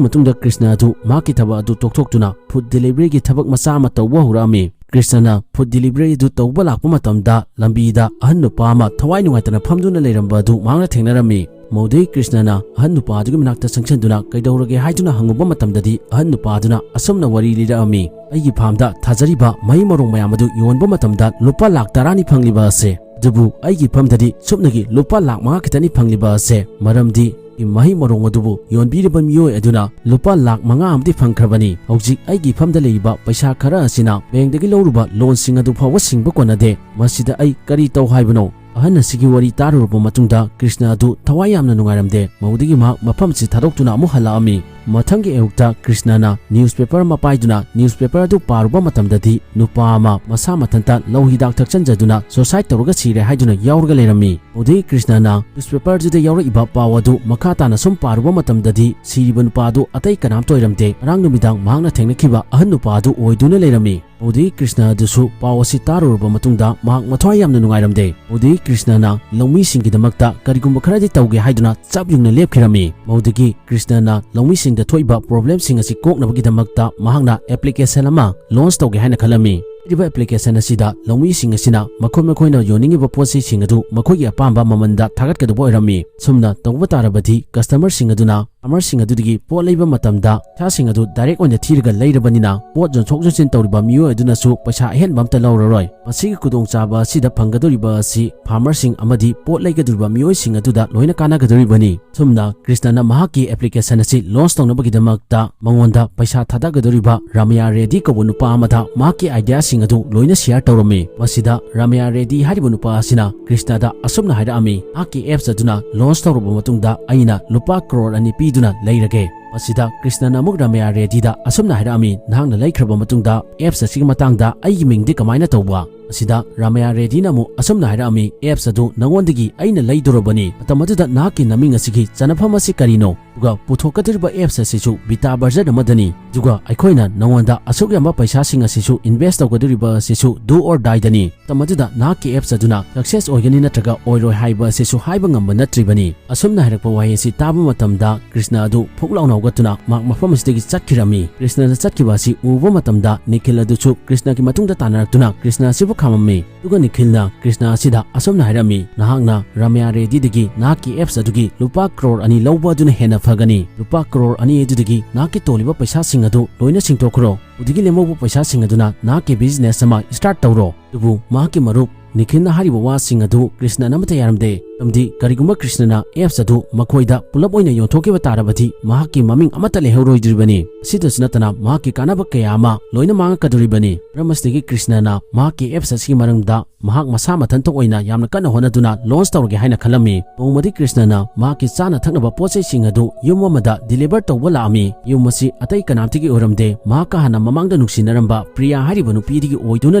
ꯃꯇꯨꯡꯗ ꯀ꯭ꯔꯤꯁꯅ ꯑꯗꯨ ꯃꯍꯥꯛꯀꯤ ꯊꯕꯛ ꯑꯗꯨ ꯇꯣꯛꯊꯣꯛꯇꯨꯅ food deliveryꯒꯤ ꯊꯕꯛ ꯃꯆꯥ ꯑꯃ ꯇꯧꯕ ꯍꯧꯔꯛꯑꯝꯃꯤ꯫ ꯀ꯭ꯔꯤꯁꯅꯅ food delivery ꯑꯗꯨ ꯇꯧꯕ ꯂꯥꯛꯄ ꯃꯇꯝꯗ ꯂꯝꯕꯤꯗ ꯑꯍꯟ ꯅꯨꯄꯥ ꯑꯃ ꯊꯋꯥꯏ ꯅꯨꯡꯉꯥꯏꯇꯅ ꯐꯝꯗꯨꯅ ꯂꯩꯔꯝꯕ ꯑꯗꯨ ꯃꯍꯥꯛꯅ ꯊꯦꯡꯅꯔꯝꯃꯤ꯫ ꯃꯧꯗꯩ ꯀ꯭ꯔꯤꯁꯅꯅ ꯑꯍꯟ ꯅꯨꯄꯥ ꯑꯗꯨꯒꯤ ꯃꯅꯥꯛꯇ ꯆꯪꯁꯤꯟꯗꯨꯅ ꯀꯩꯗꯧꯔꯒꯦ ꯍꯥꯏꯗꯨꯅ ꯍꯪꯉꯨꯕ ꯃꯇꯝꯗꯗꯤ ꯑꯍꯟ ꯅꯨꯄꯥ ꯑꯗꯨꯅ ꯑꯁꯨꯝꯅ ꯋꯥꯔꯤ ꯂꯤꯔꯛꯑꯝꯃꯤ, "ꯑꯩꯒꯤ farmꯗ ꯊꯥꯖꯔꯤꯕ ꯃꯍꯩ ꯃꯔꯣꯡ ꯃꯌꯥꯝ ꯑꯗꯨ ꯌꯣꯟꯕ ꯃꯇꯝꯗ ꯂꯨꯄꯥ ꯂꯥꯈ ꯇꯔꯥꯅꯤ ꯐꯪꯂꯤꯕ ꯑꯁꯦ꯫ ꯑꯗꯨꯕꯨ ꯑꯩꯒꯤ farmꯗꯗꯤ ꯁꯨꯞꯅꯒꯤ ꯂꯨꯄꯥ ꯂꯥꯈ ꯃꯉꯥ ꯈꯛꯇꯅꯤ ꯐꯪꯂꯤꯕ ꯑꯁꯦ꯫ ꯃꯔꯝꯗꯤ ꯃꯍꯩ ꯃꯔꯣꯡ ꯑꯗꯨꯕꯨ ꯌꯣꯟꯕꯤꯔꯤꯕ ꯃꯤꯑꯣꯏ ꯑꯗꯨꯅ ꯂꯨꯄꯥ ꯂꯥꯈ ꯃꯉꯥ ꯑꯃꯗꯤ ꯐꯪꯈ꯭ꯔꯕꯅꯤ꯫ ꯍꯧꯖꯤꯛ ꯑꯩꯒꯤ farmꯗ ꯂꯩꯔꯤꯕ ꯄꯩꯁꯥ ꯈꯔ ꯑꯁꯤꯅ bankꯗꯒꯤ ꯂꯧꯔꯨꯕ loanꯁꯤꯡ ꯑꯗꯨ ꯐꯥꯎꯕ ꯁꯤꯡꯕ ꯀꯣꯟꯅꯗꯦ꯫ ꯃꯁꯤꯗ ꯑꯩ ꯀꯔꯤ ꯇꯧ ꯍꯥꯏꯕꯅꯣ?" ꯑꯍꯟ ꯑꯁꯤꯒꯤ ꯋꯥꯔꯤ ꯇꯥꯔꯨꯔꯕ ꯃꯇꯨꯡꯗ ꯀ꯭ꯔꯤꯁꯅ ꯑꯗꯨ ꯊꯋꯥꯏ ꯌꯥꯝꯅ ꯅꯨꯡꯉꯥꯏꯔꯝꯗꯦ꯫ ꯃꯧꯗꯒꯤ ꯃꯍꯥꯛ ꯃꯐꯝꯁꯤ ꯊꯥꯗꯣꯛꯇꯨꯅ ꯑꯃꯨꯛ ꯍꯜꯂꯛꯑꯝꯃꯤ꯫ ꯃꯊꯪꯒꯤ ꯑꯌꯨꯛꯇ ꯀ꯭ꯔꯤꯁꯅꯅ newspaper ꯑꯃ ꯄꯥꯏꯗꯨꯅ newspaper ꯑꯗꯨ ꯄꯥꯔꯨꯕ ꯃꯇꯝꯗꯗꯤ ꯅꯨꯄꯥ ꯑꯃ ꯃꯁꯥ ꯃꯊꯟꯇ ꯂꯧ ꯍꯤꯗꯥꯛ ꯊꯛꯆꯟꯖꯗꯨꯅ suicide ꯇꯧꯔꯒ ꯁꯤꯔꯦ ꯍꯥꯏꯗꯨꯅ ꯌꯥꯎꯔꯒ ꯂꯩꯔꯝꯃꯤ꯫ ꯃꯧꯗꯒꯤ ꯀ꯭ꯔꯤꯁꯅꯅ newspaperꯗꯨꯗ ꯌꯥꯎꯔꯛꯏꯕ ꯄꯥꯎ ꯑꯗꯨ ꯃꯈꯥ ꯇꯥꯅ ꯁꯨꯝ ꯄꯥꯔꯨꯕ ꯃꯇꯝꯗꯗꯤ ꯁꯤꯔꯤꯕ ꯅꯨꯄꯥ ꯑꯗꯨ ꯑꯇꯩ ꯀꯅꯥꯝꯇ ꯑꯣꯏꯔꯝꯗꯦ꯫ ꯉꯔꯥꯡ ꯅꯨꯃꯤꯗꯥꯡ ꯃꯍꯥꯛꯅ ꯊꯦꯡꯅꯈꯤꯕ ꯑꯍꯟ ꯅꯨꯄꯥ ꯑꯗꯨ ꯑꯣꯏꯗꯨꯅ ꯂꯩꯔꯝꯃꯤ꯫ ꯃꯧꯗꯒꯤ ꯀ꯭ꯔꯤꯁꯅ ꯑꯗꯨꯁꯨ ꯄꯥꯎ ꯑꯁꯤ ꯇꯥꯔꯨꯔꯕ ꯃꯇꯨꯡꯗ ꯃꯍꯥꯛ ꯃꯊ꯭ꯋꯥꯏ ꯌꯥꯝꯅ ꯅꯨꯡꯉꯥꯏꯔꯝꯗꯦ꯫ ꯃꯧꯗꯒꯤ ꯀ꯭ꯔꯤꯁꯅꯅ ꯂꯧꯃꯤꯁꯤꯡꯒꯤꯗꯃꯛꯇ ꯀꯔꯤꯒꯨꯝꯕ ꯈꯔꯗꯤ ꯇꯧꯒꯦ ꯍꯥꯏꯗꯨꯅ ꯆꯞ ꯌꯨꯡꯅ ꯂꯦꯞꯈꯤꯔꯝꯃꯤ꯫ ꯃꯧꯗꯒꯤ ꯀ꯭ꯔꯤꯁꯅꯅ ꯂꯧꯃꯤꯁꯤꯡꯗ ꯊꯣꯛꯏꯕ problemꯁꯤꯡ ꯑꯁꯤ ꯀꯣꯛꯅꯕꯒꯤꯗꯃꯛꯇ ꯃꯍꯥꯛꯅ application ꯑꯃ launch ꯇꯧꯒꯦ ꯍꯥꯏꯅ ꯈꯜꯂꯝꯃꯤ꯫ ꯍꯥꯏꯔꯤꯕ application ꯑꯁꯤꯗ ꯂꯧꯃꯤꯁꯤꯡ ꯑꯁꯤꯅ ꯃꯈꯣꯏ ꯃꯈꯣꯏꯅ ꯌꯣꯟꯅꯤꯡꯉꯤꯕ ꯄꯣꯠ ꯆꯩꯁꯤꯡ ꯑꯗꯨ ꯃꯈꯣꯏꯒꯤ ꯑꯄꯥꯝꯕ ꯃꯃꯜꯗ ꯊꯥꯒꯠꯀꯗꯧꯕ ꯑꯣꯏꯔꯝꯃꯤ꯫ ꯁꯨꯝꯅ ꯇꯧꯕ ꯇꯥꯔꯕꯗꯤ customerꯁꯤꯡ ꯑꯗꯨꯅ farmerꯁꯤꯡ ꯑꯗꯨꯗꯒꯤ ꯄꯣꯠ ꯂꯩꯕ ꯃꯇꯝꯗ ꯄꯩꯁꯥꯁꯤꯡ ꯑꯗꯨ direct ꯑꯣꯏꯅ ꯊꯤꯔꯒ ꯂꯩꯔꯕꯅꯤꯅ ꯄꯣꯠ ꯌꯣꯟꯊꯣꯛ ꯌꯣꯟꯁꯤꯟ ꯇꯧꯔꯤꯕ ꯃꯤꯑꯣꯏ ꯑꯗꯨꯅꯁꯨ ꯄꯩꯁꯥ ꯑꯍꯦꯟꯕ ꯑꯝꯇ ꯂꯧꯔꯔꯣꯏ꯫ ꯃꯁꯤꯒꯤ ꯈꯨꯗꯣꯡꯆꯥꯕ ꯑꯁꯤꯗ ꯐꯪꯒꯗꯧꯔꯤꯕ ꯑꯁꯤ farmerꯁꯤꯡ ꯑꯃꯗꯤ ꯄꯣꯠ ꯂꯩꯒꯗꯧꯔꯤꯕ ꯃꯤꯑꯣꯏꯁꯤꯡ ꯑꯗꯨꯗ ꯂꯣꯏꯅ ꯀꯥꯟꯅꯒꯗꯧꯔꯤꯕꯅꯤ꯫ ꯑꯁꯨꯝꯅ ꯀ꯭ꯔꯤꯁꯅꯅ ꯃꯍꯥꯛꯀꯤ application ꯑꯁꯤ launch ꯇꯧꯅꯕꯒꯤꯗꯃꯛꯇ ꯃꯉꯣꯟꯗ ꯄꯩꯁꯥ ꯊꯥꯗꯒꯗꯧꯔꯤꯕ ꯔꯥꯃꯌꯥ ꯔꯦꯗꯤ ꯀꯧꯕ ꯅꯨꯄꯥ ꯑꯃꯗ ꯃꯍꯥꯛꯀꯤ ideaꯁꯤꯡ ꯑꯗꯨ ꯂꯣꯏꯅ share ꯇꯧꯔꯝꯃꯤ꯫ ꯃꯁꯤꯗ ꯔꯥꯃꯌꯥ ꯔꯦꯗꯤ ꯍꯥꯏꯔꯤꯕ ꯅꯨꯄꯥ ꯑꯁꯤꯅ ꯀ꯭ꯔꯤꯁꯅꯗ ꯑꯁꯨꯝꯅ ꯍꯥꯏꯔꯛꯑꯝꯃꯤ, "ꯃꯍꯥꯛꯀꯤ apps ꯑꯗꯨꯅ launch ꯇꯧꯔꯕ ꯃꯇꯨꯡꯗ ꯑꯩꯅ ꯂꯨꯄꯥ ꯀ꯭ꯔꯣꯔ ꯑꯅꯤ ꯄꯤꯗꯨꯅ ꯂꯩꯔꯒꯦ꯫" ꯃꯁꯤꯗ ꯀ꯭ꯔꯤꯁꯅꯅ ꯑꯃꯨꯛ ꯔꯥꯃꯌꯥ ꯔꯦꯗꯤꯗ ꯑꯁꯨꯝꯅ ꯍꯥꯏꯔꯛꯑꯝꯃꯤ, "ꯅꯍꯥꯛꯅ ꯂꯩꯈ꯭ꯔꯕ ꯃꯇꯨꯡꯗ apps ꯑꯁꯤꯒꯤ ꯃꯇꯥꯡꯗ ꯑꯩꯒꯤ ꯃꯤꯡꯗꯤ ꯀꯃꯥꯏꯅ ꯇꯧꯕ?" ꯃꯁꯤꯗ ꯔꯥꯃꯌꯥ ꯔꯦꯗꯤꯅ ꯑꯃꯨꯛ ꯑꯁꯨꯝꯅ ꯍꯥꯏꯔꯛꯑꯝꯃꯤ, "Apps ꯑꯗꯨ ꯅꯉꯣꯟꯗꯒꯤ ꯑꯩꯅ ꯂꯩꯗꯣꯔꯕꯅꯤ꯫ ꯃꯇꯝ ꯑꯗꯨꯗ ꯅꯍꯥꯛꯀꯤ ꯅꯃꯤꯡ ꯑꯁꯤꯒꯤ ꯆꯟꯅꯐꯝ ꯑꯁꯤ ꯀꯔꯤꯅꯣ? ꯑꯗꯨꯒ ꯄꯨꯊꯣꯛꯀꯗꯧꯔꯤꯕ apps ꯑꯁꯤꯁꯨ beta version ꯑꯃꯗꯅꯤ꯫ ꯑꯗꯨꯒ ꯑꯩꯈꯣꯏꯅ ꯅꯉꯣꯟꯗ ꯑꯁꯨꯛ ꯌꯥꯝꯕ ꯄꯩꯁꯥꯁꯤꯡ ꯑꯁꯤꯁꯨ invest ꯇꯧꯒꯗꯧꯔꯤꯕ ꯑꯁꯤꯁꯨ do or dieꯗꯅꯤ꯫ ꯃꯇꯝ ꯑꯗꯨꯗ ꯅꯍꯥꯛꯀꯤ apps ꯑꯗꯨꯅ success ꯑꯣꯏꯒꯅꯤ ꯅꯠꯇ꯭ꯔꯒ ꯑꯣꯏꯔꯣꯏ ꯍꯥꯏꯕ ꯑꯁꯤꯁꯨ ꯍꯥꯏꯕ ꯉꯝꯕ ꯅꯠꯇ꯭ꯔꯤꯕꯅꯤ꯫" ꯑꯁꯨꯝꯅ ꯍꯥꯏꯔꯛꯄ ꯋꯥꯍꯩ ꯑꯁꯤ ꯇꯥꯕ ꯃꯇꯝꯗ ꯀ꯭ꯔꯤꯁꯅ ꯑꯗꯨ ꯐꯨꯛ ꯂꯥꯎꯅ ꯍꯧꯒꯠꯇꯨꯅ ꯃꯍꯥꯛ ꯃꯐꯝ ꯑꯁꯤꯗꯒꯤ ꯆꯠꯈꯤꯔꯝꯃꯤ꯫ ꯀ꯭ꯔꯤꯁꯅꯅ ꯆꯠꯈꯤꯕ ꯑꯁꯤ ꯎꯕ ꯃꯇꯝꯗ ꯅꯤꯈꯤꯜ ꯑꯗꯨꯁꯨ ꯀ꯭ꯔꯤꯁꯅꯒꯤ ꯃꯇꯨꯡꯗ ꯇꯥꯟꯅꯔꯛꯇꯨꯅ ꯀ꯭ꯔꯤꯁꯅ ꯑꯁꯤꯕꯨ ꯈꯥꯝꯃꯝꯃꯤ꯫ ꯑꯗꯨꯒ ꯅꯤꯈꯤꯜꯅ ꯀ꯭ꯔꯤꯁꯅ ꯑꯁꯤꯗ ꯑꯁꯨꯝꯅ ꯍꯥꯏꯔꯝꯃꯤ, "ꯅꯍꯥꯛꯅ ꯔꯥꯃꯌꯥ ꯔꯦꯗꯤꯗꯒꯤ ꯅꯍꯥꯛꯀꯤ apps ꯑꯗꯨꯒꯤ ꯂꯨꯄꯥ ꯀ꯭ꯔꯣꯔ ꯑꯅꯤ ꯂꯧꯕ ꯑꯗꯨꯅ ꯍꯦꯟꯅ ꯐꯒꯅꯤ꯫ ꯂꯨꯄꯥ ꯀ꯭ꯔꯣꯔ ꯑꯅꯤ ꯑꯗꯨꯗꯒꯤ ꯅꯍꯥꯛꯀꯤ ꯇꯣꯜꯂꯤꯕ ꯄꯩꯁꯥꯁꯤꯡ ꯑꯗꯨ ꯂꯣꯏꯅ ꯁꯤꯡꯗꯣꯛꯈ꯭ꯔꯣ꯫ ꯑꯗꯨꯗꯒꯤ ꯂꯦꯝꯍꯧꯕ ꯄꯩꯁꯥꯁꯤꯡ ꯑꯗꯨꯅ ꯅꯍꯥꯛꯀꯤ business ꯑꯃ start ꯇꯧꯔꯣ꯫" ꯑꯗꯨꯕꯨ ꯃꯍꯥꯛꯀꯤ ꯃꯔꯨꯞ ꯅꯤꯈꯤꯜꯅ ꯍꯥꯏꯔꯤꯕ ꯋꯥꯁꯤꯡ ꯑꯗꯨ ꯀ꯭ꯔꯤꯁꯅꯅ ꯑꯃꯠꯇ ꯌꯥꯔꯝꯗꯦ꯫ ꯃꯔꯝꯗꯤ ꯀꯔꯤꯒꯨꯝꯕ ꯀ꯭ꯔꯤꯁꯅꯅ apps ꯑꯗꯨ ꯃꯈꯣꯏꯗ ꯄꯨꯂꯞ ꯑꯣꯏꯅ ꯌꯣꯟꯊꯣꯛꯈꯤꯕ ꯇꯥꯔꯕꯗꯤ ꯃꯍꯥꯛꯀꯤ ꯃꯃꯤꯡ ꯑꯃꯠꯇ ꯂꯩꯍꯧꯔꯣꯏꯗꯧꯔꯤꯕꯅꯤ꯫ ꯑꯁꯤꯗꯁꯨ ꯅꯠꯇꯅ ꯃꯍꯥꯛꯀꯤ ꯀꯥꯟꯅꯕ ꯀꯌꯥ ꯑꯃ ꯂꯣꯏꯅ ꯃꯥꯡꯉꯛꯀꯗꯧꯔꯤꯕꯅꯤ꯫ ꯃꯔꯝ ꯑꯁꯤꯗꯒꯤ ꯀ꯭ꯔꯤꯁꯅꯅ ꯃꯍꯥꯛꯀꯤ apps ꯑꯁꯤꯒꯤ ꯃꯔꯝꯗ ꯃꯍꯥꯛ ꯃꯁꯥ ꯃꯊꯟꯇ ꯑꯣꯏꯅ ꯌꯥꯝꯅ ꯀꯟꯅ ꯍꯣꯠꯅꯗꯨꯅ launch ꯇꯧꯔꯒꯦ ꯍꯥꯏꯅ ꯈꯜꯂꯝꯃꯤ꯫ ꯅꯣꯡꯃꯗꯤ ꯀ꯭ꯔꯤꯁꯅꯅ ꯃꯍꯥꯛꯀꯤ ꯆꯥꯅ ꯊꯛꯅꯕ ꯄꯣꯠ ꯆꯩꯁꯤꯡ ꯑꯗꯨ ꯌꯨꯝ ꯑꯃꯗ deliver ꯇꯧꯕ ꯂꯥꯛꯑꯝꯃꯤ꯫ ꯌꯨꯝ ꯑꯁꯤ ꯑꯇꯩ ꯀꯅꯥꯝꯇꯒꯤ ꯑꯣꯏꯔꯝꯗꯦ, ꯃꯍꯥꯛꯀ ꯍꯥꯟꯅ ꯃꯃꯥꯡꯗ ꯅꯨꯡꯁꯤꯅꯔꯝꯕ ꯄ꯭ꯔꯤꯌꯥ ꯍꯥꯏꯔꯤꯕ ꯅꯨꯄꯤꯗꯒꯤ ꯑꯣꯏꯗꯨꯅ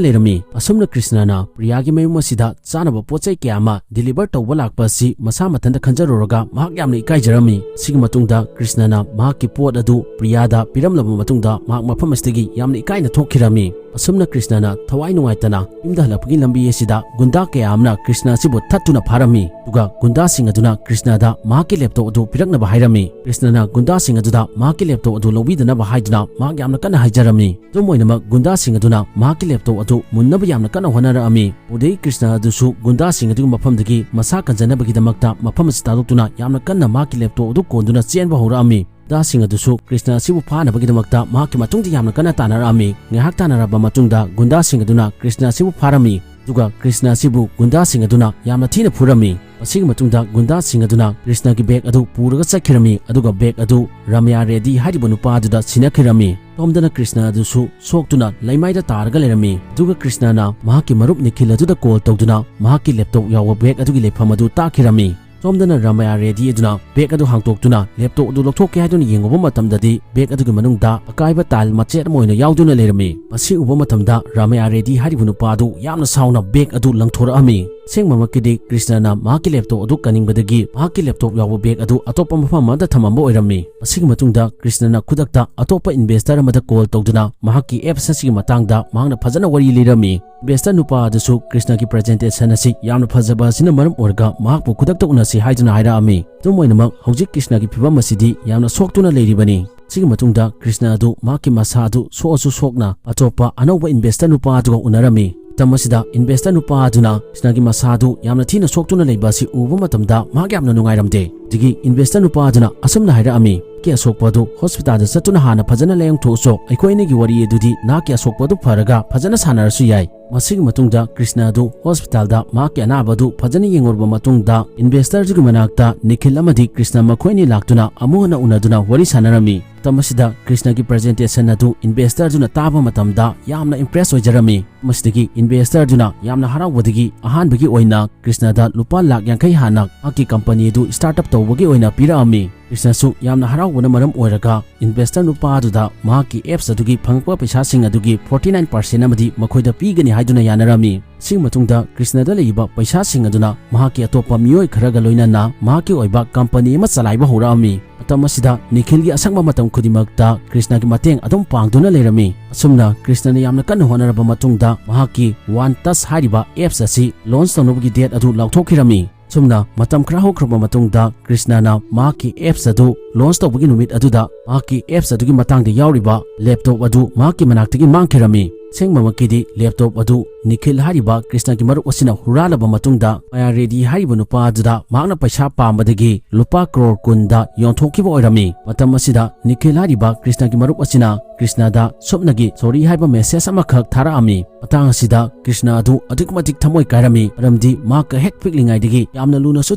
ꯂꯩꯔꯝꯃꯤ꯫ ꯑꯁꯨꯝꯅ ꯀ꯭ꯔꯤꯁꯅꯅ ꯄ꯭ꯔꯤꯌꯥꯒꯤ ꯃꯌꯨꯝ ꯑꯁꯤꯗ ꯆꯥꯅꯕ ꯄꯣꯠ ꯆꯩ ꯀꯌꯥ ꯑꯃ deliver ꯇꯧꯕ ꯂꯥꯛꯄ ꯑꯁꯤ ꯃꯁꯥ ꯃꯊꯟꯇ ꯈꯟꯖꯔꯨꯔꯒ ꯃꯍꯥꯛ ꯌꯥꯝꯅ ꯏꯀꯥꯏꯖꯔꯝꯃꯤ꯫ ꯁꯤꯒꯤ ꯃꯇꯨꯡꯗ ꯀ꯭ꯔꯤꯁꯅꯅ ꯃꯍꯥꯛꯀꯤ ꯄꯣꯠ ꯑꯗꯨ ꯄ꯭ꯔꯤꯌꯥꯗ ꯄꯤꯔꯝꯂꯕ ꯃꯇꯨꯡꯗ ꯃꯍꯥꯛ ꯃꯐꯝ ꯑꯁꯤꯗꯒꯤ ꯌꯥꯝꯅ ꯏꯀꯥꯏꯅ ꯊꯣꯛꯈꯤꯔꯝꯃꯤ꯫ ꯑꯁꯨꯝꯅ ꯀ꯭ꯔꯤꯁꯅꯅ ꯊꯋꯥꯏ ꯅꯨꯡꯉꯥꯏꯇꯅ ꯌꯨꯝꯗ ꯍꯜꯂꯛꯄꯒꯤ ꯂꯝꯕꯤ ꯑꯁꯤꯗ ꯒꯨꯟꯗꯥ ꯀꯌꯥ ꯑꯃꯅ ꯀ꯭ꯔꯤꯁꯅ ꯑꯁꯤꯕꯨ ꯊꯠꯇꯨꯅ ꯐꯥꯔꯝꯃꯤ꯫ ꯑꯗꯨꯒ ꯒꯨꯟꯗꯥꯁꯤꯡ ꯑꯗꯨꯅ ꯀ꯭ꯔꯤꯁꯅꯗ ꯃꯍꯥꯛꯀꯤ laptop ꯑꯗꯨ ꯄꯤꯔꯛꯅꯕ ꯍꯥꯏꯔꯝꯃꯤ꯫ ꯀ꯭ꯔꯤꯁꯅꯅ ꯒꯨꯟꯗꯥꯁꯤꯡ ꯑꯗꯨꯗ ꯃꯍꯥꯛꯀꯤ laptop ꯑꯗꯨ ꯂꯧꯕꯤꯗꯅꯕ ꯍꯥꯏꯗꯨꯅ ꯃꯍꯥꯛ ꯌꯥꯝꯅ ꯀꯟꯅ ꯍꯥꯏꯖꯔꯝꯃꯤ꯫ ꯑꯗꯨꯝ ꯑꯣꯏꯅꯃꯛ ꯒꯨꯟꯗꯥꯁꯤꯡ ꯑꯗꯨꯅ ꯃꯍꯥꯛꯀꯤ laptop ꯑꯗꯨ ꯃꯨꯟꯅꯕ ꯌꯥꯝꯅ ꯀꯟꯅ ꯍꯣꯠꯅꯔꯛꯑꯝꯃꯤ꯫ ꯑꯗꯨꯗꯩ ꯀ꯭ꯔꯤꯁꯅ ꯑꯗꯨꯁꯨ ꯒꯨꯟꯗꯥꯁꯤꯡ ꯑꯗꯨꯒꯤ ꯃꯐꯝꯗꯒꯤ ꯃꯁꯥ ꯀꯟꯖꯅꯕꯒꯤꯗꯃꯛꯇ ꯃꯐꯝ ꯑꯁꯤ ꯊꯥꯗꯣꯛꯇꯨꯅ ꯌꯥꯝꯅ ꯀꯟꯅ ꯃꯍꯥꯛꯀꯤ ꯂꯦꯞꯇꯣꯞ ꯑꯗꯨ ꯀꯣꯟꯗꯨꯅ ꯆꯦꯟꯕ ꯍꯧꯔꯛꯑꯝꯃꯤ꯫ ꯒꯨꯟꯗꯥꯁꯤꯡ ꯑꯗꯨꯁꯨ ꯀ꯭ꯔꯤꯁꯅ ꯑꯁꯤꯕꯨ ꯐꯥꯅꯕꯒꯤꯗꯃꯛꯇ ꯃꯍꯥꯛꯀꯤ ꯃꯇꯨꯡꯗ ꯌꯥꯝꯅ ꯀꯟꯅ ꯇꯥꯟꯅꯔꯛꯑꯝꯃꯤ꯫ ꯉꯥꯏꯍꯥꯛ ꯇꯥꯟꯅꯔꯕ ꯃꯇꯨꯡꯗ ꯒꯨꯟꯗꯥꯁꯤꯡ ꯑꯗꯨꯅ ꯀ꯭ꯔꯤꯁꯅ ꯑꯁꯤꯕꯨ ꯐꯥꯔꯝꯃꯤ꯫ ꯑꯗꯨꯒ ꯀ꯭ꯔꯤꯁꯅ ꯑꯁꯤꯕꯨ ꯒꯨꯟꯗꯥꯁꯤꯡ ꯑꯗꯨꯅ ꯌꯥꯝꯅ ꯊꯤꯅ ꯐꯨꯔꯝꯃꯤ꯫ ꯃꯁꯤꯒꯤ ꯃꯇꯨꯡꯗ ꯒꯨꯟꯗꯥꯁꯤꯡ ꯑꯗꯨꯅ ꯀ꯭ꯔꯤꯁꯅꯒꯤ ꯕꯦꯒ ꯑꯗꯨ ꯄꯨꯔꯒ ꯆꯠꯈꯤꯔꯝꯃꯤ, ꯑꯗꯨꯒ ꯕꯦꯒ ꯑꯗꯨ ꯔꯥꯃꯌꯥ ꯔꯦꯗꯤ ꯍꯥꯏꯔꯤꯕ ꯅꯨꯄꯥ ꯑꯗꯨꯗ ꯁꯤꯟꯅꯈꯤꯔꯝꯃꯤ꯫ ꯁꯣꯝꯗꯅ ꯀ꯭ꯔꯤꯁꯅ ꯑꯗꯨꯁꯨ ꯁꯣꯛꯇꯨꯅ ꯂꯩꯃꯥꯏꯗ ꯇꯥꯔꯒ ꯂꯩꯔꯝꯃꯤ꯫ ꯑꯗꯨꯒ ꯀ꯭ꯔꯤꯁꯅꯅ ꯃꯍꯥꯛꯀꯤ ꯃꯔꯨꯞ ꯅꯤꯈꯤꯜ ꯑꯗꯨꯗ ꯀꯣꯜ ꯇꯧꯗꯨꯅ ꯃꯍꯥꯛꯀꯤ ꯂꯦꯞꯇꯣꯞ ꯌꯥꯎꯕ ꯕꯦꯒ ꯑꯗꯨꯒꯤ ꯂꯩꯐꯝ ꯑꯗꯨ ꯇꯥꯛꯈꯤꯔꯝꯃꯤ꯫ ꯁꯣꯝꯗꯅ ꯔꯥꯃꯌꯥ ꯔꯦꯗꯤ ꯑꯗꯨꯅ ꯕꯦꯒ ꯑꯗꯨ ꯍꯥꯡꯗꯣꯛꯇꯨꯅ ꯂꯦꯞꯇꯣꯞ ꯑꯗꯨ ꯂꯧꯊꯣꯛꯀꯦ ꯍꯥꯏꯗꯨꯅ ꯌꯦꯡꯉꯨꯕ ꯃꯇꯝꯗꯗꯤ ꯕꯦꯒ ꯑꯗꯨꯒꯤ ꯃꯅꯨꯡꯗ ꯑꯀꯥꯏꯕ ꯇꯥꯏꯜ ꯃꯆꯦꯠ ꯑꯃ ꯑꯣꯏꯅ ꯌꯥꯎꯗꯨꯅ ꯂꯩꯔꯝꯃꯤ꯫ ꯃꯁꯤ ꯎꯕ ꯃꯇꯝꯗ ꯔꯥꯃꯌꯥ ꯔꯦꯗꯤ ꯍꯥꯏꯔꯤꯕ ꯅꯨꯄꯥ ꯑꯗꯨ ꯌꯥꯝꯅ ꯁꯥꯎꯅ ꯕꯦꯒ ꯑꯗꯨ ꯂꯪꯊꯣꯔꯛꯑꯝꯃꯤ꯫ ꯑꯁꯦꯡꯕꯃꯛꯀꯤꯗꯤ ꯀ꯭ꯔꯤꯁꯅꯅ ꯃꯍꯥꯛꯀꯤ ꯂꯦꯞꯇꯣꯞ ꯑꯗꯨ ꯀꯟꯅꯤꯡꯕꯗꯒꯤ ꯃꯍꯥꯛꯀꯤ ꯂꯦꯞꯇꯣꯞ ꯌꯥꯎꯕ ꯕꯦꯒ ꯑꯗꯨ ꯑꯇꯣꯞꯄ ꯃꯐꯝ ꯑꯃꯗ ꯊꯝꯃꯝꯕ ꯑꯣꯏꯔꯝꯃꯤ꯫ ꯃꯁꯤꯒꯤ ꯃꯇꯨꯡꯗ ꯀ꯭ꯔꯤꯁꯅꯅ ꯈꯨꯗꯛꯇ ꯑꯇꯣꯞꯄ ꯏꯟꯚꯦꯁꯇꯔ ꯑꯃꯗ ꯀꯣꯜ ꯇꯧꯗꯨꯅ ꯃꯍꯥꯛꯀꯤ ꯑꯦꯞꯁ ꯑꯁꯤꯒꯤ ꯃꯇꯥꯡꯗ ꯃꯍꯥꯛꯅ ꯐꯖꯅ ꯋꯥꯔꯤ ꯂꯤꯔꯝꯃꯤ꯫ ꯏꯟꯚꯦꯁꯇꯔ ꯅꯨꯄꯥ ꯑꯗꯨꯁꯨ ꯀ꯭ꯔꯤꯁꯅꯒꯤ ꯄ꯭ꯔꯖꯦꯟꯇꯦꯁꯟ ꯑꯁꯤ ꯌꯥꯝꯅ ꯐꯖꯕ ꯑꯁꯤꯅ ꯃꯔꯝ ꯑꯣꯏꯔꯒ ꯃꯍꯥꯛꯄꯨ ꯈꯨꯗꯛꯇ ꯎꯅꯁꯤ ꯍꯥꯏꯗꯨꯅ ꯍꯥꯏꯔꯛꯑꯝꯃꯤ꯫ ꯑꯗꯨꯝ ꯑꯣꯏꯅꯃꯛ, ꯍꯧꯖꯤꯛ ꯀ꯭ꯔꯤꯁꯅꯒꯤ ꯐꯤꯕꯝ ꯑꯁꯤꯗꯤ ꯌꯥꯝꯅ ꯁꯣꯛꯇꯨꯅ ꯂꯩꯔꯤꯕꯅꯤ꯫ ꯁꯤꯒꯤ ꯃꯇꯨꯡꯗ ꯀ꯭ꯔꯤꯁꯅ ꯑꯗꯨ ꯃꯍꯥꯛꯀꯤ ꯃꯁꯥ ꯑꯗꯨ ꯁꯣꯛꯑꯁꯨ ꯁꯣꯛꯅ ꯑꯇꯣꯞꯄ ꯑꯅꯧꯕ ꯏꯟꯚꯦꯁꯇꯔ ꯅꯨꯄꯥ ꯑꯗꯨꯒ ꯎꯅꯔꯝꯃꯤ꯫ ꯃꯇꯝ ꯑꯁꯤꯗ ꯏꯟꯚꯦꯁꯇꯔ ꯅꯨꯄꯥ ꯑꯗꯨꯅ ꯀ꯭ꯔꯤꯁꯅꯒꯤ ꯃꯁꯥ ꯑꯗꯨ ꯌꯥꯝꯅ ꯊꯤꯅ ꯁꯣꯛꯇꯨꯅ ꯂꯩꯕ ꯑꯁꯤ ꯎꯕ ꯃꯇꯝꯗ ꯃꯍꯥꯛ ꯌꯥꯝꯅ ꯅꯨꯡꯉꯥꯏꯔꯝꯗꯦ꯫ ꯑꯗꯨꯒꯤ ꯏꯟꯚꯦꯁꯇꯔ ꯅꯨꯄꯥ ꯑꯗꯨꯅ ꯑꯁꯨꯝꯅ ꯍꯥꯏꯔꯛꯑꯝꯃꯤ, "ꯅꯍꯥꯛꯀꯤ ꯑꯁꯣꯛꯄ ꯑꯗꯨ ꯍꯣꯁꯄꯤꯇꯥꯜꯗ ꯆꯠꯇꯨꯅ ꯍꯥꯟꯅ ꯐꯖꯅ ꯂꯥꯌꯦꯡꯊꯣꯛꯎꯆꯣ꯫ ꯑꯩꯈꯣꯏ ꯑꯅꯤꯒꯤ ꯋꯥꯔꯤ ꯑꯗꯨꯗꯤ ꯅꯍꯥꯛꯀꯤ ꯑꯁꯣꯛꯄ ꯑꯗꯨ ꯐꯔꯒ ꯐꯖꯅ ꯁꯥꯟꯅꯔꯁꯨ ꯌꯥꯏ"꯫ ꯃꯁꯤꯒꯤ ꯃꯇꯨꯡꯗ ꯀ꯭ꯔꯤꯁꯅ ꯑꯗꯨ ꯍꯣꯁꯄꯤꯇꯥꯜꯗ ꯃꯍꯥꯛꯀꯤ ꯑꯅꯥꯕ ꯑꯗꯨ ꯐꯖꯅ ꯌꯦꯡꯉꯨꯔꯕ ꯃꯇꯨꯡꯗ ꯏꯟꯚꯦꯁꯇꯔꯗꯨꯒꯤ ꯃꯅꯥꯛꯇ ꯅꯤꯈꯤꯜ ꯑꯃꯗꯤ ꯀ꯭ꯔꯤꯁꯅ ꯃꯈꯣꯏ ꯑꯅꯤ ꯂꯥꯛꯇꯨꯅ ꯑꯃꯨꯛ ꯍꯟꯅ ꯎꯅꯗꯨꯅ ꯋꯥꯔꯤ ꯁꯥꯟꯅꯔꯝꯃꯤ꯫ ꯃꯇꯝ ꯑꯁꯤꯗ ꯀ꯭ꯔꯤꯁꯅꯒꯤ ꯄ꯭ꯔꯖꯦꯟꯇꯦꯁꯟ ꯑꯗꯨ ꯏꯟꯚꯦꯁꯇꯔꯗꯨꯅ ꯇꯥꯕ ꯃꯇꯝꯗ ꯌꯥꯝꯅ ꯏꯝꯄ꯭ꯔꯦꯁ ꯑꯣꯏꯖꯔꯝꯃꯤ꯫ ꯃꯁꯤꯗꯒꯤ ꯏꯟꯚꯦꯁꯇꯔꯗꯨꯅ ꯌꯥꯝꯅ ꯍꯔꯥꯎꯕꯗꯒꯤ ꯑꯍꯥꯟꯕꯒꯤ ꯑꯣꯏꯅ ꯀ꯭ꯔꯤꯁꯅꯗ ꯂꯨꯄꯥ ꯂꯥꯈ ꯌꯥꯡꯈꯩ ꯍꯥꯟꯅ ꯃꯍꯥꯛꯀꯤ ꯀꯝꯄꯅꯤ ꯑꯗꯨ ꯁ꯭ꯇꯥꯔꯠ ꯑꯞ ꯇꯧꯕꯒꯤ ꯑꯣꯏꯅ ꯄꯤꯔꯛꯑꯝꯃꯤ꯫ ꯀ꯭ꯔꯤꯁꯅꯁꯨ ꯌꯥꯝꯅ ꯍꯔꯥꯎꯕꯅ ꯃꯔꯝ ꯑꯣꯏꯔꯒ ꯏꯟꯚꯦꯁꯇꯔ ꯅꯨꯄꯥ ꯑꯗꯨꯗ ꯃꯍꯥꯛꯀꯤ ꯑꯦꯞꯁ ꯑꯗꯨꯒꯤ ꯐꯪꯉꯛꯄ ꯄꯩꯁꯥꯁꯤꯡ ꯑꯗꯨꯒꯤ ꯐꯣꯔꯇꯤ ꯅꯥꯏꯟ ꯄꯥꯔꯁꯦꯟ ꯑꯃꯗꯤ ꯃꯈꯣꯏꯗ ꯄꯤꯒꯅꯤ ꯍꯥꯏꯗꯨꯅ ꯌꯥꯅꯔꯝꯃꯤ꯫ ꯁꯤꯒꯤ ꯃꯇꯨꯡꯗ ꯀ꯭ꯔꯤꯁꯅꯗ ꯂꯩꯔꯤꯕ ꯄꯩꯁꯥꯁꯤꯡ ꯑꯗꯨꯅ ꯃꯍꯥꯛꯀꯤ ꯑꯇꯣꯞꯄ ꯃꯤꯑꯣꯏ ꯈꯔꯒ ꯂꯣꯏꯅꯅ ꯃꯍꯥꯛꯀꯤ ꯑꯣꯏꯕ ꯀꯝꯄꯅꯤ ꯑꯃ ꯆꯂꯥꯏꯕ ꯍꯧꯔꯛꯑꯝꯃꯤ꯫ ꯃꯇꯝ ꯑꯁꯤꯗ ꯅꯤꯈꯤꯜꯒꯤ ꯑꯁꯪꯕ ꯃꯇꯝ ꯈꯨꯗꯤꯡꯃꯛꯇ ꯀ꯭ꯔꯤꯁꯅꯒꯤ ꯃꯇꯦꯡ ꯑꯗꯨꯝ ꯄꯥꯡꯗꯨꯅ ꯂꯩꯔꯝꯃꯤ꯫ ꯑꯁꯨꯝꯅ ꯀ꯭ꯔꯤꯁꯅꯅ ꯌꯥꯝꯅ ꯀꯟꯅ ꯍꯣꯠꯅꯔꯕ ꯃꯇꯨꯡꯗ ꯃꯍꯥꯛꯀꯤ ꯋꯥꯟ ꯇꯁ ꯍꯥꯏꯔꯤꯕ ꯑꯦꯞꯁ ꯑꯁꯤ ꯂꯣꯟꯆ ꯇꯧꯅꯕꯒꯤ ꯗꯦꯠ ꯑꯗꯨ ꯂꯥꯎꯊꯣꯛꯈꯤꯔꯝꯃꯤ꯫ ꯑꯁꯨꯝꯅ ꯃꯇꯝ ꯈꯔ ꯍꯧꯈ꯭ꯔꯕ ꯃꯇꯨꯡꯗ ꯀ꯭ꯔꯤꯁꯅꯅ ꯃꯍꯥꯛꯀꯤ ꯑꯦꯞꯁ ꯑꯗꯨ ꯂꯣꯟꯆ ꯇꯧꯕꯒꯤ ꯅꯨꯃꯤꯠ ꯑꯗꯨꯗ ꯃꯍꯥꯛꯀꯤ ꯑꯦꯞꯁ ꯑꯗꯨꯒꯤ ꯃꯇꯥꯡꯗ ꯌꯥꯎꯔꯤꯕ ꯂꯦꯞꯇꯣꯞ ꯑꯗꯨ ꯃꯍꯥꯛꯀꯤ ꯃꯅꯥꯛꯇꯒꯤ ꯃꯥꯡꯈꯤꯔꯝꯃꯤ꯫ ꯑꯁꯦꯡꯕꯃꯛꯀꯤꯗꯤ ꯂꯦꯞꯇꯣꯞ ꯑꯗꯨ ꯅꯤꯈꯤꯜ ꯍꯥꯏꯔꯤꯕ ꯀ꯭ꯔꯤꯁꯅꯒꯤ ꯃꯔꯨꯞ ꯑꯁꯤꯅ ꯍꯨꯔꯥꯜꯂꯕ ꯃꯇꯨꯡꯗ ꯃꯌꯥ ꯔꯦꯗꯤ ꯍꯥꯏꯔꯤꯕ ꯅꯨꯄꯥ ꯑꯗꯨꯗ ꯃꯍꯥꯛꯅ ꯄꯩꯁꯥ ꯄꯥꯝꯕꯗꯒꯤ ꯂꯨꯄꯥ ꯀ꯭ꯔꯣꯔ ꯀꯨꯟꯗ ꯌꯣꯟꯊꯣꯛꯈꯤꯕ ꯑꯣꯏꯔꯝꯃꯤ꯫ ꯃꯇꯝ ꯑꯁꯤꯗ ꯅꯤꯈꯤꯜ ꯍꯥꯏꯔꯤꯕ ꯀ꯭ꯔꯤꯁꯅꯒꯤ ꯃꯔꯨꯞ ꯑꯁꯤꯅ ꯀ꯭ꯔꯤꯁꯅꯗ ꯁꯨꯞꯅꯒꯤ ꯁꯣꯔꯤ ꯍꯥꯏꯕ ꯃꯦꯁꯦꯖ ꯑꯃꯈꯛ ꯊꯥꯔꯛꯑꯝꯃꯤ꯫ ꯃꯇꯥꯡ ꯑꯁꯤꯗ ꯀ꯭ꯔꯤꯁꯅ ꯑꯗꯨ ꯑꯗꯨꯛꯀꯤ ꯃꯇꯤꯛ ꯊꯃꯣꯏ ꯀꯥꯏꯔꯝꯃꯤ, ꯃꯔꯝꯗꯤ ꯃꯍꯥꯛꯀ ꯍꯦꯛ ꯄꯤꯛꯂꯤꯉꯩꯗꯒꯤ ꯌꯥꯝꯅ ꯂꯨꯅꯁꯨ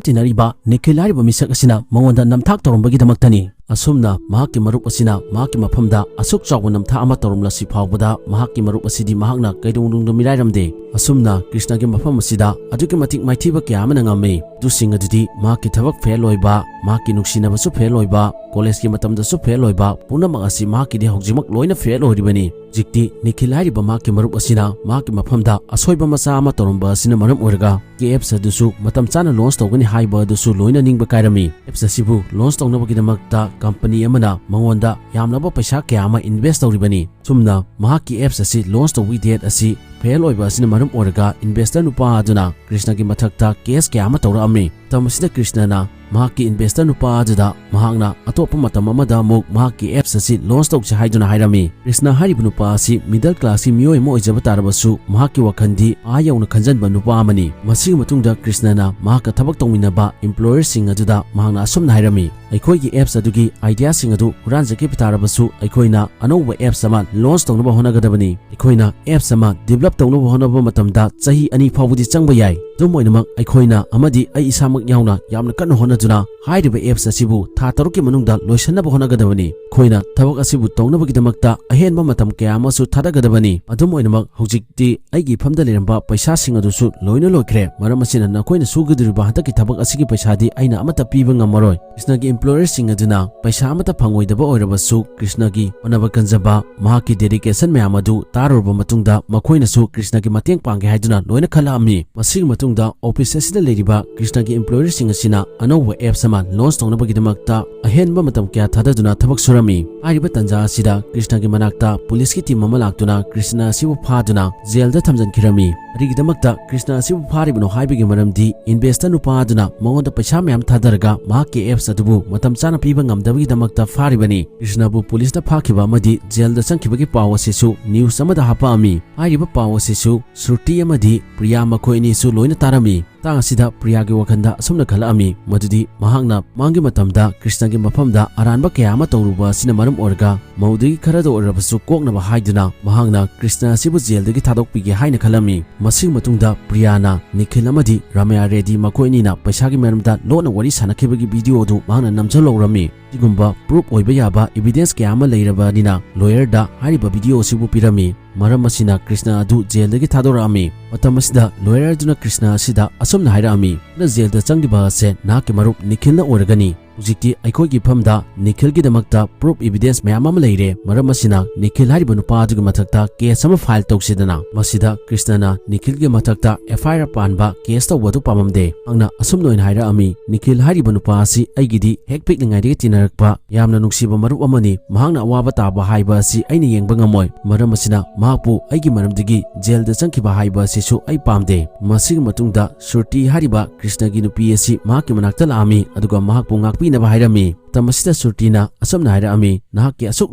ꯇꯤꯟꯅꯔꯤꯕ ꯅꯤꯈꯤꯜ ꯍꯥꯏꯔꯤꯕ ꯃꯤꯁꯛ ꯑꯁꯤꯅ ꯃꯉꯣꯟꯗ ꯅꯝꯊꯥꯛ ꯇꯧꯔꯝꯕꯒꯤꯗꯃꯛꯇꯅꯤ꯫ ꯑꯁꯨꯝꯅ ꯃꯍꯥꯛꯀꯤ ꯃꯔꯨꯞ ꯑꯁꯤꯅ ꯃꯍꯥꯛꯀꯤ ꯃꯐꯝꯗ ꯑꯁꯨꯛ ꯆꯥꯎꯕ ꯅꯝꯊꯥꯛ ꯑꯃ ꯇꯧꯔꯝꯂꯁꯤ ꯐꯥꯎꯕꯗ ꯃꯍꯥꯛꯀꯤ ꯃꯔꯨꯞ ꯑꯁꯤꯗꯤ ꯃꯍꯥꯛꯅ ꯀꯩꯗꯧꯅꯨꯡꯗ ꯃꯤꯔꯥꯏꯔꯝꯗꯦ꯫ ꯑꯁꯨꯝꯅ ꯀ꯭ꯔꯤꯁꯅꯒꯤ ꯃꯐꯝ ꯑꯁꯤꯗ ꯑꯗꯨꯛꯀꯤ ꯃꯇꯤꯛ ꯃꯥꯏꯊꯤꯕ ꯀꯌꯥ ꯑꯃꯅ ꯉꯝꯃꯤ꯫ ꯑꯗꯨꯁꯤꯡ ꯑꯗꯨꯗꯤ ꯃꯍꯥꯛꯀꯤ ꯊꯕꯛ ꯐꯦꯜ ꯑꯣꯏꯕ, ꯃꯍꯥꯛꯀꯤ ꯅꯨꯡꯁꯤꯅꯕꯁꯨ ꯐꯦꯜ ꯑꯣꯏꯕ, ꯀꯣꯂꯦꯖꯀꯤ ꯃꯇꯝꯗꯁꯨ ꯐꯦꯜ ꯑꯣꯏꯕ, ꯄꯨꯝꯅꯃꯛ ꯑꯁꯤ ꯃꯍꯥꯛꯀꯤꯗꯤ ꯍꯧꯖꯤꯛꯃꯛ ꯂꯣꯏꯅ ꯐꯦꯜ ꯑꯣꯏꯔꯤꯕꯅꯤ꯫ ꯍꯧꯖꯤꯛꯇꯤ ꯅꯤꯈꯤꯜ ꯍꯥꯏꯔꯤꯕ ꯃꯍꯥꯛꯀꯤ ꯃꯔꯨꯞ ꯑꯁꯤꯅ ꯃꯍꯥꯛꯀꯤ ꯃꯐꯝꯗ ꯑꯁꯣꯏꯕ ꯃꯆꯥ ꯑꯃ ꯇꯧꯔꯝꯕ ꯑꯁꯤꯅ ꯃꯔꯝ ꯑꯣꯏꯔꯒ ꯀꯦ ꯑꯦꯞꯁ ꯑꯗꯨꯁꯨ ꯃꯇꯝ ꯆꯥꯅ ꯂꯣꯟꯆ ꯇꯧꯒꯅꯤ ꯍꯥꯏꯕ ꯑꯗꯨꯁꯨ ꯂꯣꯏꯅ ꯅꯤꯡꯕ ꯀꯥꯏꯔꯝꯃꯤ꯫ ꯑꯦꯞꯁ ꯑꯁꯤꯕꯨ ꯂꯣꯟꯆ ꯇꯧꯅꯕꯒꯤꯗꯃꯛꯇ ꯀꯝꯄꯅꯤ ꯑꯃꯅ ꯃꯉꯣꯟꯗ ꯌꯥꯝꯂꯕ ꯄꯩꯁꯥ ꯀꯌꯥ ꯑꯃ ꯏꯟꯚꯦꯁ ꯇꯧꯔꯤꯕꯅꯤ꯫ ꯁꯨꯝꯅ ꯃꯍꯥꯛꯀꯤ ꯑꯦꯞꯁ ꯑꯁꯤ ꯂꯣꯟꯆ ꯇꯧꯕꯒꯤ ꯗꯦꯠ ꯑꯁꯤ ꯐꯦꯜ ꯑꯣꯏꯕ ꯑꯁꯤꯅ ꯃꯔꯝ ꯑꯣꯏꯔꯒ ꯏꯟꯚꯦꯁꯇꯔ ꯅꯨꯄꯥ ꯑꯗꯨꯅ ꯀ꯭ꯔꯤꯁꯅꯒꯤ ꯃꯊꯛꯇ ꯀꯦꯁ ꯀꯌꯥ ꯑꯃ ꯇꯧꯔꯛꯑꯝꯃꯤ꯫ ꯃꯇꯝ ꯑꯁꯤꯗ ꯀ꯭ꯔꯤꯁꯅꯅ ꯃꯍꯥꯛꯀꯤ ꯏꯟꯚꯦꯁꯇꯔ ꯅꯨꯄꯥ ꯑꯗꯨꯗ ꯃꯍꯥꯛꯅ ꯑꯇꯣꯞꯄ ꯃꯇꯝ ꯑꯃꯗ ꯑꯃꯨꯛ ꯃꯍꯥꯛꯀꯤ ꯑꯦꯞꯁ ꯑꯁꯤ ꯂꯣꯟꯆ ꯇꯧꯁꯤ ꯍꯥꯏꯗꯨꯅ ꯍꯥꯏꯔꯝꯃꯤ꯫ ꯀ꯭ꯔꯤꯁꯅ ꯍꯥꯏꯔꯤꯕ ꯅꯨꯄꯥ ꯑꯁꯤ ꯃꯤꯗꯜ ꯀ꯭ꯂꯥꯁꯀꯤ ꯃꯤꯑꯣꯏ ꯑꯃ ꯑꯣꯏꯖꯕ ꯇꯥꯔꯕꯁꯨ ꯃꯍꯥꯛꯀꯤ ꯋꯥꯈꯜꯗꯤ ꯑꯥ ꯌꯧꯅ ꯈꯟꯖꯟꯕ ꯅꯨꯄꯥ ꯑꯃꯅꯤ꯫ ꯃꯁꯤꯒꯤ ꯃꯇꯨꯡꯗ ꯀ꯭ꯔꯤꯁꯅꯅ ꯃꯍꯥꯛꯀ ꯊꯕꯛ ꯇꯧꯃꯤꯟꯅꯕ ꯏꯝꯄ꯭ꯂꯣꯌꯔꯁꯤꯡ ꯑꯗꯨꯗ ꯃꯍꯥꯛꯅ ꯑꯁꯨꯝꯅ ꯍꯥꯏꯔꯝꯃꯤ, "ꯑꯩꯈꯣꯏꯒꯤ ꯑꯦꯞꯁ ꯑꯗꯨꯒꯤ ꯑꯥꯏꯗꯤꯌꯥꯁꯤꯡ ꯑꯗꯨ ꯍꯨꯔꯥꯟꯖꯈꯤꯕ ꯇꯥꯔꯕꯁꯨ ꯑꯩꯈꯣꯏꯅ ꯑꯅꯧꯕ ꯑꯦꯞꯁ ꯑꯃ ꯂꯣꯟꯆ ꯇꯧꯅꯕ ꯍꯣꯠꯅꯒꯗꯕꯅꯤ꯫ ꯑꯩꯈꯣꯏꯅ ꯑꯦꯞꯁ ꯑꯃ ꯗꯤꯕꯂꯞ ꯇꯧꯅꯕ ꯍꯣꯠꯅꯕ ꯃꯇꯝꯗ ꯆꯍꯤ ꯑꯅꯤ ꯐꯥꯎꯕꯗꯤ ꯆꯪꯕ ꯌꯥꯏ꯫ ꯑꯗꯨꯝ ꯑꯣꯏꯅꯃꯛ ꯑꯩꯈꯣꯏꯅ ꯑꯃꯗꯤ ꯑꯩ ꯏꯁꯥꯃꯛ ꯌꯥꯎꯅ ꯌꯥꯝꯅ ꯀꯟꯅ ꯍꯣꯠꯅꯗꯨꯅ ꯍꯥꯏꯔꯤꯕ ꯑꯦꯞꯁ ꯑꯁꯤꯕꯨ ꯊꯥ ꯇꯔꯨꯛꯀꯤ ꯃꯅꯨꯡꯗ ꯂꯣꯏꯁꯤꯟꯅꯕ ꯍꯣꯠꯅꯒꯗꯕꯅꯤ꯫ ꯑꯩꯈꯣꯏꯅ ꯊꯕꯛ ꯑꯁꯤꯕꯨ ꯇꯧꯅꯕꯒꯤꯗꯃꯛꯇ ꯑꯍꯦꯟꯕ ꯃꯇꯝ ꯀꯌꯥ ꯑꯃꯁꯨ ꯊꯥꯗꯒꯗꯕꯅꯤ꯫ ꯑꯗꯨꯝ ꯑꯣꯏꯅꯃꯛ ꯍꯧꯖꯤꯛꯇꯤ ꯑꯩꯒꯤ ꯏꯐꯝꯗ ꯂꯩꯔꯝꯕ ꯄꯩꯁꯥꯁꯤꯡ ꯑꯗꯨꯁꯨ ꯂꯣꯏꯅ ꯂꯣꯏꯈ꯭ꯔꯦ꯫ ꯃꯔꯝ ꯑꯁꯤꯅ ꯅꯈꯣꯏꯅ ꯁꯨꯒꯗꯧꯔꯤꯕ ꯍꯟꯗꯛꯀꯤ ꯊꯕꯛ ꯑꯁꯤꯒꯤ ꯄꯩꯁꯥꯗꯤ ꯑꯩꯅ ꯑꯃꯠꯇ ꯄꯤꯕ ꯉꯝꯃꯔꯣꯏ"꯫ ꯀ꯭ꯔꯤꯁꯅꯒꯤ ꯏꯝꯄ꯭ꯂꯣꯌꯔꯁꯤꯡ ꯑꯗꯨꯅ ꯄꯩꯁꯥ ꯑꯃꯠꯇ ꯐꯪꯉꯣꯏꯗꯕ ꯑꯣꯏꯔꯕꯁꯨ ꯀ꯭ꯔꯤꯁꯅꯒꯤ ꯍꯣꯠꯅꯕ ꯀꯟꯖꯕ, ꯃꯍꯥꯛꯀꯤ ꯗꯦꯗꯤꯀꯦꯁꯟ ꯃꯌꯥꯝ ꯑꯗꯨ ꯇꯥꯔꯨꯔꯕ ꯃꯇꯨꯡꯗ ꯃꯈꯣꯏꯅꯁꯨ ꯀ꯭ꯔꯤꯁꯅꯒꯤ ꯃꯇꯦꯡ ꯄꯥꯡꯒꯦ ꯍꯥꯏꯗꯨꯅ ꯂꯣꯏꯅ ꯈꯜꯂꯛꯑꯝꯃꯤ꯫ ꯃꯁꯤꯒꯤ ꯃꯇꯨꯡꯗ ꯑꯣꯐꯤꯁ ꯑꯁꯤꯗ ꯂꯩꯔꯤꯕ ꯀ꯭ꯔꯤꯁꯅꯒꯤ ꯏꯝꯄ꯭ꯂꯣꯌꯔꯁꯤꯡ ꯑꯁꯤꯅ ꯑꯅꯧꯕ ꯑꯦꯞꯁ ꯑꯃ ꯂꯣꯟꯆ ꯇꯧꯅꯕꯒꯤꯗꯃꯛꯇ ꯑꯍꯦꯟꯕ ꯃꯇꯝ ꯀꯌꯥ ꯊꯥꯗꯗꯨꯅ ꯊꯕꯛ ꯁꯨꯔꯝꯃꯤ꯫ ꯍꯥꯏꯔꯤꯕ ꯇꯥꯟꯖꯥ ꯑꯁꯤꯗ ꯀ꯭ꯔꯤꯁꯅꯒꯤ ꯃꯅꯥꯛꯇ ꯄꯨꯂꯤꯁꯀꯤ ꯇꯤꯝ ꯑꯃ ꯂꯥꯛꯇꯨꯅ ꯀ꯭ꯔꯤꯁꯅ ꯑꯁꯤꯕꯨ ꯐꯥꯗꯨꯅ ꯖꯦꯜꯗ ꯊꯝꯖꯤꯟꯈꯤꯔꯝꯃꯤ꯫ ꯀꯔꯤꯒꯤꯗꯃꯛꯇ ꯀ꯭ꯔꯤꯁꯅ ꯑꯁꯤꯕꯨ ꯐꯥꯔꯤꯕꯅꯣ ꯍꯥꯏꯕꯒꯤ ꯃꯔꯝꯗꯤ ꯏꯟꯚꯦꯁꯇꯔ ꯅꯨꯄꯥ ꯑꯗꯨꯅ ꯃꯉꯣꯟꯗ ꯄꯩꯁꯥ ꯃꯌꯥꯝ ꯊꯥꯗꯔꯒ ꯃꯍꯥꯛꯀꯤ ꯑꯦꯞꯁ ꯑꯗꯨꯕꯨ ꯃꯇꯝ ꯆꯥꯅ ꯄꯤꯕ ꯉꯝꯗꯕꯒꯤꯗꯃꯛꯇ ꯐꯥꯔꯤꯕꯅꯤ꯫ ꯀ꯭ꯔꯤꯁꯅꯕꯨ ꯄꯨꯂꯤꯁꯅ ꯐꯥꯈꯤꯕ ꯑꯃꯗꯤ ꯖꯦꯜꯗ ꯆꯪꯈꯤꯕꯒꯤ ꯄꯥꯎ ꯑꯁꯤꯁꯨ ꯅ꯭ꯌꯨꯁ ꯑꯃꯗ ꯍꯥꯞꯄꯛꯑꯝꯃꯤ꯫ ꯍꯥꯏꯔꯤꯕ ꯄꯥꯎ ꯑꯁꯤꯁꯨ ꯁ꯭ꯔꯨꯇꯤ ꯑꯃꯗꯤ ꯄ꯭ꯔꯤꯌꯥ ꯃꯈꯣꯏ ꯑꯅꯤꯁꯨ ꯂꯣꯏꯅ ꯇꯥꯔꯝꯃꯤ꯫ ꯃꯇꯥꯡ ꯑꯁꯤꯗ ꯄ꯭ꯔꯤꯌꯥꯒꯤ ꯋꯥꯈꯜꯗ ꯑꯁꯨꯝꯅ ꯈꯜꯂꯛꯑꯝꯃꯤ ꯃꯗꯨꯗꯤ ꯃꯍꯥꯛꯅ ꯃꯥꯡꯒꯤ ꯃꯇꯝꯗ ꯀ꯭ꯔꯤꯁꯅꯒꯤ ꯃꯐꯝꯗ ꯑꯔꯥꯟꯕ ꯀꯌꯥ ꯑꯃ ꯇꯧꯔꯨꯕ ꯑꯁꯤꯅ ꯃꯔꯝ ꯑꯣꯏꯔꯒ ꯃꯧꯗꯨꯒꯤ ꯈꯔꯗ ꯑꯣꯏꯔꯕꯁꯨ ꯀꯣꯛꯅꯕ ꯍꯥꯏꯗꯨꯅ ꯃꯍꯥꯛꯅ ꯀ꯭ꯔꯤꯁꯅ ꯑꯁꯤꯕꯨ ꯖꯦꯜꯗꯒꯤ ꯊꯥꯗꯣꯛꯄꯤꯒꯦ ꯍꯥꯏꯅ ꯈꯜꯂꯝꯃꯤ꯫ ꯃꯁꯤꯒꯤ ꯃꯇꯨꯡꯗ ꯄ꯭ꯔꯤꯌꯥꯅ ꯅꯤꯈꯤꯜ ꯑꯃꯗꯤ ꯔꯥꯃꯥꯌꯥ ꯔꯦꯗꯤ ꯃꯈꯣꯏ ꯑꯅꯤꯅ ꯄꯩꯁꯥꯒꯤ ꯃꯔꯝꯗ ꯂꯣꯟꯅ ꯋꯥꯔꯤ ꯁꯥꯟꯅꯈꯤꯕꯒꯤ ꯚꯤꯗꯤꯑꯣ ꯑꯗꯨ ꯃꯍꯥꯛꯅ ꯅꯝꯁꯤꯜꯍꯧꯔꯝꯃꯤ꯫ ꯁꯤꯒꯨꯝꯕ ꯄ꯭ꯔꯨꯐ ꯑꯣꯏꯕ ꯌꯥꯕ ꯏꯚꯤꯗꯦꯟꯁ ꯀꯌꯥ ꯑꯃ ꯂꯩꯔꯕꯅꯤꯅ ꯂꯣꯌꯔꯗ ꯍꯥꯏꯔꯤꯕ ꯚꯤꯗꯤꯑꯣ ꯑꯁꯤꯕꯨ ꯄꯤꯔꯝꯃꯤ꯫ ꯃꯔꯝ ꯑꯁꯤꯅ ꯀ꯭ꯔꯤꯁꯅ ꯑꯗꯨ ꯖꯦꯜꯗꯒꯤ ꯊꯥꯗꯣꯔꯛꯑꯝꯃꯤ꯫ ꯃꯇꯝ ꯑꯁꯤꯗ ꯂꯣꯌꯔ ꯑꯗꯨꯅ ꯀ꯭ꯔꯤꯁꯅ ꯑꯁꯤꯗ ꯑꯁꯨꯝꯅ ꯍꯥꯏꯔꯛꯑꯝꯃꯤ, "ꯅꯪꯅ ꯖꯦꯜꯗ ꯆꯪꯂꯤꯕ ꯑꯁꯦ ꯅꯍꯥꯛꯀꯤ ꯃꯔꯨꯞ ꯅꯤꯈꯤꯜꯅ ꯑꯣꯏꯔꯒꯅꯤ꯫ ꯍꯧꯖꯤꯛꯇꯤ ꯑꯩꯈꯣꯏꯒꯤ ꯏꯐꯝꯗ ꯅꯤꯈꯤꯜꯒꯤꯗꯃꯛꯇ ꯄ꯭ꯔꯨꯐ ꯏꯚꯤꯗꯦꯟꯁ ꯃꯌꯥꯝ ꯑꯃ ꯂꯩꯔꯦ꯫ ꯃꯔꯝ ꯑꯁꯤꯅ ꯅꯤꯈꯤꯜ ꯍꯥꯏꯔꯤꯕ ꯅꯨꯄꯥ ꯑꯗꯨꯒꯤ ꯃꯊꯛꯇ ꯀꯦꯁ ꯑꯃ ꯐꯥꯏꯜ ꯇꯧꯁꯤꯗꯅ꯫" ꯃꯁꯤꯗ ꯀ꯭ꯔꯤꯁꯅꯅ ꯅꯤꯈꯤꯜꯒꯤ ꯃꯊꯛꯇ ꯑꯦꯐ ꯑꯥꯏ ꯑꯥꯔ ꯄꯥꯟꯕ ꯀꯦꯁ ꯇꯧꯕ ꯑꯗꯨ ꯄꯥꯝꯂꯝꯗꯦ꯫ ꯃꯍꯥꯛꯅ ꯑꯁꯨꯝꯅ ꯑꯣꯏꯅ ꯍꯥꯏꯔꯛꯑꯝꯃꯤ, "ꯅꯤꯈꯤꯜ ꯍꯥꯏꯔꯤꯕ ꯅꯨꯄꯥ ꯑꯁꯤ ꯑꯩꯒꯤꯗꯤ ꯍꯦꯛ ꯄꯤꯛꯂꯤꯉꯩꯗꯒꯤ ꯇꯤꯟꯅꯔꯛꯄ ꯌꯥꯝꯅ ꯅꯨꯡꯁꯤꯕ ꯃꯔꯨꯞ ꯑꯃꯅꯤ꯫ ꯃꯍꯥꯛꯅ ꯑꯋꯥꯕ ꯇꯥꯕ ꯍꯥꯏꯕ ꯑꯁꯤ ꯑꯩꯅ ꯌꯦꯡꯕ ꯉꯝꯃꯣꯏ꯫ ꯃꯔꯝ ꯑꯁꯤꯅ ꯃꯍꯥꯛꯄꯨ ꯑꯩꯒꯤ ꯃꯔꯝꯗꯒꯤ ꯖꯦꯜꯗ ꯆꯪꯈꯤꯕ ꯍꯥꯏꯕ ꯑꯁꯤꯁꯨ ꯑꯩ ꯄꯥꯝꯗꯦ꯫" ꯃꯁꯤꯒꯤ ꯃꯇꯨꯡꯗ ꯁ꯭ꯔꯨꯇꯤ ꯍꯥꯏꯔꯤꯕ ꯀ꯭ꯔꯤꯁꯅꯒꯤ ꯅꯨꯄꯤ ꯑꯁꯤ ꯃꯍꯥꯛꯀꯤ ꯃꯅꯥꯛꯇ ꯂꯥꯛꯑꯝꯃꯤ, ꯑꯗꯨꯒ ꯃꯍꯥꯛꯄꯨ ꯉꯥꯛꯄꯤꯅꯕ ꯍꯥꯏꯔꯝꯃꯤ꯫ ꯃꯇꯝ ꯑꯁꯤꯗ ꯁ꯭ꯔꯨꯇꯤꯅ ꯑꯁꯨꯝꯅ ꯍꯥꯏꯔꯛꯑꯝꯃꯤ, "ꯅꯍꯥꯛꯀꯤ ꯑꯁꯨꯛ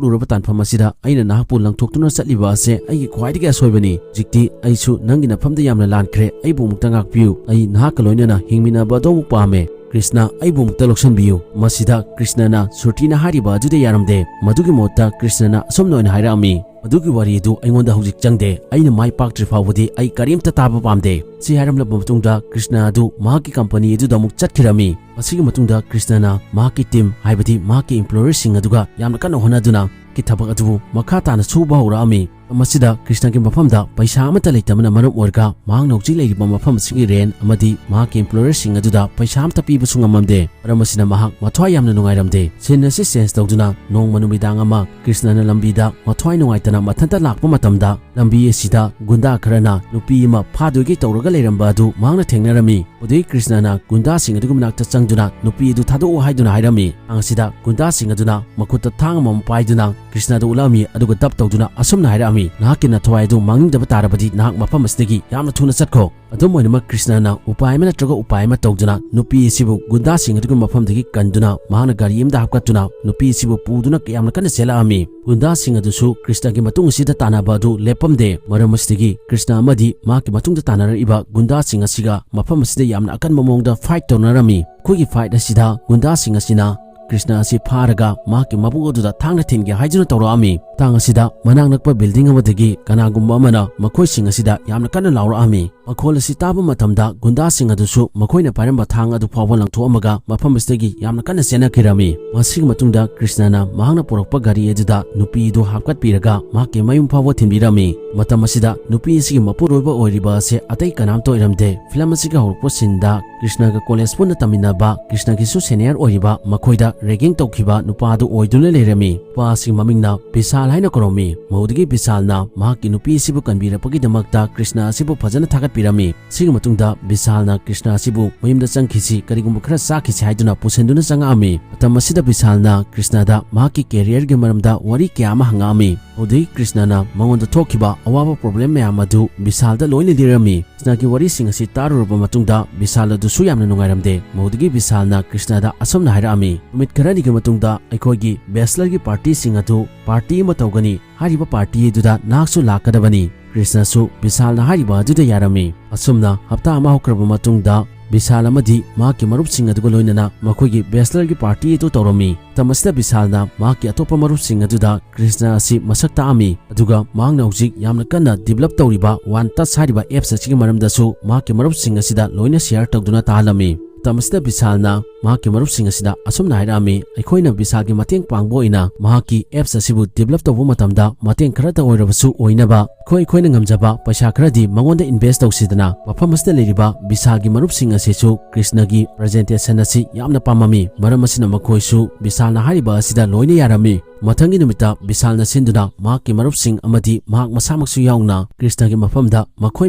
ꯂꯨꯔꯕ ꯇꯥꯟꯐꯝ ꯑꯁꯤꯗ ꯑꯩꯅ ꯅꯍꯥꯛꯄꯨ ꯂꯪꯊꯣꯛꯇꯨꯅ ꯆꯠꯂꯤꯕ ꯑꯁꯦ ꯑꯩꯒꯤ ꯈ꯭ꯋꯥꯏꯗꯒꯤ ꯑꯁꯣꯏꯕꯅꯤ꯫ ꯍꯧꯖꯤꯛꯇꯤ ꯑꯩꯁꯨ ꯅꯪꯒꯤ ꯅꯐꯝꯗ ꯌꯥꯝꯅ ꯂꯥꯟꯈ꯭ꯔꯦ꯫ ꯑꯩꯕꯨ ꯑꯃꯨꯛꯇ ꯉꯥꯛꯄꯤꯌꯨ꯫ ꯑꯩ ꯅꯍꯥꯛꯀ ꯂꯣꯏꯅꯅ ꯍꯤꯡꯃꯤꯟꯅꯕ ꯑꯗꯨ ꯑꯃꯨꯛ ꯄꯥꯝꯃꯦ꯫ ꯀ꯭ꯔꯤꯁꯅ, ꯑꯩꯕꯨ ꯑꯃꯨꯛꯇ ꯂꯧꯁꯤꯟꯕꯤꯌꯨ꯫" ꯃꯁꯤꯗ ꯀ꯭ꯔꯤꯁꯅꯅ ꯁ꯭ꯔꯨꯇꯤꯅ ꯍꯥꯏꯔꯤꯕ ꯑꯗꯨꯗ ꯌꯥꯔꯝꯗꯦ꯫ ꯃꯗꯨꯒꯤ ꯃꯍꯨꯠꯇ ꯀ꯭ꯔꯤꯁꯅꯅ ꯑꯁꯨꯝꯅ ꯑꯣꯏꯅ ꯍꯥꯏꯔꯛꯑꯝꯃꯤ, "ꯃꯗꯨꯒꯤ ꯋꯥꯔꯤ ꯑꯗꯨ ꯑꯩꯉꯣꯟꯗ ꯍꯧꯖꯤꯛ ꯆꯪꯗꯦ꯫ ꯑꯩꯅ ꯃꯥꯏ ꯄꯥꯛꯇ꯭ꯔꯤ ꯐꯥꯎꯕꯗꯤ ꯑꯩ ꯀꯔꯤꯝꯇ ꯇꯥꯕ ꯄꯥꯝꯗꯦ꯫" ꯁꯤ ꯍꯥꯏꯔꯝꯂꯕ ꯃꯇꯨꯡꯗ ꯀ꯭ꯔꯤꯁꯅ ꯑꯗꯨ ꯃꯍꯥꯛꯀꯤ ꯀꯝꯄꯅꯤ ꯑꯗꯨꯗ ꯑꯃꯨꯛ ꯆꯠꯈꯤꯔꯝꯃꯤ꯫ ꯃꯁꯤꯒꯤ ꯃꯇꯨꯡꯗ ꯀ꯭ꯔꯤꯁꯅꯅ ꯃꯍꯥꯛꯀꯤ ꯇꯤꯝ, ꯍꯥꯏꯕꯗꯤ ꯃꯍꯥꯛꯀꯤ ꯏꯝꯄ꯭ꯂꯣꯌꯔꯁꯤꯡ ꯑꯗꯨꯒ ꯌꯥꯝꯅ ꯀꯟꯅ ꯍꯣꯠꯅꯗꯨꯅ ꯃꯍꯥꯛꯀꯤ ꯊꯕꯛ ꯑꯗꯨꯕꯨ ꯃꯈꯥ ꯇꯥꯅ ꯁꯨꯕ ꯍꯧꯔꯛꯑꯝꯃꯤ꯫ ꯃꯁꯤꯗ ꯀ꯭ꯔꯤꯁꯅꯒꯤ ꯃꯐꯝꯗ ꯄꯩꯁꯥ ꯑꯃꯠꯇ ꯂꯩꯇꯕꯅ ꯃꯔꯝ ꯑꯣꯏꯔꯒ ꯃꯍꯥꯛꯅ ꯍꯧꯖꯤꯛ ꯂꯩꯔꯤꯕ ꯃꯐꯝ ꯑꯁꯤꯒꯤ ꯔꯦꯟ ꯑꯃꯗꯤ ꯃꯍꯥꯛꯀꯤ employerꯁꯤꯡ ꯑꯗꯨꯗ ꯄꯩꯁꯥ ꯑꯃꯠꯇ ꯄꯤꯕꯁꯨ ꯉꯝꯂꯝꯗꯦ꯫ ꯃꯔꯝ ꯑꯁꯤꯅ ꯃꯍꯥꯛ ꯃꯊ꯭ꯋꯥꯏ ꯌꯥꯝꯅ ꯅꯨꯡꯉꯥꯏꯔꯝꯗꯦ꯫ Scene ꯑꯁꯤ change ꯇꯧꯗꯨꯅ ꯅꯣꯡꯃ ꯅꯨꯃꯤꯗꯥꯡ ꯑꯃ ꯀ꯭ꯔꯤꯁꯅꯅ ꯂꯝꯕꯤꯗ ꯃꯊ꯭ꯋꯥꯏ ꯅꯨꯡꯉꯥꯏꯇꯅ ꯃꯊꯟꯇ ꯂꯥꯛꯄ ꯃꯇꯝꯗ ꯂꯝꯕꯤ ꯑꯁꯤꯗ ꯒꯨꯟꯗꯥ ꯈꯔꯅ ꯅꯨꯄꯤ ꯑꯃ ꯐꯥꯗꯣꯏꯒꯤ ꯇꯧꯔꯒ ꯂꯩꯔꯝꯕ ꯑꯗꯨ ꯃꯍꯥꯛꯅ ꯊꯦꯡꯅꯔꯝꯃꯤ꯫ ꯑꯗꯨꯗꯒꯤ ꯀ꯭ꯔꯤꯁꯅꯅ ꯒꯨꯟꯗꯥꯁꯤꯡ ꯑꯗꯨꯒꯤ ꯃꯅꯥꯛꯇ ꯆꯪꯗꯨꯅ ꯅꯨꯄꯤ ꯑꯗꯨ ꯊꯥꯗꯣꯛꯑꯣ ꯍꯥꯏꯗꯨꯅ ꯍꯥꯏꯔꯝꯃꯤ꯫ ꯃꯇꯥꯡ ꯑꯁꯤꯗ ꯒꯨꯟꯗꯥꯁꯤꯡ ꯑꯗꯨꯅ ꯃꯈꯨꯠꯇ ꯊꯥꯡ ꯑꯃꯃꯝ ꯄꯥꯏꯗꯨꯅ ꯀ꯭ꯔꯤꯁꯅꯗ ꯎꯠꯂꯛꯑꯝꯃꯤ, ꯑꯗꯨꯒ ꯗꯞ ꯇꯧꯗꯨꯅ ꯑꯁꯨꯝꯅ ꯍꯥꯏꯔꯛꯑꯝꯃꯤ, "ꯅꯍꯥꯛꯀꯤ ꯅꯊ꯭ꯋꯥꯏ ꯑꯗꯨ ꯃꯥꯡꯅꯤꯡꯗꯕ ꯇꯥꯔꯕꯗꯤ ꯅꯍꯥꯛ ꯃꯐꯝ ꯑꯁꯤꯗꯒꯤ ꯌꯥꯝꯅ ꯊꯨꯅ ꯆꯠꯈꯣ"꯫ ꯑꯗꯨꯝ ꯑꯣꯏꯅꯃꯛ ꯀ꯭ꯔꯤꯁꯅꯅ ꯎꯄꯥꯏ ꯑꯃ ꯅꯠꯇ꯭ꯔꯒ ꯎꯄꯥꯏ ꯑꯃ ꯇꯧꯗꯨꯅ ꯅꯨꯄꯤ ꯑꯁꯤꯕꯨ ꯒꯨꯟꯗꯥꯁꯤꯡ ꯑꯗꯨꯒꯤ ꯃꯐꯝꯗꯒꯤ ꯀꯟꯗꯨꯅ ꯃꯍꯥꯛꯅ ꯒꯥꯔꯤ ꯑꯃꯗ ꯍꯥꯞꯀꯠꯇꯨꯅ ꯅꯨꯄꯤ ꯑꯁꯤꯕꯨ ꯄꯨꯗꯨꯅ ꯌꯥꯝꯅ ꯀꯟꯅ ꯆꯦꯜꯂꯛꯑꯝꯃꯤ꯫ ꯒꯨꯟꯗꯥꯁꯤꯡ ꯑꯗꯨꯁꯨ ꯀ꯭ꯔꯤꯁꯅꯒꯤ ꯃꯇꯨꯡ ꯑꯁꯤꯗ ꯇꯥꯟꯅꯕ ꯑꯗꯨ ꯂꯦꯞꯄꯝꯗꯦ꯫ ꯃꯔꯝ ꯑꯁꯤꯗꯒꯤ ꯀ꯭ꯔꯤꯁꯅ ꯑꯃꯗꯤ ꯃꯍꯥꯛꯀꯤ ꯃꯇꯨꯡꯗ ꯇꯥꯟꯅꯔꯛꯏꯕ ꯒꯨꯟꯗꯥꯁꯤꯡ ꯑꯁꯤꯒ ꯃꯐꯝ ꯑꯁꯤꯗ ꯌꯥꯝꯅ ꯑꯀꯟꯕ ꯃꯑꯣꯡꯗ fight ꯇꯧꯅꯔꯝꯃꯤ꯫ ꯑꯩꯈꯣꯏꯒꯤ fight ꯑꯁꯤꯗ ꯒꯨꯟꯗꯥꯁꯤꯡ ꯑꯁꯤꯅ ꯀ꯭ꯔꯤꯁꯅ ꯑꯁꯤ ꯐꯥꯔꯒ ꯃꯍꯥꯛꯀꯤ ꯃꯕꯨꯛ ꯑꯗꯨꯗ ꯊꯥꯡꯅ ꯊꯤꯟꯒꯦ ꯍꯥꯏꯗꯨꯅ ꯇꯧꯔꯛꯑꯝꯃꯤ꯫ ꯃꯇꯥꯡ ꯑꯁꯤꯗ ꯃꯅꯥꯛ ꯅꯛꯄ building ꯑꯃꯗꯒꯤ ꯀꯅꯥꯒꯨꯝꯕ ꯑꯃꯅ ꯃꯈꯣꯏꯁꯤꯡ ꯑꯁꯤꯗ ꯌꯥꯝꯅ ꯀꯟꯅ ꯂꯥꯎꯔꯛꯑꯝꯃꯤ꯫ ꯃꯈꯣꯜ ꯑꯁꯤ ꯇꯥꯕ ꯃꯇꯝꯗ ꯒꯨꯟꯗꯥꯁꯤꯡ ꯑꯗꯨꯁꯨ ꯃꯈꯣꯏꯅ ꯄꯥꯏꯔꯝꯕ ꯊꯥꯡ ꯑꯗꯨ ꯐꯥꯎꯕ ꯂꯪꯊꯣꯛꯑꯝꯃꯒ ꯃꯐꯝ ꯑꯁꯤꯗꯒꯤ ꯌꯥꯝꯅ ꯀꯟꯅ ꯆꯦꯟꯅꯈꯤꯔꯝꯃꯤ꯫ ꯃꯁꯤꯒꯤ ꯃꯇꯨꯡꯗ ꯀ꯭ꯔꯤꯁꯅꯅ ꯃꯍꯥꯛꯅ ꯄꯨꯔꯛꯄ ꯒꯥꯔꯤ ꯑꯗꯨꯗ ꯅꯨꯄꯤ ꯑꯗꯨ ꯍꯥꯞꯀꯠꯄꯤꯔꯒ ꯃꯍꯥꯛꯀꯤ ꯃꯌꯨꯝ ꯐꯥꯎꯕ ꯊꯤꯟꯕꯤꯔꯝꯃꯤ꯫ ꯃꯇꯝ ꯑꯁꯤꯗ ꯅꯨꯄꯤ ꯑꯁꯤꯒꯤ ꯃꯄꯨꯔꯣꯏꯕ ꯑꯣꯏꯔꯤꯕ ꯑꯁꯤ ꯑꯇꯩ ꯀꯅꯥꯝꯇ ꯑꯣꯏꯔꯝꯗꯦ꯫ Film ꯑꯁꯤꯒꯤ ꯍꯧꯔꯛꯄ sceneꯗ ꯀ꯭ꯔꯤꯁꯅꯒ college ꯄꯨꯟꯅ ꯇꯝꯃꯤꯟꯅꯕ, ꯀ꯭ꯔꯤꯁꯅꯒꯤꯁꯨ senior ꯑꯣꯏꯔꯤꯕ, ꯃꯈꯣꯏꯗ ragging ꯇꯧꯈꯤꯕ ꯅꯨꯄꯥ ꯑꯗꯨ ꯑꯣꯏꯗꯨꯅ ꯂꯩꯔꯝꯃꯤ꯫ ꯅꯨꯄꯥ ꯑꯁꯤꯒꯤ ꯃꯃꯤꯡꯅ ꯕꯤꯁꯥꯜ ꯍꯥꯏꯅ ꯀꯧꯔꯝꯃꯤ꯫ ꯃꯗꯨꯗꯒꯤ ꯕꯤꯁꯥꯜꯅ ꯃꯍꯥꯛꯀꯤ ꯅꯨꯄꯤ ꯑꯁꯤꯕꯨ ꯀꯟꯕꯤꯔꯛꯄꯒꯤꯗꯃꯛꯇ ꯀ꯭ꯔꯤꯁꯅ ꯑꯁꯤꯕꯨ ꯐꯖꯅ ꯊꯥꯒꯠꯄꯤꯔꯝꯃꯤ꯫ ꯁꯤꯒꯤ ꯃꯇꯨꯡꯗ ꯕꯤꯁꯥꯜꯅ ꯀ꯭ꯔꯤꯁꯅ ꯑꯁꯤꯕꯨ ꯃꯌꯨꯝꯗ ꯆꯪꯈꯤꯁꯤ, ꯀꯔꯤꯒꯨꯝꯕ ꯈꯔ ꯆꯥꯈꯤꯁꯤ ꯍꯥꯏꯗꯨꯅ ꯄꯨꯁꯤꯟꯗꯨꯅ ꯆꯪꯉꯛꯑꯝꯃꯤ꯫ ꯃꯇꯝ ꯑꯁꯤꯗ ꯕꯤꯁꯥꯜꯅ ꯀ꯭ꯔꯤꯁꯅꯗ ꯃꯍꯥꯛꯀꯤ careerꯒꯤ ꯃꯔꯝꯗ ꯋꯥꯔꯤ ꯀꯌꯥ ꯑꯃ ꯍꯪꯉꯛꯑꯝꯃꯤ꯫ ꯃꯗꯨꯗꯒꯤ ꯀ꯭ꯔꯤꯁꯅꯅ ꯃꯉꯣꯟꯗ ꯊꯣꯛꯈꯤꯕ ꯑꯋꯥꯕ problem ꯃꯌꯥꯝ ꯑꯗꯨ ꯕꯤꯁꯥꯜꯗ ꯂꯣꯏꯅ ꯂꯤꯔꯝꯃꯤ꯫ ꯀ꯭ꯔꯤꯁꯅꯒꯤ ꯋꯥꯔꯤꯁꯤꯡ ꯑꯁꯤ ꯇꯥꯔꯨꯔꯕ ꯃꯇꯨꯡꯗ ꯕꯤꯁꯥꯜ ꯑꯗꯨꯁꯨ ꯌꯥꯝꯅ ꯅꯨꯡꯉꯥꯏꯔꯝꯗꯦ꯫ ꯃꯗꯨꯗꯒꯤ ꯕꯤꯁꯥꯜꯅ ꯀ꯭ꯔꯤꯁꯅꯗ ꯑꯁꯨꯝꯅ ꯍꯥꯏꯔꯛꯑꯝꯃꯤ, "ꯅꯨꯃꯤꯠ ꯈꯔꯅꯤꯒꯤ ꯃꯇꯨꯡꯗ ꯑꯩꯈꯣꯏꯒꯤ bachelorꯒꯤ partyꯁꯤꯡ ꯑꯗꯨ party ꯑꯃ ꯇꯧꯒꯅꯤ꯫ ꯍꯥꯏꯔꯤꯕ party ꯑꯗꯨꯗ ꯅꯍꯥꯛꯁꯨ ꯂꯥꯛꯀꯗꯕꯅꯤ"꯫ ꯀ꯭ꯔꯤꯁꯅꯁꯨ ꯕꯤꯁꯥꯜꯅ ꯍꯥꯏꯔꯤꯕ ꯑꯗꯨꯗ ꯌꯥꯔꯝꯃꯤ꯫ ꯑꯁꯨꯝꯅ ꯍꯞꯇꯥ ꯑꯃ ꯍꯧꯈ꯭ꯔꯕ ꯃꯇꯨꯡꯗ ꯕꯤꯁꯥꯜ ꯑꯃꯗꯤ ꯃꯍꯥꯛꯀꯤ ꯃꯔꯨꯞꯁꯤꯡ ꯑꯗꯨꯒ ꯂꯣꯏꯅꯅ ꯃꯈꯣꯏꯒꯤ bachelorꯒꯤ party ꯑꯗꯨ ꯇꯧꯔꯝꯃꯤ꯫ ꯃꯇꯝ ꯑꯁꯤꯗ ꯕꯤꯁꯥꯜꯅ ꯃꯍꯥꯛꯀꯤ ꯑꯇꯣꯞꯄ ꯃꯔꯨꯞꯁꯤꯡ ꯑꯗꯨꯗ ꯀ꯭ꯔꯤꯁꯅ ꯑꯁꯤ ꯃꯁꯛ ꯇꯥꯛꯑꯝꯃꯤ, ꯑꯗꯨꯒ ꯃꯍꯥꯛꯅ ꯍꯧꯖꯤꯛ ꯌꯥꯝꯅ ꯀꯟꯅ develop ꯇꯧꯔꯤꯕ One Touch ꯍꯥꯏꯔꯤꯕ apps ꯑꯁꯤꯒꯤ ꯃꯔꯝꯗꯁꯨ ꯃꯍꯥꯛꯀꯤ ꯃꯔꯨꯞꯁꯤꯡ ꯑꯁꯤꯗ ꯂꯣꯏꯅ share ꯇꯧꯗꯨꯅ ꯇꯥꯍꯜꯂꯝꯃꯤ꯫ ꯃꯇꯝ ꯑꯁꯤꯗ ꯕꯤꯁꯥꯜꯅ ꯃꯍꯥꯛꯀꯤ ꯃꯔꯨꯞꯁꯤꯡ ꯑꯁꯤꯗ ꯑꯁꯨꯝꯅ ꯍꯥꯏꯔꯛꯑꯝꯃꯤ, "ꯑꯩꯈꯣꯏꯅ ꯕꯤꯁꯥꯜꯒꯤ ꯃꯇꯦꯡ ꯄꯥꯡꯕ ꯑꯣꯏꯅ ꯃꯍꯥꯛꯀꯤ ꯑꯦꯞꯁ ꯑꯁꯤꯕꯨ ꯗꯤꯕꯂꯞ ꯇꯧꯕ ꯃꯇꯝꯗ ꯃꯇꯦꯡ ꯈꯔꯇ ꯑꯣꯏꯔꯕꯁꯨ ꯑꯣꯏꯅꯕ ꯑꯩꯈꯣꯏ, ꯑꯩꯈꯣꯏꯅ ꯉꯝꯖꯕ ꯄꯩꯁꯥ ꯈꯔꯗꯤ ꯃꯉꯣꯟꯗ ꯏꯟꯚꯦꯁ ꯇꯧꯁꯤꯗꯅ ꯃꯐꯝ ꯑꯁꯤꯗ ꯂꯩꯔꯤꯕ ꯕꯤꯁꯥꯜꯒꯤ ꯃꯔꯨꯞꯁꯤꯡ ꯑꯁꯤꯁꯨ ꯀ꯭ꯔꯤꯁꯅꯒꯤ ꯄ꯭ꯔꯖꯦꯟꯇꯦꯁꯟ ꯑꯁꯤ ꯌꯥꯝꯅ ꯄꯥꯝꯃꯝꯃꯤ꯫ ꯃꯔꯝ ꯑꯁꯤꯅ ꯃꯈꯣꯏꯁꯨ ꯕꯤꯁꯥꯜꯅ ꯍꯥꯏꯔꯤꯕ ꯑꯁꯤꯗ ꯂꯣꯏꯅ ꯌꯥꯔꯝꯃꯤ꯫ ꯃꯊꯪꯒꯤ ꯅꯨꯃꯤꯠꯇ ꯕꯤꯁꯥꯜꯅ ꯁꯤꯟꯗꯨꯅ ꯃꯍꯥꯛꯀꯤ ꯃꯔꯨꯞꯁꯤꯡ ꯑꯃꯗꯤ ꯃꯍꯥꯛ ꯃꯁꯥꯃꯛꯁꯨ ꯌꯥꯎꯅ ꯀ꯭ꯔꯤꯁꯅꯒꯤ ꯃꯐꯝꯗ ꯃꯈꯣꯏ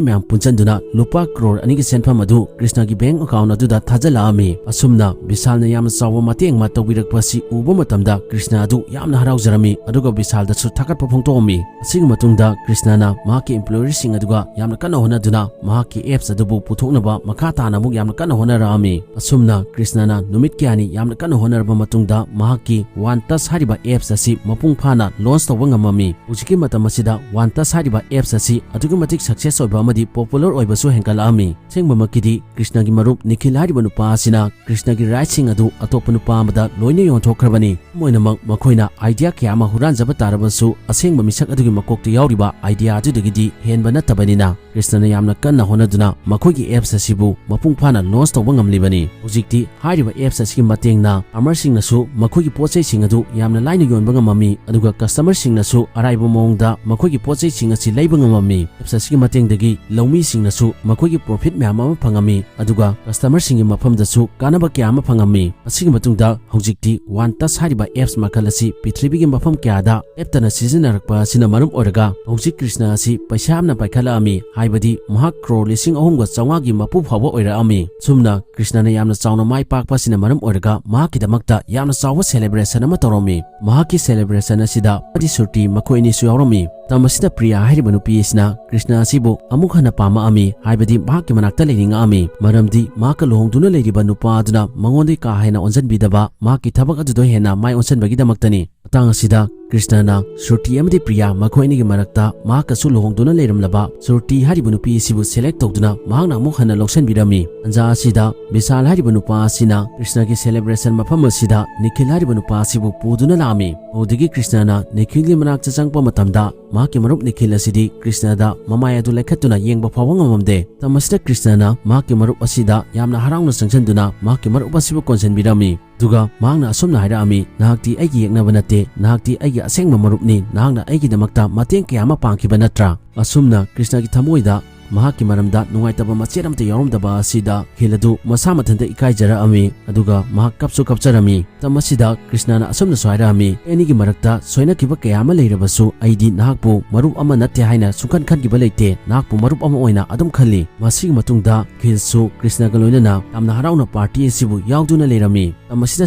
ꯃꯌꯥꯝ ꯄꯨꯟꯁꯤꯟꯗꯨꯅ ꯂꯨꯄꯥ ꯀ꯭ꯔꯣꯔ ꯑꯅꯤꯒꯤ ꯁꯦꯟꯐꯝ ꯑꯗꯨ ꯀ꯭ꯔꯤꯁꯅꯒꯤ ꯕꯦꯡ ꯑꯦꯀꯥꯎꯟ ꯑꯗꯨꯗ ꯊꯥꯖꯤꯜꯂꯛꯑꯝꯃꯤ꯫ ꯑꯁꯨꯝꯅ ꯕꯤꯁꯥꯜꯅ ꯌꯥꯝꯅ ꯆꯥꯎꯕ ꯃꯇꯦꯡ ꯑꯃ ꯇꯧꯕꯤꯔꯛꯄ ꯑꯁꯤ ꯎꯕ ꯃꯇꯝꯗ ꯀ꯭ꯔꯤꯁꯅ ꯑꯗꯨ ꯌꯥꯝꯅ ꯍꯔꯥꯎꯖꯔꯝꯃꯤ, ꯑꯗꯨꯒ ꯕꯤꯁꯥꯜꯗꯁꯨ ꯊꯥꯒꯠꯄ ꯐꯣꯡꯗꯣꯛꯑꯝꯃꯤ꯫ ꯑꯁꯤꯒꯤ ꯃꯇꯨꯡꯗ ꯀ꯭ꯔꯤꯁꯅꯅ ꯃꯍꯥꯛꯀꯤ ꯏꯝꯄ꯭ꯂꯣꯌꯔꯁꯤꯡ ꯑꯗꯨꯒ ꯌꯥꯝꯅ ꯀꯟꯅ ꯍꯣꯠꯅꯗꯨꯅ ꯃꯍꯥꯛꯀꯤ ꯑꯦꯞꯁ ꯑꯗꯨꯕꯨ ꯄꯨꯊꯣꯛꯅꯕ ꯃꯈꯥ ꯇꯥꯅ ꯑꯃꯨꯛ ꯌꯥꯝꯅ ꯀꯟꯅ ꯍꯣꯠꯅꯔꯛꯑꯝꯃꯤ꯫ ꯑꯁꯨꯝꯅ ꯀ꯭ꯔꯤꯁꯅꯅ ꯅꯨꯃꯤꯠ ꯀꯌꯥꯅꯤ ꯌꯥꯝꯅ ꯀꯟꯅ ꯍꯣꯠꯅꯔꯕ ꯃꯇꯨꯡꯗ ꯃꯍꯥꯛꯀꯤ ꯋꯥꯟ ꯇꯁ ꯍꯥꯏꯔꯤꯕ ꯑꯦꯞꯁ ꯑꯁꯤ ꯃꯄꯨꯡ ꯐꯥꯅ ꯂꯣꯟꯆ ꯇꯧꯕ ꯉꯝꯃꯝꯃꯤ꯫ ꯍꯧꯖꯤꯛꯀꯤ ꯃꯇꯝ ꯑꯁꯤꯗ ꯋꯥꯟ ꯇꯁ ꯍꯥꯏꯔꯤꯕ ꯑꯦꯞꯁ ꯑꯁꯤ ꯑꯗꯨꯛꯀꯤ ꯃꯇꯤꯛ ꯁꯛꯁꯦꯁ ꯑꯣꯏꯕ ꯑꯃꯗꯤ ꯄꯣꯄꯨꯂꯔ ꯑꯣꯏꯕꯁꯨ ꯍꯦꯟꯒꯠꯂꯛꯑꯝꯃꯤ꯫ ꯑꯁꯦꯡꯕꯃꯛꯀꯤꯗꯤ ꯀ꯭ꯔꯤꯁꯅꯒꯤ ꯃꯔꯨꯞ ꯅꯤꯈꯤꯜ ꯍꯥꯏꯔꯤꯕ ꯅꯨꯄꯥ ꯑꯁꯤꯅ ꯀ꯭ꯔꯤꯁꯅꯒꯤ ꯔꯥꯏꯠꯁꯤꯡ ꯑꯗꯨ ꯑꯇꯣꯞꯄ ꯅꯨꯄꯥ ꯑꯃꯗ ꯂꯣꯏꯅ ꯌꯣꯟꯊꯣꯛꯈ꯭ꯔꯕꯅꯤ꯫ ꯂꯣꯏꯅꯃꯛ ꯃꯈꯣꯏꯅ ꯑꯥꯏꯗꯤꯌꯥ ꯀꯌꯥ ꯑꯃ ꯍꯨꯔꯥꯟꯖꯕ ꯇꯥꯔꯕꯁꯨ ꯑꯁꯦꯡꯕ ꯃꯤꯁꯛ ꯑꯗꯨꯒꯤ ꯃꯀꯣꯛꯇ ꯌꯥꯎꯔꯤꯕ ꯑꯥꯏꯗꯤꯌꯥ ꯑꯗꯨꯗꯒꯤꯗꯤ ꯍꯦꯟꯕ ꯅꯠꯇꯕꯅꯤꯅ ꯀ꯭ꯔꯤꯁꯅꯅ ꯌꯥꯝꯅ ꯀꯟꯅ ꯍꯣꯠꯅꯗꯨꯅ ꯃꯈꯣꯏꯒꯤ ꯑꯦꯞꯁ ꯑꯁꯤꯕꯨ ꯃꯄꯨꯡ ꯐꯥꯅ ꯂꯣꯟꯆ ꯇꯧꯕ ꯉꯝꯂꯤꯕꯅꯤ꯫ ꯍꯧꯖꯤꯛꯇꯤ ꯍꯥꯏꯔꯤꯕ ꯑꯦꯞꯁ ꯑꯁꯤꯒꯤ ꯃꯇꯦꯡꯅ ꯐꯥꯔꯃꯔꯁꯤꯡꯅꯁꯨ ꯃꯈꯣꯏꯒꯤ ꯄꯣꯠ ꯆꯩꯁꯤꯡ ꯑꯗꯨ ꯌꯥꯝꯅ ꯂꯥꯏꯅ ꯌꯣꯟꯕ ꯉꯝꯃꯝꯃꯤ, ꯑꯗꯨꯒ ꯀꯁꯇꯃꯔꯁꯤꯡꯅꯁꯨ ꯑꯔꯥꯏꯕ ꯃꯑꯣꯡꯗ ꯃꯈꯣꯏꯒꯤ ꯄꯣꯠ ꯆꯩꯁꯤꯡ ꯑꯁꯤ ꯂꯩꯕ ꯉꯝꯃꯝꯃꯤ꯫ ꯑꯦꯞꯁ ꯑꯁꯤꯒꯤ ꯃꯇꯦꯡꯗꯒꯤ ꯂꯧꯃꯤꯁꯤꯡꯅꯁꯨ ꯃꯈꯣꯏꯒꯤ ꯄ꯭ꯔꯣꯐꯤꯠ ꯃꯌꯥꯝ ꯑꯃ ꯐꯪꯉꯝꯃꯤ, ꯑꯗꯨꯒ ꯀꯁꯇꯃꯔꯁꯤꯡꯒꯤ ꯃꯐꯝꯗꯁꯨ ꯀꯥꯟꯅꯕ ꯀꯌꯥ ꯑꯃ ꯐꯪꯉꯝꯃꯤ꯫ ꯑꯁꯤꯒꯤ ꯃꯇꯨꯡꯗ ꯍꯧꯖꯤꯛꯇꯤ ꯋꯥꯟ ꯇꯁ ꯍꯥꯏꯔꯤꯕ ꯑꯦꯞꯁ ꯃꯈꯜ ꯑꯁꯤ ꯄ꯭ꯔꯤꯊꯤꯕꯤꯒꯤ ꯃꯐꯝ ꯀꯌꯥꯗ ꯂꯦꯞꯇꯅ ꯁꯤꯖꯤꯟꯅꯔꯛꯄ ꯑꯁꯤꯅ ꯃꯔꯝ ꯑꯣꯏꯔꯒ ꯍꯧꯖꯤꯛ ꯀ꯭ꯔꯤꯁꯅ ꯑꯁꯤ ꯄꯩꯁꯥ ꯌꯥꯝꯅ ꯄꯥꯏꯈꯠꯂꯛꯑꯝꯃꯤ, ꯍꯥꯏꯕꯗꯤ ꯃꯍꯥꯛ ꯀ꯭ꯔꯣꯔ ꯂꯤꯁꯤꯡ ꯑꯍꯨꯝꯒ ꯆꯥꯝꯃꯉꯥꯒꯤ ꯃꯄꯨ ꯐꯥꯎꯕ ꯑꯣꯏꯔꯛꯑꯝꯃꯤ꯫ ꯁꯨꯝꯅ ꯀ꯭ꯔꯤꯁꯅꯅ ꯌꯥꯝꯅ ꯆꯥꯎꯅ ꯃꯥꯏ ꯄꯥꯛꯄ ꯑꯁꯤꯅ ꯃꯔꯝ ꯑꯣꯏꯔꯒ ꯃꯍꯥꯛꯀꯤꯗꯃꯛꯇ ꯌꯥꯝꯅ ꯆꯥꯎꯕ ꯁꯦꯂꯦꯕ꯭ꯔꯦꯁꯟ ꯑꯃ ꯇꯧꯔꯝꯃꯤ꯫ ꯃꯍꯥꯛꯀꯤ ꯁꯦꯂꯦꯕ꯭ꯔꯦꯁꯟ ꯑꯁꯤꯗ ꯄ꯭ꯔꯤꯇꯤꯁꯨꯔꯇꯤ ꯃꯈꯣꯏ ꯑꯅꯤꯁꯨ ꯌꯥꯎꯔꯝꯃꯤ꯫ ꯃꯇꯝ ꯑꯁꯤꯗ ꯄ꯭ꯔꯤꯌꯥ ꯍꯥꯏꯔꯤꯕ ꯅꯨꯄꯤ ꯑꯁꯤꯅ ꯀ꯭ꯔꯤꯁꯅ ꯑꯁꯤꯕꯨ ꯑꯃꯨꯛ ꯍꯟꯅ ꯄꯥꯝꯃꯛꯑꯝꯃꯤ, ꯍꯥꯏꯕꯗꯤ ꯃꯍꯥꯛꯀꯤ ꯃꯅꯥꯛꯇ ꯂꯩꯅꯤꯡꯉꯛꯑꯝꯃꯤ, ꯃꯔꯝꯗꯤ ꯃꯍꯥꯛꯀ ꯂꯨꯍꯣꯡꯗꯨꯅ ꯂꯩꯔꯤꯕ ꯅꯨꯄꯥ ꯑꯗꯨꯅ ꯃꯉꯣꯟꯗ ꯀꯥ ꯍꯦꯟꯅ ꯑꯣꯟꯁꯤꯟꯕꯤꯗꯕ ꯃꯍꯥꯛꯀꯤ ꯊꯕꯛ ꯑꯗꯨꯗ ꯍꯦꯟꯅ ꯃꯥꯏ ꯑꯣꯟꯁꯤꯟꯕꯒꯤꯗꯃꯛꯇꯅꯤ꯫ ꯃꯇꯥꯡ ꯑꯁꯤꯗ ꯀ꯭ꯔꯤꯁꯅꯅ ꯁ꯭ꯔꯨꯇꯤ ꯑꯃꯗꯤ ꯄ꯭ꯔꯤꯌꯥ ꯃꯈꯣꯏ ꯑꯅꯤꯒꯤ ꯃꯔꯛꯇ ꯃꯍꯥꯛꯀꯁꯨ ꯂꯨꯍꯣꯡꯗꯨꯅ ꯂꯩꯔꯝꯂꯕ ꯁ꯭ꯔꯨꯇꯤ ꯍꯥꯏꯔꯤꯕ ꯅꯨꯄꯤ ꯑꯁꯤꯕꯨ select ꯇꯧꯗꯨꯅ ꯃꯍꯥꯛꯅ ꯑꯃꯨꯛ ꯍꯟꯅ ꯂꯧꯁꯤꯟꯕꯤꯔꯝꯃꯤ꯫ ꯇꯟꯖꯥ ꯑꯁꯤꯗ ꯕꯤꯁꯥꯜ ꯍꯥꯏꯔꯤꯕ ꯅꯨꯄꯥ ꯑꯁꯤꯅ ꯀ꯭ꯔꯤꯁꯅꯒꯤ celebration ꯃꯐꯝ ꯑꯁꯤꯗ ꯅꯤꯈꯤꯜ ꯍꯥꯏꯔꯤꯕ ꯅꯨꯄꯥ ꯑꯁꯤꯕꯨ ꯄꯨꯗꯨꯅ ꯂꯥꯛꯑꯝꯃꯤ꯫ ꯑꯗꯨꯗꯒꯤ ꯀ꯭ꯔꯤꯁꯅꯅ ꯅꯤꯈꯤꯜꯒꯤ ꯃꯅꯥꯛꯇ ꯆꯪꯉꯛꯄ ꯃꯇꯝꯗ ꯃꯍꯥꯛꯀꯤ ꯃꯔꯨꯞ ꯅꯤꯈꯤꯜ ꯑꯁꯤꯗꯤ ꯀ꯭ꯔꯤꯁꯅꯗ ꯃꯃꯥꯏ ꯑꯗꯨ ꯂꯩꯈꯠꯇꯨꯅ ꯌꯦꯡꯕ ꯐꯥꯎꯕ ꯉꯝꯃꯝꯗꯦ꯫ ꯃꯇꯝ ꯑꯁꯤꯗ ꯀ꯭ꯔꯤꯁꯅꯅ ꯃꯍꯥꯛꯀꯤ ꯃꯔꯨꯞ ꯑꯁꯤꯗ ꯌꯥꯝꯅ ꯍꯔꯥꯎꯅ ꯆꯪꯁꯤꯟꯗꯨꯅ ꯃꯍꯥꯛꯀꯤ ꯃꯔꯨꯞ ꯑꯁꯤꯕꯨ ꯀꯣꯟꯁꯤꯟꯕꯤꯔꯝꯃꯤ꯫ ꯑꯗꯨꯒ ꯃꯍꯥꯛꯅ ꯑꯁꯨꯝꯅ ꯍꯥꯏꯔꯛꯑꯝꯃꯤ, "ꯅꯍꯥꯛꯇꯤ ꯑꯩꯒꯤ ꯌꯦꯛꯅꯕ ꯅꯠꯇꯦ, ꯅꯍꯥꯛꯇꯤ ꯑꯩꯒꯤ ꯑꯁꯦꯡꯕ ꯃꯔꯨꯞꯅꯤ, ꯅꯍꯥꯛꯅ ꯑꯩꯒꯤꯗꯃꯛꯇ ꯃꯇꯦꯡ ꯀꯌꯥ ꯑꯃ ꯄꯥꯡꯈꯤꯕ ꯅꯠꯇ꯭ꯔꯥ?" ꯑꯁꯨꯝꯅ ꯀ꯭ꯔꯤꯁꯅꯒꯤ ꯊꯃꯣꯏꯗ ꯃꯍꯥꯛꯀꯤ ꯃꯔꯝꯗ ꯅꯨꯡꯉꯥꯏꯇꯕ ꯃꯆꯦꯠ ꯑꯃꯠꯇ ꯌꯥꯎꯔꯝꯗꯕ ꯑꯁꯤꯗ ꯅꯤꯈꯤꯜ ꯑꯗꯨ ꯃꯁꯥ ꯃꯊꯟꯇ ꯏꯀꯥꯏꯖꯔꯛꯑꯝꯃꯤ, ꯑꯗꯨꯒ ꯃꯍꯥꯛ ꯀꯞꯁꯨ ꯀꯞꯆꯔꯝꯃꯤ꯫ ꯃꯇꯝ ꯑꯁꯤꯗ ꯀ꯭ꯔꯤꯁꯅꯅ ꯑꯁꯨꯝꯅꯁꯨ ꯍꯥꯏꯔꯛꯑꯝꯃꯤ, "ꯑꯩ ꯑꯅꯤꯒꯤ ꯃꯔꯛꯇ ꯁꯣꯏꯅꯈꯤꯕ ꯀꯌꯥ ꯑꯃ ꯂꯩꯔꯕꯁꯨ ꯑꯩꯗꯤ ꯅꯍꯥꯛꯄꯨ ꯃꯔꯨꯞ ꯑꯃ ꯅꯠꯇꯦ ꯍꯥꯏꯅ ꯁꯨꯡꯈꯟ ꯈꯟꯈꯤꯕ ꯂꯩꯇꯦ, ꯅꯍꯥꯛꯄꯨ ꯃꯔꯨꯞ ꯑꯃ ꯑꯣꯏꯅ ꯑꯗꯨꯝ ꯈꯜꯂꯤ꯫" ꯃꯁꯤꯒꯤ ꯃꯇꯨꯡꯗ ꯅꯤꯈꯤꯜꯁꯨ ꯀ꯭ꯔꯤꯁꯅꯒ ꯂꯣꯏꯅꯅ ꯌꯥꯝꯅ ꯍꯔꯥꯎꯅ party ꯑꯁꯤꯕꯨ ꯌꯥꯎꯗꯨꯅ ꯂꯩꯔꯝꯃꯤ꯫ ꯃꯇꯝ ꯑꯁꯤꯗ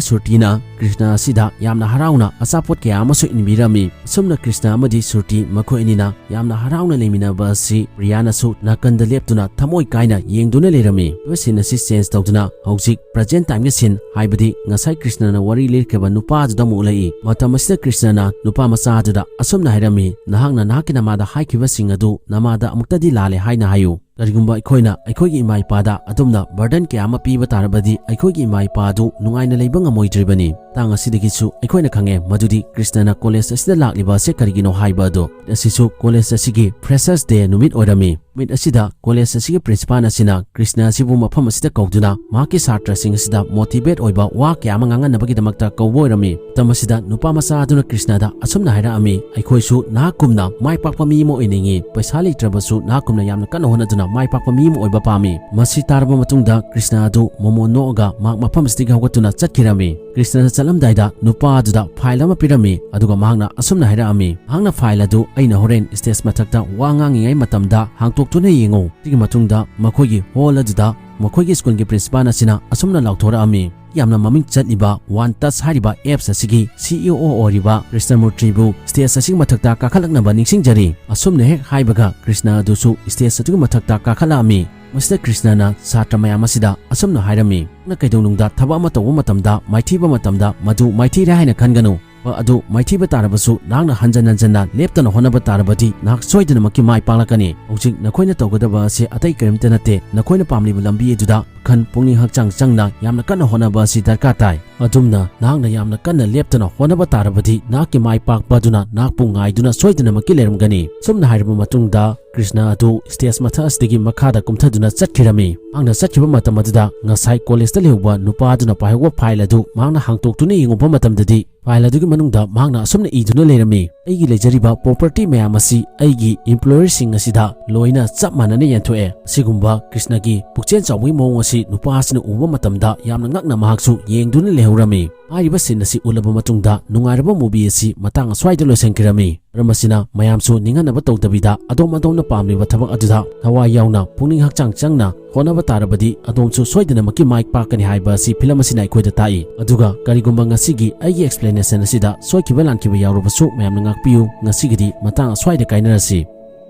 ꯁ꯭ꯔꯨꯇꯤꯅ ꯀ꯭ꯔꯤꯁꯅ ꯑꯁꯤꯗ ꯌꯥꯝꯅ ꯍꯔꯥꯎꯅ ꯑꯆꯥꯄꯣꯠ ꯀꯌꯥ ꯑꯃꯁꯨ ꯏꯟꯕꯤꯔꯝꯃꯤ꯫ ꯑꯁꯨꯝꯅ ꯀ꯭ꯔꯤꯁꯅ ꯑꯃꯗꯤ ꯁ꯭ꯔꯨꯇꯤ ꯃꯈꯣꯏ ꯑꯅꯤꯅ ꯌꯥꯝꯅ ꯍꯔꯥꯎꯅ ꯂꯩꯃꯤꯟꯅꯕ ꯑꯁꯤ ꯄ꯭ꯔꯤꯌꯥꯅꯁꯨ ꯅꯥꯀꯟꯗ ꯂꯦꯞꯇꯨꯅ ꯊꯃꯣꯏ ꯀꯥꯏꯅ ꯌꯦꯡꯗꯨꯅ ꯂꯩꯔꯝꯃꯤ꯫ Scene ꯑꯁꯤ change ꯇꯧꯗꯨꯅ ꯍꯧꯖꯤꯛ present time ꯒꯤ scene, ꯍꯥꯏꯕꯗꯤ ꯉꯁꯥꯏ ꯀ꯭ꯔꯤꯁꯅꯅ ꯋꯥꯔꯤ ꯂꯤꯔꯛꯈꯤꯕ ꯅꯨꯄꯥ ꯑꯗꯨꯗ ꯑꯃꯨꯛ ꯎꯠꯂꯛꯏ꯫ ꯃꯇꯝ ꯑꯁꯤꯗ ꯀ꯭ꯔꯤꯁꯅꯅ ꯅꯨꯄꯥ ꯃꯆꯥ ꯑꯗꯨꯗ ꯑꯁꯨꯝꯅ ꯍꯥꯏꯔꯝꯃꯤ, "ꯅꯍꯥꯛꯅ ꯅꯍꯥꯛꯀꯤ ꯅꯃꯥꯗ ꯍꯥꯏꯈꯤꯕꯁꯤꯡ ꯑꯗꯨ ꯅꯃꯥꯗ ꯑꯃꯨꯛꯇꯗꯤ ꯂꯥꯜꯂꯦ ꯍꯥꯏꯅ ꯍꯥꯏꯌꯨ꯫ ꯀꯔꯤꯒꯨꯝꯕ ꯑꯩꯈꯣꯏꯅ ꯑꯩꯈꯣꯏꯒꯤ ꯏꯃꯥ ꯏꯄꯥꯗ ꯑꯗꯨꯝꯅ burden ꯀꯌꯥ ꯑꯃ ꯄꯤꯕ ꯇꯥꯔꯕꯗꯤ ꯑꯩꯈꯣꯏꯒꯤ ꯏꯃꯥ ꯏꯄꯥ ꯑꯗꯨ ꯅꯨꯡꯉꯥꯏꯅ ꯂꯩꯕ ꯉꯝꯃꯣꯏꯗ꯭ꯔꯤꯕꯅꯤ꯫" ꯃꯇꯥꯡ ꯑꯁꯤꯗꯒꯤꯁꯨ ꯑꯩꯈꯣꯏꯅ ꯈꯪꯉꯦ ꯃꯗꯨꯗꯤ ꯀ꯭ꯔꯤꯁꯅꯅ college ꯑꯁꯤꯗ ꯂꯥꯛꯂꯤꯕ ꯑꯁꯤ ꯀꯔꯤꯒꯤꯅꯣ ꯍꯥꯏꯕ ꯑꯗꯨ꯫ ꯑꯁꯤꯁꯨ college ꯑꯁꯤꯒꯤ freshers day ꯅꯨꯃꯤꯠ ꯑꯣꯏꯔꯝꯃꯤ꯫ ꯅꯨꯃꯤꯠ ꯑꯁꯤꯗ college ꯑꯁꯤꯒꯤ principal ꯑꯁꯤꯅ ꯀ꯭ꯔꯤꯁꯅ ꯑꯁꯤꯕꯨ ꯃꯐꯝ ꯑꯁꯤꯗ ꯀꯧꯗꯨꯅ ꯃꯍꯥꯛꯀꯤ ꯁꯥꯇ꯭ꯔꯁꯤꯡ ꯑꯁꯤꯗ motivate ꯑꯣꯏꯕ ꯋꯥ ꯀꯌꯥ ꯑꯃ ꯉꯥꯡꯍꯟꯅꯕꯒꯤꯗꯃꯛꯇ ꯀꯧꯕ ꯑꯣꯏꯔꯝꯃꯤ꯫ ꯃꯇꯝ ꯑꯁꯤꯗ ꯅꯨꯄꯥ ꯃꯆꯥ ꯑꯗꯨꯅ ꯀ꯭ꯔꯤꯁꯅꯗ ꯑꯁꯨꯝꯅ ꯍꯥꯏꯔꯛꯑꯝꯃꯤ, "ꯑꯩꯈꯣꯏꯁꯨ ꯅꯍꯥꯛꯀꯨꯝꯅ ꯃꯥꯏ ꯄꯥꯛꯄ ꯃꯤ ꯑꯃ ꯑꯣꯏꯅꯤꯡꯏ꯫ ꯄꯩꯁꯥ ꯂꯩꯇ꯭ꯔꯕꯁꯨ ꯅꯍꯥꯛꯀꯨꯝꯅ ꯌꯥꯝꯅ ꯀꯟꯅ ꯍꯣꯠꯅꯗꯨꯅ ꯃꯥꯏ ꯄꯥꯛꯄ ꯃꯤ ꯑꯃ ꯑꯣꯏꯕ ꯄꯥꯝꯃꯤ꯫" ꯃꯁꯤ ꯇꯥꯔꯕ ꯃꯇꯨꯡꯗ ꯀ꯭ꯔꯤꯁꯅ ꯑꯗꯨ ꯃꯣꯃꯣꯟ ꯅꯣꯛꯑꯒ ꯃꯍꯥꯛ ꯃꯐꯝ ꯑꯁꯤꯗꯒꯤ ꯍꯧꯒꯠꯇꯨꯅ ꯆꯠꯈꯤꯔꯝꯃꯤ꯫ ꯀ꯭ꯔꯤꯁꯅꯅ ꯆꯠꯂꯝꯗꯥꯏꯗ ꯅꯨꯄꯥ ꯑꯗꯨꯗ file ꯑꯃ ꯄꯤꯔꯝꯃꯤ, ꯑꯗꯨꯒ ꯃꯍꯥꯛꯅ ꯑꯁꯨꯝꯅ ꯍꯥꯏꯔꯛꯑꯝꯃꯤ, "ꯅꯍꯥꯛꯅ file ꯑꯗꯨ ꯑꯩꯅ ꯍꯣꯔꯦꯟ stage ꯃꯊꯛꯇ ꯋꯥ ꯉꯥꯡꯉꯤꯉꯩ ꯃꯇꯝꯗ ꯍꯥꯡꯇꯣꯛꯇꯨꯅ ꯌꯦꯡꯉꯨ꯫" ꯁꯤꯒꯤ ꯃꯇꯨꯡꯗ ꯃꯈꯣꯏꯒꯤ hall ꯑꯗꯨꯗ ꯃꯈꯣꯏꯒꯤ school ꯒꯤ principal ꯑꯁꯤꯅ ꯑꯁꯨꯝꯅ ꯂꯥꯎꯊꯣꯔꯛꯑꯝꯃꯤ, "ꯌꯥꯝꯅ ꯃꯃꯤꯡ ꯆꯠꯂꯤꯕ One Touch ꯍꯥꯏꯔꯤꯕ apps ꯑꯁꯤꯒꯤ C E O ꯑꯣꯏꯔꯤꯕ ꯀ꯭ꯔꯤꯁꯅꯃꯨꯔꯇꯤꯕꯨ stage ꯑꯁꯤꯒꯤ ꯃꯊꯛꯇ ꯀꯥꯈꯠꯂꯛꯅꯕ ꯅꯤꯡꯁꯤꯡꯖꯔꯤ꯫" ꯑꯁꯨꯝꯅ ꯍꯦꯛ ꯍꯥꯏꯕꯒ ꯀ꯭ꯔꯤꯁꯅ ꯑꯗꯨꯁꯨ stage ꯑꯗꯨꯒꯤ ꯃꯊꯛꯇ ꯀꯥꯈꯠꯂꯛꯑꯝꯃꯤ꯫ ꯃꯁꯤꯗ ꯀ꯭ꯔꯤꯁꯅꯅ ꯁꯥꯇ꯭ꯔ ꯃꯌꯥꯝ ꯑꯁꯤꯗ ꯑꯁꯨꯝꯅ ꯍꯥꯏꯔꯝꯃꯤ, "ꯅꯪꯅ ꯀꯩꯗꯧꯅꯨꯡꯗ ꯊꯕꯛ ꯑꯃ ꯇꯧꯕ ꯃꯇꯝꯗ ꯃꯥꯏꯊꯤꯕ ꯃꯇꯝꯗ ꯃꯗꯨ ꯃꯥꯏꯊꯤꯔꯦ ꯍꯥꯏꯅ ꯈꯟꯒꯅꯨ꯫ ꯑꯗꯨ ꯃꯥꯏꯊꯤꯕ ꯇꯥꯔꯕꯁꯨ, ꯅꯍꯥꯛꯅ ꯍꯟꯖꯟ ꯍꯟꯖꯟꯅ ꯂꯦꯞꯇꯅ ꯍꯣꯠꯅꯕ ꯇꯥꯔꯕꯗꯤ, ꯅꯍꯥꯛ ꯁꯣꯏꯗꯅꯃꯛꯀꯤ ꯃꯥꯏ ꯄꯥꯛꯂꯛꯀꯅꯤ꯫ ꯍꯧꯖꯤꯛ ꯅꯈꯣꯏꯅ ꯇꯧꯒꯗꯕ ꯑꯁꯤ ꯑꯇꯩ ꯀꯔꯤꯝꯇ ꯅꯠꯇꯦ꯫ ꯅꯈꯣꯏꯅ ꯄꯥꯝꯂꯤꯕ ꯂꯝꯕꯤ ꯑꯗꯨꯗ ꯋꯥꯈꯜ, ꯄꯨꯛꯅꯤꯡ, ꯍꯛꯆꯥꯡ ꯆꯪꯅ ꯌꯥꯝꯅ ꯀꯟꯅ ꯍꯣꯠꯅꯕ ꯑꯁꯤ ꯗꯔꯀꯥꯔ ꯇꯥꯏ꯫ ꯑꯗꯨꯝꯅ ꯅꯍꯥꯛꯅ ꯌꯥꯝꯅ ꯀꯟꯅ ꯂꯦꯞꯇꯅ ꯍꯣꯠꯅꯕ ꯇꯥꯔꯕꯗꯤ, ꯅꯍꯥꯛꯀꯤ ꯃꯥꯏ ꯄꯥꯛꯄ ꯑꯗꯨꯅ ꯅꯍꯥꯛꯄꯨ ꯉꯥꯏꯗꯨꯅ ꯁꯣꯏꯗꯅꯃꯛꯀꯤ ꯂꯩꯔꯝꯒꯅꯤ꯫ ꯁꯨꯝꯅ ꯍꯥꯏꯔꯕ ꯃꯇꯨꯡꯗ, ꯀ꯭ꯔꯤꯁꯅ ꯑꯗꯨ ꯁ꯭ꯇꯦꯖ ꯃꯊꯛ ꯑꯁꯤꯗꯒꯤ ꯃꯈꯥꯗ ꯀꯨꯝꯊꯗꯨꯅ ꯆꯠꯈꯤꯔꯝꯃꯤ꯫ ꯃꯍꯥꯛꯅ ꯆꯠꯈꯤꯕ ꯃꯇꯝ ꯑꯗꯨꯗ, ꯉꯁꯥꯏ ꯀꯣꯂꯦꯖꯇ ꯂꯩꯍꯧꯕ ꯅꯨꯄꯥ ꯑꯗꯨꯅ ꯄꯥꯏꯍꯧꯕ ꯐꯥꯏꯜ ꯑꯗꯨ ꯃꯍꯥꯛꯅ ꯍꯥꯡꯇꯣꯛꯇꯨꯅ ꯌꯦꯡꯉꯨꯕ ꯃꯇꯝꯗꯗꯤ, ꯐꯥꯏꯜ ꯑꯗꯨꯒꯤ ꯃꯅꯨꯡꯗ ꯃꯍꯥꯛꯅ ꯑꯁꯨꯝꯅ ꯏꯗꯨꯅ ꯂꯩꯔꯝꯃꯤ: "ꯑꯩꯒꯤ ꯂꯩꯖꯔꯤꯕ ꯄ꯭ꯔꯣꯄꯔꯇꯤ ꯃꯌꯥꯝ ꯑꯁꯤ ꯑꯩꯒꯤ ꯏꯝꯄ꯭ꯂꯣꯌꯔꯁꯤꯡ ꯑꯁꯤꯗ ꯂꯣꯏꯅ ꯆꯞ ꯃꯥꯟꯅꯅ ꯌꯦꯟꯊꯣꯛꯑꯦ꯫" ꯑꯁꯤꯒꯨꯝꯕ ꯀ꯭ꯔꯤꯁꯅꯒꯤ ꯄꯨꯛꯆꯦꯜ ꯆꯥꯎꯕꯒꯤ ꯃꯑꯣꯡ ꯑꯁꯤ ꯅꯨꯄꯥ ꯑꯁꯤꯅ ꯎꯕ ꯃꯇꯝꯗ, ꯌꯥꯝꯅ ꯉꯛꯅ ꯃꯍꯥꯛꯁꯨ ꯌꯦꯡꯗꯨꯅ ꯂꯩꯍꯧꯔꯝꯃꯤ꯫ ꯍꯥꯏꯔꯤꯕ ꯁꯤꯟ ꯑꯁꯤ ꯎꯠꯂꯕ ꯃꯇꯨꯡꯗ, ꯅꯨꯡꯉꯥꯏꯔꯕ ꯃꯨꯚꯤ ꯑꯁꯤ ꯃꯇꯥꯡ ꯑꯁ꯭ꯋꯥꯏꯗ ꯂꯣꯏꯁꯤꯟꯈꯤꯔꯝꯃꯤ꯫ ꯃꯔꯝ ꯑꯁꯤꯅ, ꯃꯌꯥꯝꯁꯨ ꯅꯤꯡꯍꯟꯅꯕ ꯇꯧꯗꯕꯤꯗ, ꯑꯗꯣꯝ ꯑꯗꯣꯝꯅ ꯄꯥꯝꯂꯤꯕ ꯊꯕꯛ ꯑꯗꯨꯗ ꯊꯋꯥꯏ ꯌꯥꯎꯅ, ꯄꯨꯛꯅꯤꯡ ꯍꯛꯆꯥꯡ ꯆꯪꯅ ꯍꯣꯠꯅꯕ ꯇꯥꯔꯕꯗꯤ, ꯑꯗꯣꯝꯁꯨ ꯁꯣꯏꯗꯅꯃꯛꯀꯤ ꯃꯥꯏ ꯄꯥꯛꯀꯅꯤ ꯍꯥꯏꯕ ꯑꯁꯤ ꯐꯤꯂꯝ ꯑꯁꯤꯅ ꯑꯩꯈꯣꯏꯗ ꯇꯥꯛꯏ꯫ ꯑꯗꯨꯒ ꯀꯔꯤꯒꯨꯝꯕ ꯉꯁꯤꯒꯤ ꯑꯩꯒꯤ explanation ꯑꯁꯤꯗ ꯁꯣꯏꯈꯤꯕ ꯂꯥꯟꯈꯤꯕ ꯌꯥꯎꯔꯕꯁꯨ, ꯃꯌꯥꯝꯅ ꯉꯥꯛꯄꯤꯌꯨ꯫ ꯉꯁꯤꯒꯤꯗꯤ ꯃꯇꯥꯡ ꯑꯁ꯭ꯋꯥꯏꯗ ꯀꯥꯏꯅꯔꯁꯤ꯫